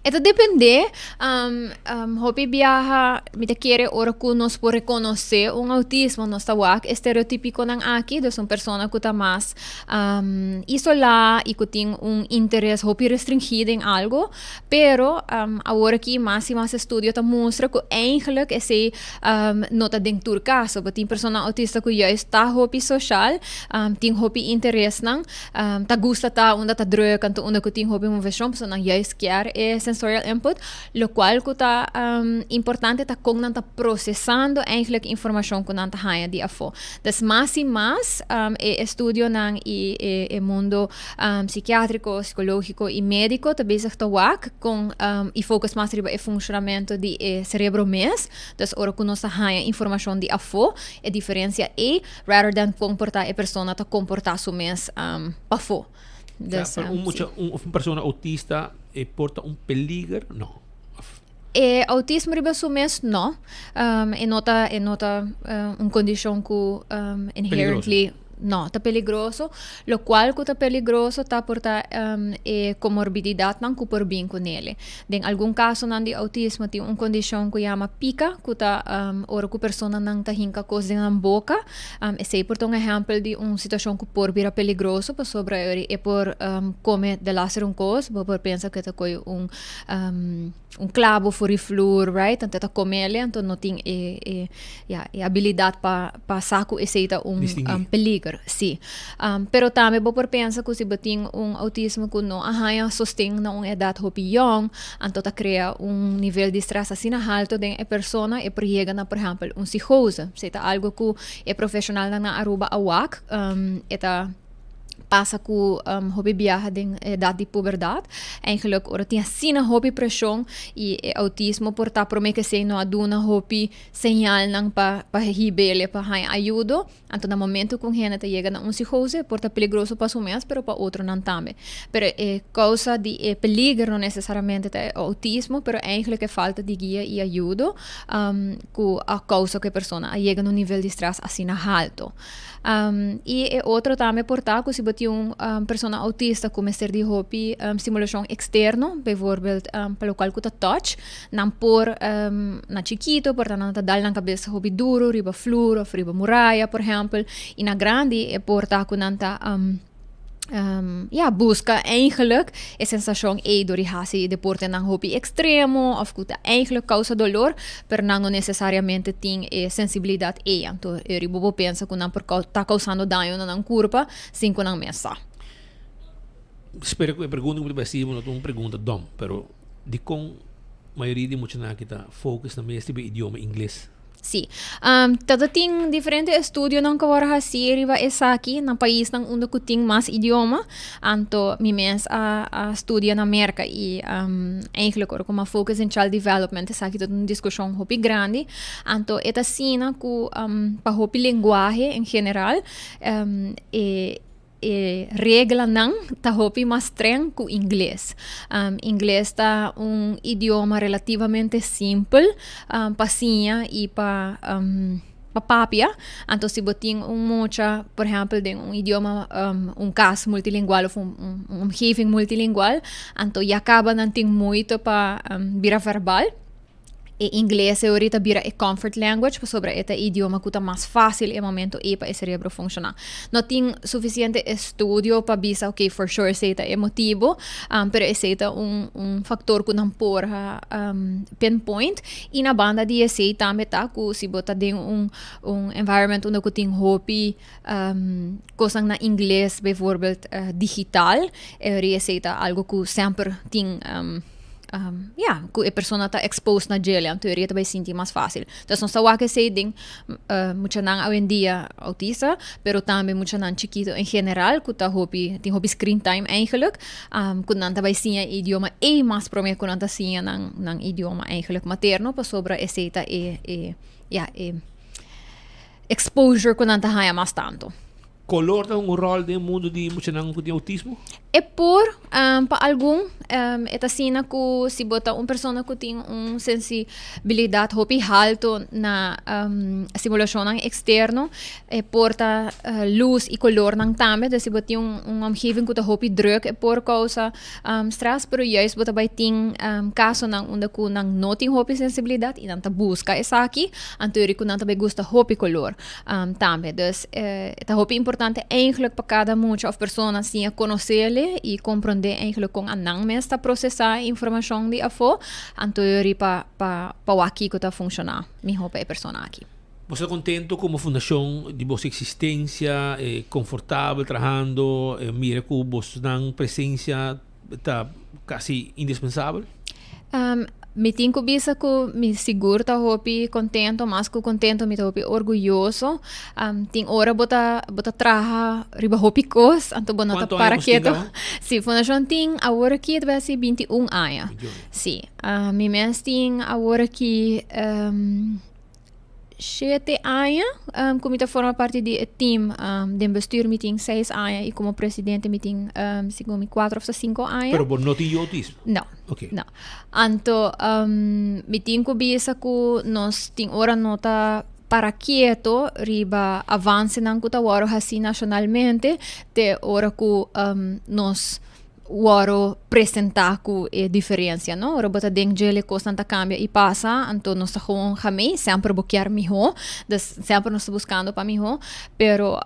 G: E ta depende, um, um, hopi biaha mi ta kere ora ku nos por rekonosé un autismo nos ta wak e stereotípikonan aki, dus un persona ku ta mas um, isolá i ku tin un interes hopi restringí den algo. Pero awor aki mas y mas estudio ta mustra cu eigenlijk esey no ta den tur caso. Bo tin persona autista cu juist ta hopi social, tin hopi interesnan, ta gusta ta unda ta druk anto unda cu tin hopi movecion pasobra nan juist kier e sensorial input. Locual cu ta importante ta con nan ta procesando eigenlijk informacion cu nan ta haya di afo. Dus mas y mas e estudionan y e mundo Psikiatriko, psikologiko i mediko ta bezig ta wak kon i focus mas riba e funshonamentu di e serebro mes. Dus ora ku nos ta haña informashon di afó, e diferensia ei, rather than kon por ta e persona ta komportá su mes pafó.
U: Dus, pero un mucha, un, of un persona autista e por ta un peliger? No. Of?
G: E autismo riba su mes no. E no ta, e no ta un kondishon ku inherently no ta peligroso. Lokual ku ta peligroso ta por ta e komorbididatnan ku por bin ku nele. Den algun kasonan di autismo tin un kondishon ku yama pika ku ta ora ku personanan ta hinka kos den nan boka. Esei por ta un ehèmpel di un situashon ku por bira peligroso pasobra e por kome delaster un kos, bo por pensa ku e ta kohe un un clavo for di flur, right? Anto e ta comele, anto no tin e, e, ja, e habilidad pa, pa sa cu esey ta un um, peliger. Sí. Um, pero tambe bo por pensa cu si bo tin un autismo cu no a haya sosten na un edad hopi jong, anto ta crea un nivel di stress asina halto den e persona, e por yega na, por ehempel, un psicose. Esey ta algo cu e profesionalnan na Aruba a wak, um, e ta pasa ku um, hopi biaha den edad di puberdat. Eigenlijk ora tin asina hopi preshon i e autismo por ta prome ke esei no a duna hopi señalnan pa pa hibele pa haña ayudo. Anto na momento ku un hende ta yega na un psicose por ta peligroso pa su mes pero pa otronan tambe. Pero e kousa di e peliger no nesesariamente ta e autismo pero eigenlijk e falta di guia i ayudo um, ku a kousa ku e persona a yega na un nivel di stress asina halto. I e otro tambe por ta ku si bo tin un persona autista ku mester di hopi stimulashon eksterno, bijvoorbeeld pa lokual ku ta touch, nan por na chikito por ta nan ta dal nan kabes hopi duru riba flur òf riba muraya por ehèmpel, i na grandi e por ta ku nan ta ya buska eigenlijk e sensashon ei dor di hasi deportenan hopi ekstremo òf ku ta eigenlijk kousa dolor, pero nan no nesesariamente tin e sensibilidat ei. Anto e riba bo pensa ku nan por ta kousando daño na nan kurpa sin ku nan mes sa.
U: Spera ku e pregunta ku mi ta bai hasi bo no ta un pregunta dòm, pero dikon mayoria di muchanan aki ta focus na mes riba e idioma ingles?
G: Sí. Um, ta tin diferente estudionan ku wòrdu hasí riba esaki na paisnan unda ku tin mas idioma. Anto mi mes a, a studia na Merka i um, eigenlijk ora ku mi a focus in child development esaki ta un diskushon hopi grandi. Anto e ta asina ku um, pa hopi lenguahe en general um, e E reglanan ta hopi mas streng ku ingles. Ingles ta un idioma relativamente simpel pa siña i pa pa papia. Anto si bo tin un mucha, por ehèmpel den un idioma, un kas multilingual òf un un omgeving multilingual, anto ya kaba nan tin moeite pa bira verbal. E ingles e ora ta bira e comfort language pasobra e ta e idioma ku ta mas fásil e momento ei pa e cerebro funshoná. No tin sufisiente estudio pa bisa ok for sure esei ta e motibu, pero esei ta un un faktor ku nan por pinpoint. I na banda di esei tambe ta ku si bo ta den un un environment unda ku tin hopi kosnan na ingles bijvoorbeeld digital, e ora esei ta algu ku semper tin. Um, ja, ku e persona ta exposed na djele, anto e ta bai sinti mas fácil. Dus nos ta wak esei den uh, muchanan awendia autista, pero tambe muchanan chikito en general, ku ta hopi, tin hopi screen time eigenlijk, um, ku nan ta bai siña e idioma ei mas promé ku nan ta siña nan, nan idioma eigenlijk materno, pasobra esei ta e, e, ja, e exposure ku nan ta haña mas tanto.
U: Color ta hunga un rol den mundo di muchanan cu tin autismo?
G: E por, pa algun. E ta asina cu si bo ta un persona cu tin un sensibilidad hopi halto na stimulacionnan externo, e por ta luz y colornan tambe. Dus si bo tin un omgeving cu ta hopi druk, e por causa stress. Pero juist bo ta bay tin casonan unda cu nan no tin hopi sensibilidad y nan ta busca esaki, anto yori cu nan ta bay gusta hopi color. Tambe. Dus e ta hopi importante eigenlijk pa kada mucha of persona siña konosele i komprondé eigenlijk kon anan mes ta prosesá e informashon di afó, anto yori pa pa pa wak kiko ta funshoná mihó pa e persona aki.
U: Bo ta kontento komo fundashon di boso eksistensia, konfortabel trahando, mira ku bosnan presensia ta kasi indispensabel?
G: Mi tin ku bisa ku mi sigur ta hopi kontento, mas ku kontento mi ta hopi orguyoso. Tin ora bo ta bo ta traha riba hopi kos, anto bo no ta para keto. Si, Fundashon tin awor aki ta bai hasi 21 aña. Si, mi mes tin awor aki Shete aña ku mi ta forma parti di e team. Den bestuur mi tin seis aña i komo presidente mi tin segun mi kuater òf sinku aña.
U: Pero bo no tin yu outismo?
G: No.
U: Oké.
G: No. Anto mi tin ku bisa ku nos tin ora no ta para kieto riba avansenan ku ta wòrdu hasi nashonalmente te ora ku nos wòrdu presentá ku e diferensia, no? Ora bo ta den djel e kosnan ta kambia i pasa, anto nos ta gewoon ga mee, semper bo kier mihó, dus semper nos ta buskando pa mihó, pero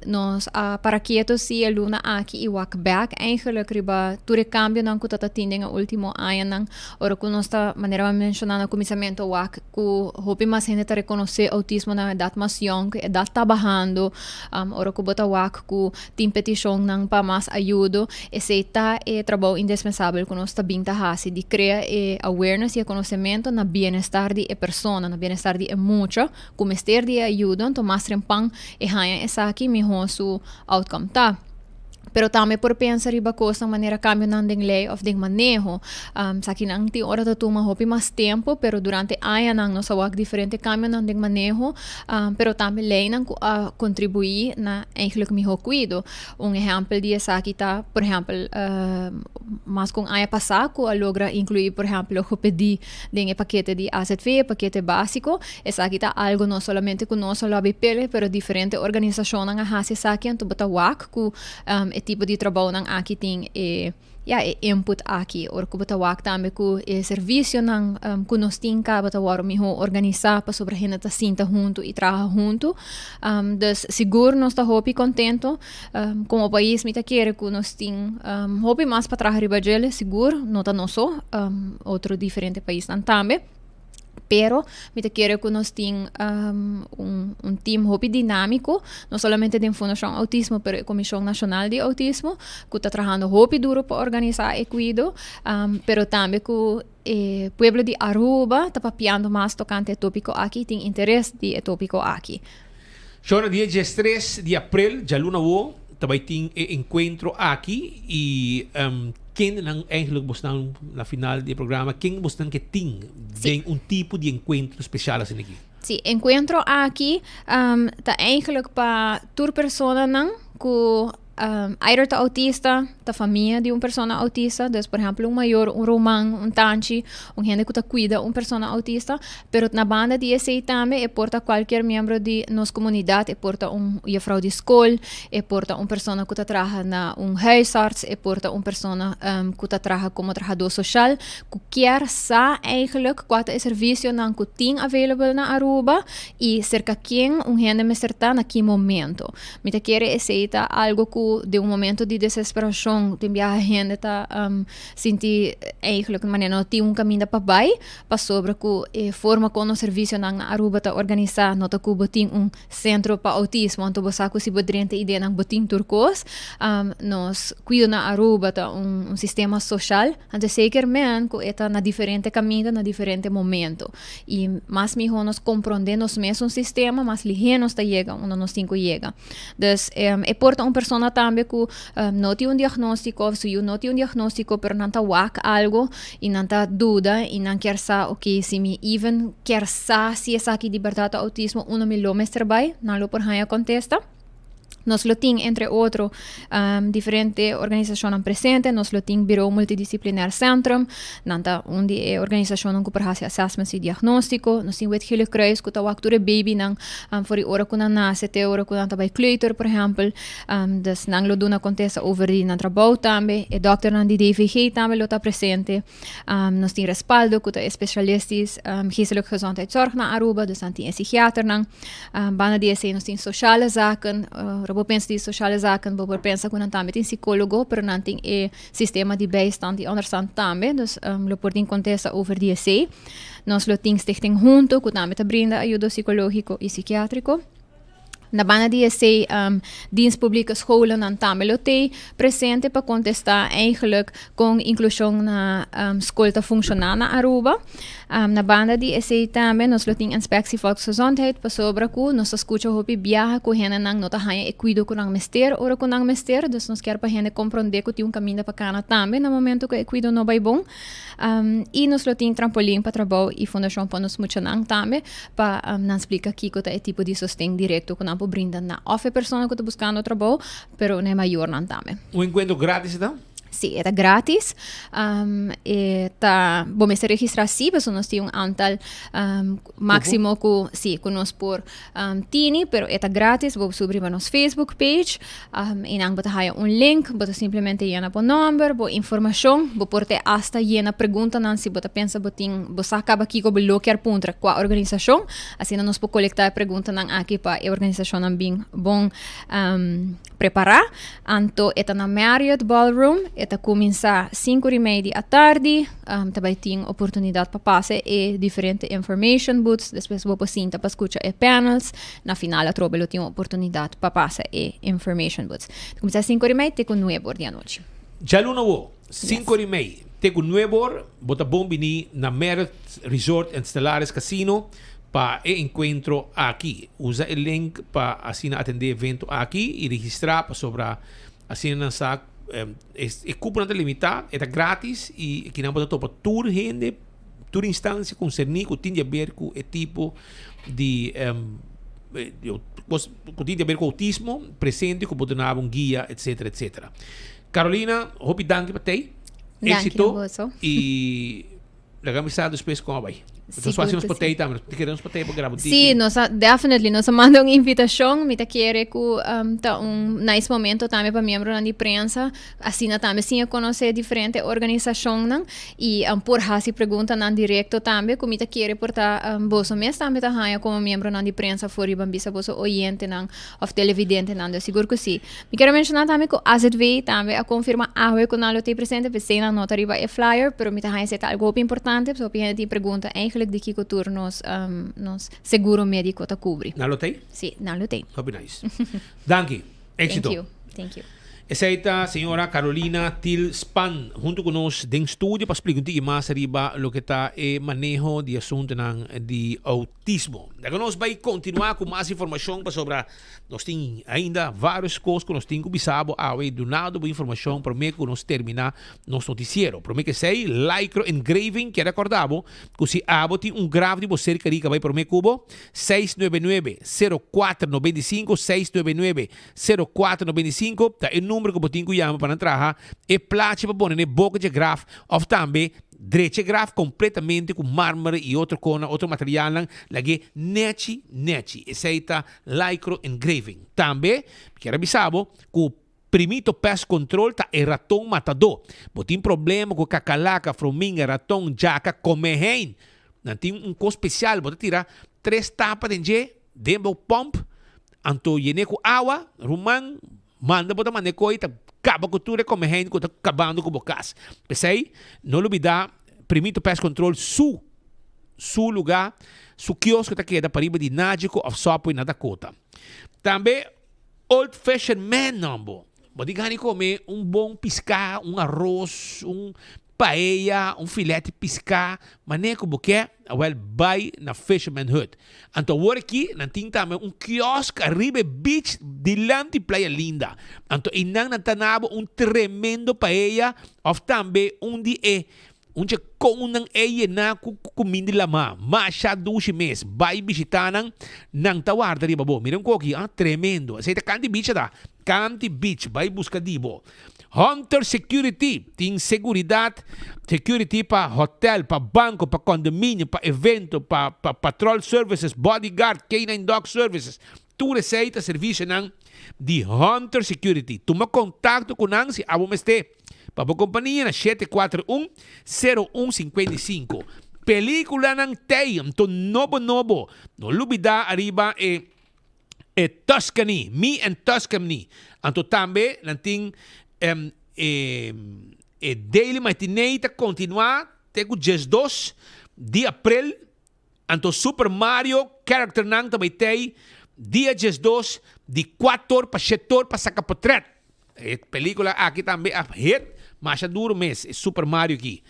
G: nos a para keto si e luna aki i wak bèk eigenlijk riba tur e kambionan ku ta ta tin den e último añanan, ora ku nos ta, manera mi a menshoná na kuminsamentu, wak ku hopi mas hende ta rekonosé outismo na edat mas yòn, ku e edat ta bahando, ora ku bo ta wak ku Tin petishonnan pa mas ayudo. Esei ta e trabou indispensabel ku nos ta bin ta hasi, di krea e awareness i e konosementu na bienestar di e persona, na bienestar di e mucha ku mester di e ayudo. Anto mas trempan e haña esaki, mihó su outcome ta. Pero tambe por pensa riba kosnan manera kambionan den lei òf den maneho. Esakinan tin ora ta tuma hopi mas tempu, pero durante añanan nos a wak diferente kambionan den maneho. Pero tambe leinan ku a kontribuí na eigenlijk mihó kuido. Un ehèmpel di esaki ta, por ehèmpel, mas ku un aña pasá ku a logra inkluí, por ehèmpel, logopedí den e pakete di AZV, e pakete básiko. Esaki ta algu no solamente ku nos a lòbi pele, pero diferente organisashonnan a hasi esaki, anto bo ta wak ku e tipo di trabounan aki tin e. Ya, e input aki. Ora ku bo ta wak tambe ku e servisionan ku nos tin kaba ta wòrdu mihó organisá pasobra hende ta sinta huntu i traha huntu. Dus sigur nos ta hopi kontentu. Komo pais mi ta kere ku nos tin hopi mas pa traha riba djele, sigur, no ta nos so, otro diferente paisnan tambe. Pero mi ta kere ku nos tin un un team hopi dinámiko, no solamente den Fundashon Outismo, pero e Komishon Nashonal di Outismo, ku ta trahando hopi duro pa organisá e kuido, pero tambe ku e pueblo di Aruba ta papiando mas tokante e tópiko aki i tin interes di e tópiko aki.
U: Shona dia diestres di aprel, djaluna awo, ta bai tin e enkuentro aki i kendenan eigenlijk bosnan na final di e programa, ken bosnan ke tin den un tipo di enkuentro spesial asina aki?
G: Sí, enkuentro aki ta eigenlijk pa tur personanan ku. um, either ta autista, ta famia di un persona autista, dus por ehempel un mayor, un ruman, un tanchi, un hende ku ta kuida un persona autista, pero na banda di esei tambe e por ta kualkier miembro di nos komunidat, e por ta un juffrouw di skol, e por ta un persona ku ta traha na un huisarts, e por ta un persona um, ku ta traha komo trahadó soshal, ku kier sa eigenlijk kua ta e servisionan ku tin available na Aruba i serka ken un hende mester ta na ki momento. Mi ta kere esei ta algo ku den un momento di desesperashon tin biaha hende ta sinti eigenlijk manera no tin un kaminda pa bai pasobra ku e forma kon nos servisionan na Aruba ta organisá no ta ku bo tin un sentro pa outismo anto bo sa ku si bo drenta ideanan bo tin tur kos. Nos kuido na Aruba ta un sistema soshal anto zeker men ku e ta na diferente kaminda na diferente momento. I mas mihó nos komprondé nos mesun sistema, mas lihé nos ta yega unda nos tin ku yega. Dus e por ta un persona tambe ku no tin un diagnóstiko òf su yu no tin un diagnóstiko, pero nan ta wak algu i nan ta duda i nan kier sa, oke, si mi even kier sa si esaki di bèrdat ta outismo, unda mi lo mester bai? Nan lo por haña kontesta. Nos lo tin, entre otro, diferente organisacionnan presente. Nos lo tin Bureau Multidisciplinair Centrum. Nan ta un di e organisacionnan ku por hasi assessments i diagnóstiko. Nos tin Wit Gele Kruis ku ta wak tur e babynan for di ora ku nan nase te ora ku nan ta bai kleuter, por ehèmpel. Dus nan lo duna kontesta over di nan trabou tambe. E dòkternan di DVG tambe lo ta presente. Nos tin Respaldo ku ta e specialistis geestelijke gezondheidszorg na Aruba, dus nan tin e psichiaternan. Banda di esei nos tin sociale zaken. Ora bo pensa di sociale zaken bo por pensa ku nan tambe tin psicologo, pero nan tin e sistema di bijstand i onderstand tambe, dus lo por tin kontesta over di esei. Nos lo tin Stichting Hunto ku tambe ta brinda ayudo psicologico i psikiatrico. Na banda di esei Dienst Publieke Scholennan tambe lo tei presente pa kontestá eigenlijk kon inklushon na skol ta funshoná na Aruba. Na banda di esei tambe nos lo tin Inspectie Volksgezondheid pasobra ku nos ta skucha hopi biaha ku hendenan no ta haña e kuido ku nan mester ora ku nan mester. Dus nos kier pa hende komprondé ku tin un kaminda pa kana tambe na momento ku e kuido no bai bon. I nos lo tin Trampolin pa Trabou i Fundashon pa Nos Muchanan tambe pa nan splika kiko ta e tipo di sosten direkto ku nan por brinda na òf e persona ku ta buskando trabou, pero na e mayornan tambe.
U: Un enkuentro gratis e ta?
G: Sí, e ta gratis. E ta, bo mester registrá sí, pasobra nos tin un aantal máksimo ku, sí, ku nos por tini, pero e ta gratis. Bo subi riba nos Facebook page i nan bo ta haya un link, bo ta simplemente yena bo nòmber, bo informashon, bo por te asta yena preguntanan si bo ta pensa bo tin, bo sa kaba kiko bo lo kier puntra kua organisashon, asina nos por kolektá e preguntanan aki pa e organisashonnan bin bon prepará. Anto e ta na Marriott Ballroom, e ta kuminsá sinku ora i mei di atardi, ta bai tin oportunidat pa pasa e diferente information booths, despues bo por sinta pa skucha e panels, na final atrobe lo tin un oportunidat pa pasa e information booths. Ta kuminsá sinku ora i mei te ku nuebe or di anochi.
U: Djaluna awo, sinku ora i mei te ku nuebe or, bo ta bon bini na Marriott Resort and Stellaris Casino pa e enkuentro aki. Usa e link pa asina atendé e evento aki i registrá pasobra asina nan sa e kuponan ta limitá, e ta gratis i kinan bo ta topa tur hende, tur instansia konserní ku tin di aber ku e tipo di ku tin di aber ku outismo presente ku por duna bo un guia etcetera etcetera. Carolina, hopi danki pa tei. Éxito i Laga mi sa despues kon a bai. Nos hasi nos potei tambe. Nos kere nos potei pa graba un tiki.
G: Sí, nos a, definitely, nos a manda un invitacion. Mi ta kere ku um, ta un nice momento tambe pa miembronan di prensa. Asina tambe siña conoce diferente organisacionnan y um, por hasi preguntanan directo tambe ku mi ta kere por ta um, boso mes tambe ta haña como miembronan di prensa for riba bisa boso oyentenan of televidentenan. Dus sigur ku sí. Mi kier a menciona tambe cu AZV tambe a confirma awe cu nan lo tin presente, p'esey nan no ta riba e flyer, pero mi ta haña esey ta algo hopi importante, pasobra hopi hende tin pregunta eigenlijk di kico tur nos nos seguro medico ta cubri.
U: Nan lo tey?
G: Si, nan lo tey.
U: Hopi nice. Danki. Exito.
G: Thank you. Thank you.
U: Esei ta señora Carolina Til Span hunto ku nos den studio pa splika un tiki mas riba loke ta e maneho di asuntunan di outismo. Laga nos bai kontinuá ku mas informashon pasobra nos tin ainda vários kos ku nos tin ku bisa bo awe i dunado bo informashon promé ku nos terminá nos notisiero. Promé ku esei, Lycro Engraving kier rekordá bo ku si abo tin un graf di bo ser kerí ku a bai promé ku bo, 699 0495, 699 0495 ta e number ku bo tin ku yama pa nan traha e plachi pa pone na e boka dje graf òf tambe drecha e graf kompletamente ku marmer i otro kona otro materialnan lag'é nèchi nèchi. Esei ta Lycro Engraving. Tambe mi kier a bisa bo ku Primito Pest Control ta e raton matadó. Bo tin problema ku kakalaka, frominga, raton, djaka, komehein. Nan tin un kos spesial, bo ta tira tres tapa den dje, den bo pòmp, anto yen'é ku awa, ruman, manda bo ta manda e koi ta kaba ku tur e komehein ku ta kabando ku bo kas. P'esei, no lubidá Primito Pest Control su su lugá, su kiosko ta keda pariba di Nagico òf Subway na Dakota. Tambe Old Fashion Man nan bo. Bo tin gana di come un bon pisca, un arroz, un paella, un filet di pisca, mane cu bo ke, awel bay na Fisherman Hut. Anto awor aki nan tin tambe un kiosk ariba e beach dilanti Playa Linda. Anto eynan nan ta na bo un tremendo paella of tambe un di e Un dje kon nan e yená ku kuminda di lamá. Masha dushi mes. Bai bishitá nan, nan ta warda riba bo. Mira un koki, ah, tremendo. Esei ta Kanti Beach ta. Kanti Beach, bai buska di bo. Hunter Security tin seguridat, security pa hotel, pa banko, pa kondominio, pa evento, pa pa patrol services, bodyguard, K-nine dog services. Tur esei ta servisionan di Hunter Security. Tuma kontakto ku nan si abo mester. Pa bo kompania na 741 0155. Peliculanan tey nto nobo nobo. No lubida ariba e e Tuscany, Me and Tuscany. Anto tambe nan tin em e e Daily Matinee ta continua te cu 12 di april. Anto Super Mario characternan ta bay tey dia 12 di 4 pa 7 pa saca potret. E pelicula aki tambe a hit masha duro mes, e Super Mario aki.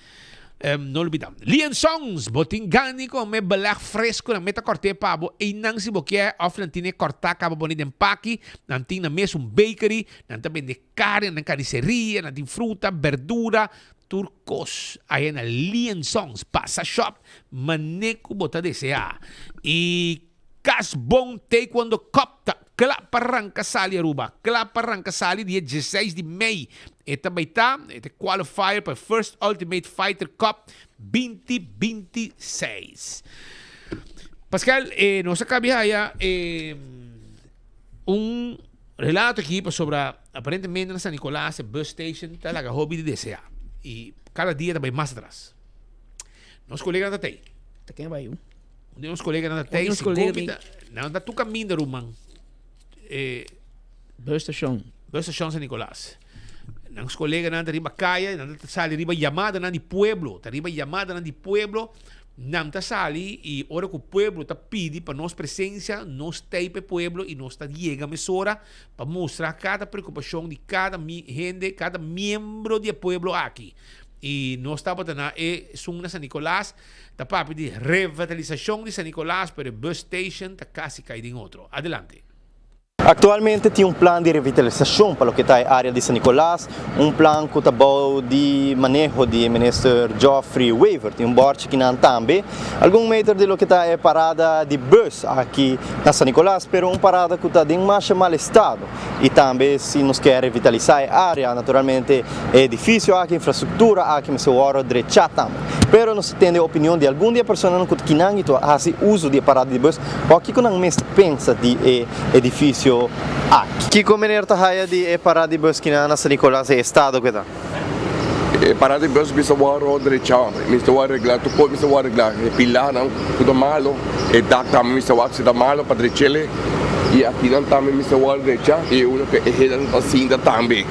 U: No lubida. Lee and Sons, bo tin gana di come beleg fresco, nan meta corte pa bo, eynan si bo kier of nan tin e corta caba boni den paki, nan tin nan mes un bakery, nan ta bende carne, nan carniceria, nan tin fruta, berdura, tur cos aya na Lee and Sons. Pasa shop mane cu bo ta desea. Y Cas Bon Taekwondo Cup ta kla pa ranka sali Aruba. Kla pa ranka sali dia dieseis di mei. E ta bai ta e ta qualifier pa e First Ultimate Fighter Cup 2026. Pascal, eh, nos a kabi haya eh, un relato aki pasobra aparentemente na San Nicolas e bus station ta laga hopi di desea. Y cada dia ta bai mas atras. Nos colega ta tei.
D: Ta ken bai?
U: Un di nos coleganan ta tei,
D: nos
U: segun mi ta, nan ta tur caminda ruman. Eh,
D: Bus station.
U: Bus station San Nicolas. Nan coleganan ta riba caya, nan ta sali riba yamadanan di pueblo, ta riba yamadanan di pueblo, nan ta sali y ora cu pueblo ta pidi pa nos presencia, nos tei pa e pueblo y nos ta yega mesora pa mustra cada preocupacion di cada hende, cada miembro di e pueblo aki. Y nos tabata na e esun na San Nicolas, Ta papia di revitalisacion di San Nicolas, pero e bus station ta casi cay den otro. Adelante.
B: Actualmente tin un plan di revitalisacion pa loke ta e area di San Nicolas, un plan cu ta bou di maneho di e Minister Geoffrey Wever. Tin un borchi kinan tambe, algun meter di loke ta e parada di bus aki na San Nicolas, pero un parada cu ta den masha mal estado. Y tambe si nos kier revitalisa e area, naturalmente e edificio aki, infrastructura aki mester worde drecha tambe. Pero nos ta tende opinion di algun di e personanan cu ta kinan y ta haci uso di e parada di bus, pa kico nan mes ta pensa di e edificio aki. Kico meneer ta haya di e parada di bus kinan na San Nicolas, e estado cu e ta?
H: E parada di bus mester worde drecha, mester worde regla, tur cos mester worde regla, e pilanan cu ta malo, e dak tambe mester wak si ta malo pa drechele y akinan tambe mester worde drecha y e uno cu e hendenan ta sinta tambe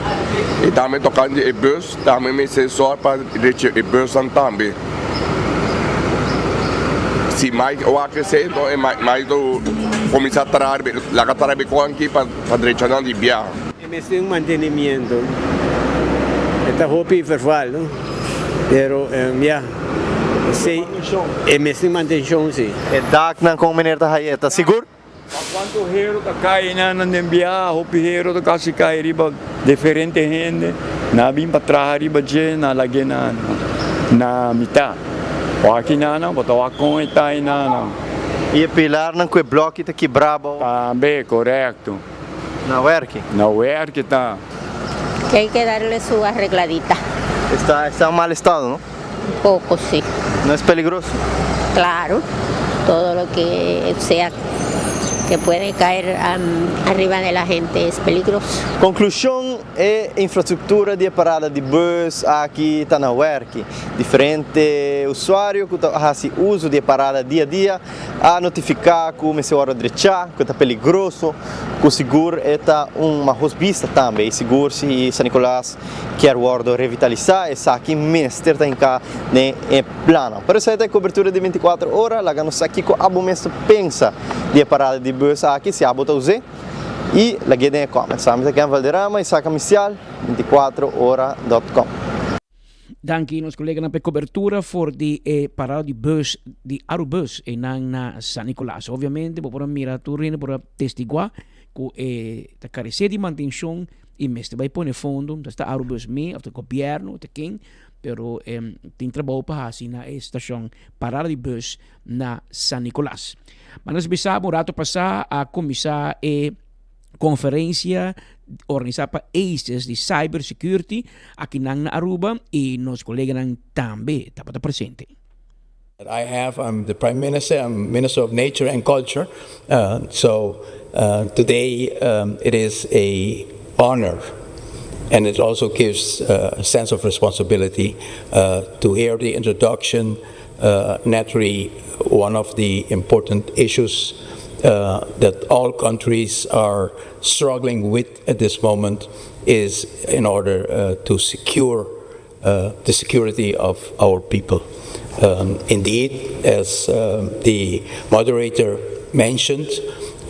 H: y tambe tocante e bus tambe mester sor pa drecha e busnan tambe si Mike wak esey enton e Mike ta cuminsa traha laga traha e konki pa drecha nan di biaha.
I: Mester un mantenimiento. E ta hopi verval, no? Pero ya, esey e mester mantencion si.
B: E daknan con meneer ta haya e ta sigur?
V: Pa cuanto hero ta cay nan nan den biaha, hopi hero ta casi cay riba diferente hende, nan a bin pa traha riba dje, nan a lag'é na na mitad. Wak nan nan, bo ta wak con e ta einan nan.
B: Y e pilarnan cu e bloki ta kibra bo?
V: Tambe, corecto.
B: Na werki?
V: Na werki ta.
W: Que hay que darle su arregladita.
B: Está, está en mal estado, no?
W: Un poco, sí.
B: ¿No es peligroso?
W: Claro, todo lo que sea que puede caer um, arriba de la gente es peligroso.
B: Conclusión, e infraestructura di e parada di bus aki ta na werki. Diferente usuario cu ta haci uso di e parada dia dia a notifica cu mester worde drecha, cu ta peligroso, cu sigur e ta un mahos bista tambe y sigur si San Nicolas kier worde revitalisa esaki mester ta hinca den e plannan. Pero esey ta e cobertura di 24 ora, laga nos sa kico abo mes ta pensa di e parada di bus aki, si abo ta us'e y lag'e den e comments. Ami ta Ken Valderrama y saca misial 24 ora dot com.
D: Danki nos koleganan pa e kobertura for di e parada di bus di Arubus einan na San Nicolas. Obviamente bo por a mira tur hende por a testiguá ku e ta karesé di mantenshon i mester bai pone fondo, ta sta Arubus me òf ta gobièrnu òf ta ken, pero tin trabou pa hasi na e stashon parada di bus na San Nicolas. Manera nos bisa un rato pasá a kuminsá e Conferencia organisa pa ACES di Cyber Security akinan na Aruba y nos coleganan tambe tabata presente.
X: I have, I'm the Prime Minister, I'm Minister of Nature and Culture, so today it is a honor and it also gives a sense of responsibility to hear the introduction, naturally one of the important issues that all countries are struggling with at this moment is in order uh, to secure uh, the security of our people. Um, indeed, as uh, the moderator mentioned,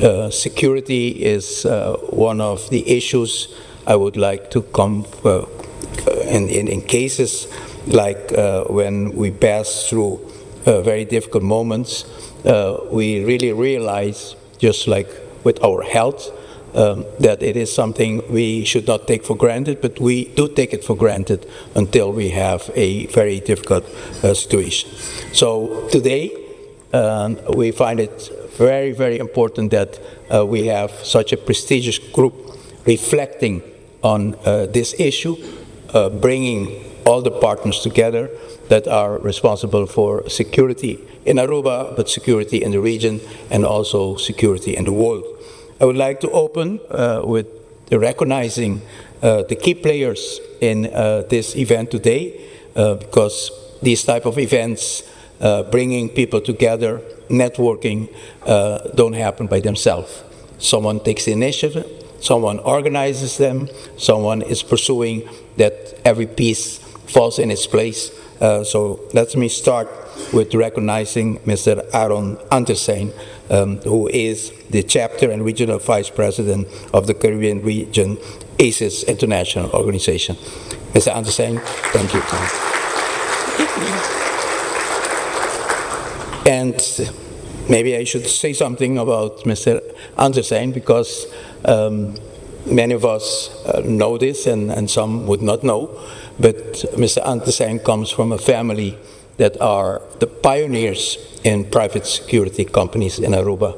X: uh, security is uh, one of the issues I would like to come uh, in, in, in cases like when we pass through very difficult moments, we really realize, just like with our health, um, that it is something we should not take for granted, but we do take it for granted until we have a very difficult uh, situation. So today, um, we find it very, very important that uh, we have such a prestigious group reflecting on uh, this issue, uh, bringing all the partners together that are responsible for security in Aruba, but security in the region and also security in the world. I would like to open uh, with recognizing uh, the key players in uh, this event today, uh, because these type of events, uh, bringing people together, networking, uh, don't happen by themselves. Someone takes the initiative, someone organizes them, someone is pursuing that every piece falls in its place. Uh, so let me start with recognizing Mr. Aaron Antersen, um, who is the chapter and regional vice president of the Caribbean Region ACES International Organization. Mr. Antersen, thank you. And maybe I should say something about Mr. Andersen because um, many of us uh, know this and, and some would not know. But Mr. Andersen comes from a family that are the pioneers in private security companies in Aruba.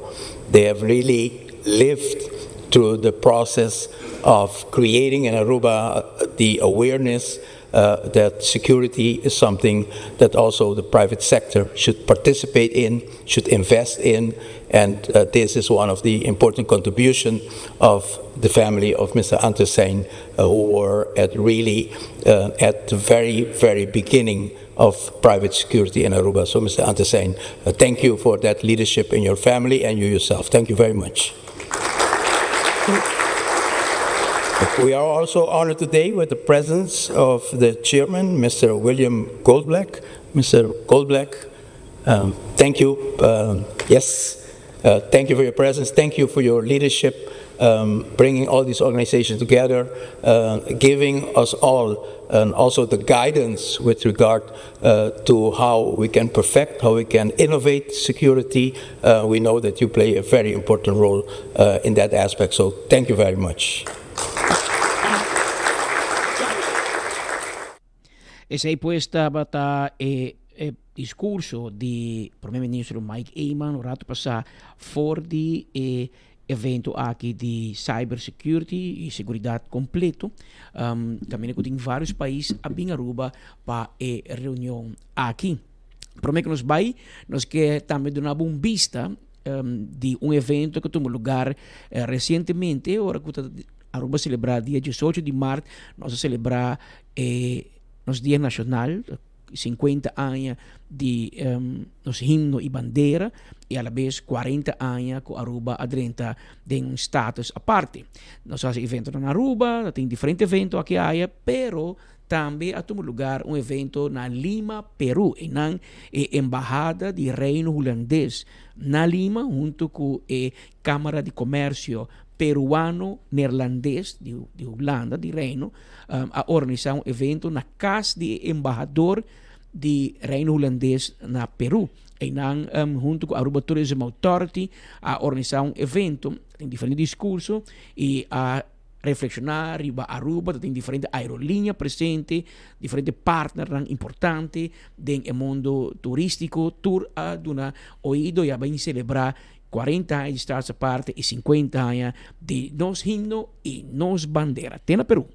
X: They have really lived through the process of creating in Aruba the awareness uh, that security is something that also the private sector should participate in, should invest in, and uh, this is one of the important contribution of the family of Mr. Antersen, uh, who were at really uh, at the very, very beginning of private security in Aruba. So, Mr. Antersen, uh, thank you for that leadership in your family and you yourself. Thank you very much. We are also honored today with the presence of the chairman, Mr. William Goldblack. Mr. Goldblack, um, thank you. Uh, yes, uh, thank you for your presence. Thank you for your leadership. um, bringing all these organizations together, uh, giving us all and also the guidance with regard uh, to how we can perfect, how we can innovate security. Uh, we know that you play a very important role uh, in that aspect, so thank you very much.
D: Esey pues tabata e e discurso di Prome Ministro Mike Eman un rato pasa for di e evento aki di cyber security y seguridad completo. Um, caminda cu tin varios pais a bin Aruba pa e reunion aki. Prome cu nos bay, nos ke tambe duna bo un bista um, di un evento cu tuma lugar eh, recientemente, ora cu ta Aruba celebra dia 18 di maart, nos a celebra e nos dia nacional, 50 aña di nos himno y bandera y a la bes 40 aña cu Aruba a drenta den un status aparte. Nos a haci eventonan na Aruba, ta tin diferente evento aki aya, pero tambe a tuma lugar un evento na Lima, Peru. Eynan e embahada di Reino Hulandes na Lima hunto cu e Camara di Comercio Peruano Neerlandes di di Hulanda, di Reino, a organisa un evento na cas di e embahador di Reino Hulandes na Peru. Eynan hunto cu Aruba Tourism Authority a organisa un evento, tin diferente discurso y a reflexiona riba Aruba, ta tin diferente aerolinea presente, diferente partnernan importante den e mundo turistico, tur a duna oido y a bin celebra 40 aña di Staats Aparte y 50 aña di nos himno y nos bandera. Te na Peru.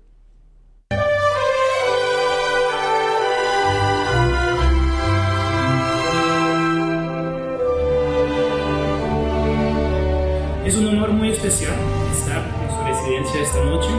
E: Es un honor muy especial estar en su residencia esta noche.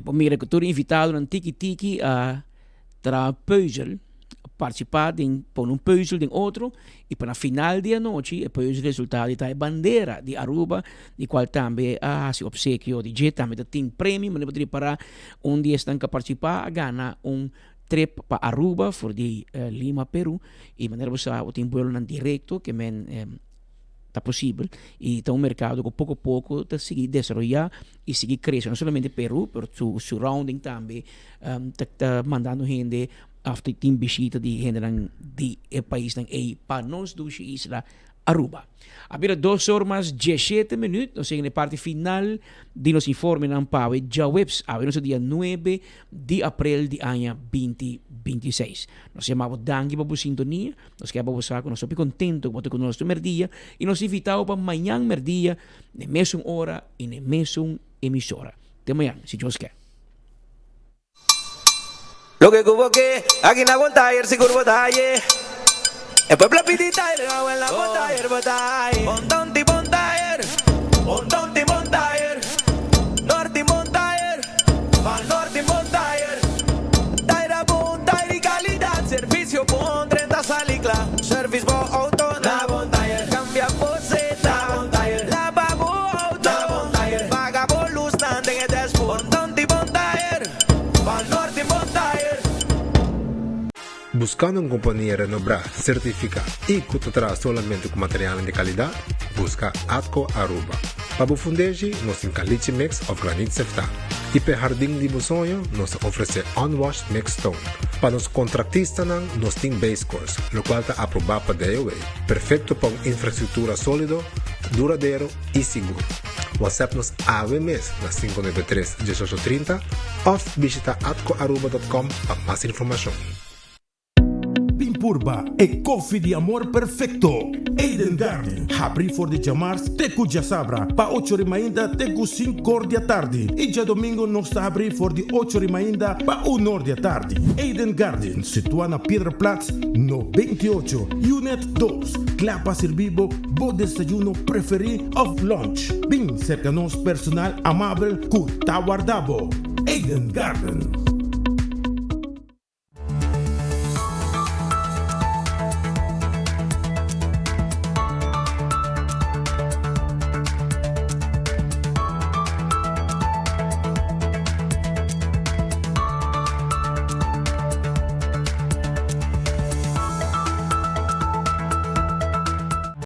D: E por mira ku tur invitadonan tiki tiki a traha pùzel, partisipá den pone un pùzel den otro i pa na final di anochi e pùzel resultá di ta e bandera di Aruba di kual tambe a hasi opsekio di dje tambe ta tin premio manera bo ta ripará un di esnan ku a partisipá a gana un trip pa Aruba for di Lima Peru i manera bo sa bo tin buelonan direkto ke men ta posibel i ta un merkado ku poko poko ta sigui desaroyá i sigui krese no solamente Peru pero su surrounding tambe ta ta mandando hende òf ta tin bishita di hendenan di e paisnan ei pa nos dushi isla Aruba. A bira dos or mas diesshete minuut, nos yega na e parti final di nos informenan pa awe djaweps. Awe nos ta dia nuebe di aprel di aña binti bintiseis. Nos yama bo danki pa bo sintonia. Nos kier pa bo sa ku nos hopi kontento ku bo ta ku nos tur merdia i nos invita bo pa mañan merdia na e mesun ora i na e mesun emisora. Te mañan, si Dios ke.
T: Loke ku bo ke, aki na bon tayer sigur bo ta haye. E pueblo a pidi tayer, awe na bon tayer bo ta haye. Bon tonti bon tayer, bon tonti bon tayer, norti bon tayer, pa norti bon tayer. Tayer a bon tayer di kalidat, servisio bon, drenta sali kla. Servis bo outo na bon tayer, kambia bo seta na bon tayer, laba bo outo na bon tayer, paga bo lusnan den e dashboard. Bon tonti bon tayer.
J: Buscando un compania renobrá, certificá y cu ta traha solamente cu materialnan di calidad? Busca Atco Aruba. Pa bo fundeshi, nos tin caliche mix of graniet seftá. Y p'e hardin di bo soño, nos ta ofrece unwashed mixed stone. Pa nos contractistanan, nos tin base course, locual ta aproba pa DOW. Perfecto pa un infrastructura solido, duradero y sigur. WhatsApp nos awe mes na 593 1830 of bishita atcoaruba.com pa mas informacion.
M: Bin purba e koffie di amor perfecto! Eden Garden, habri for di djamars te ku djasabra pa ocho ri mainta te ku sinkor di atardi i djadomingo nos ta habri for di ocho ri mainta pa unor di atardi. Eden Garden, situa na Piedra Plat no 28, Unit dos, kla pa sirbi bo bo desayuno preferi of lunch. Bin serka nos personal amabel ku ta warda bo. Eden Garden.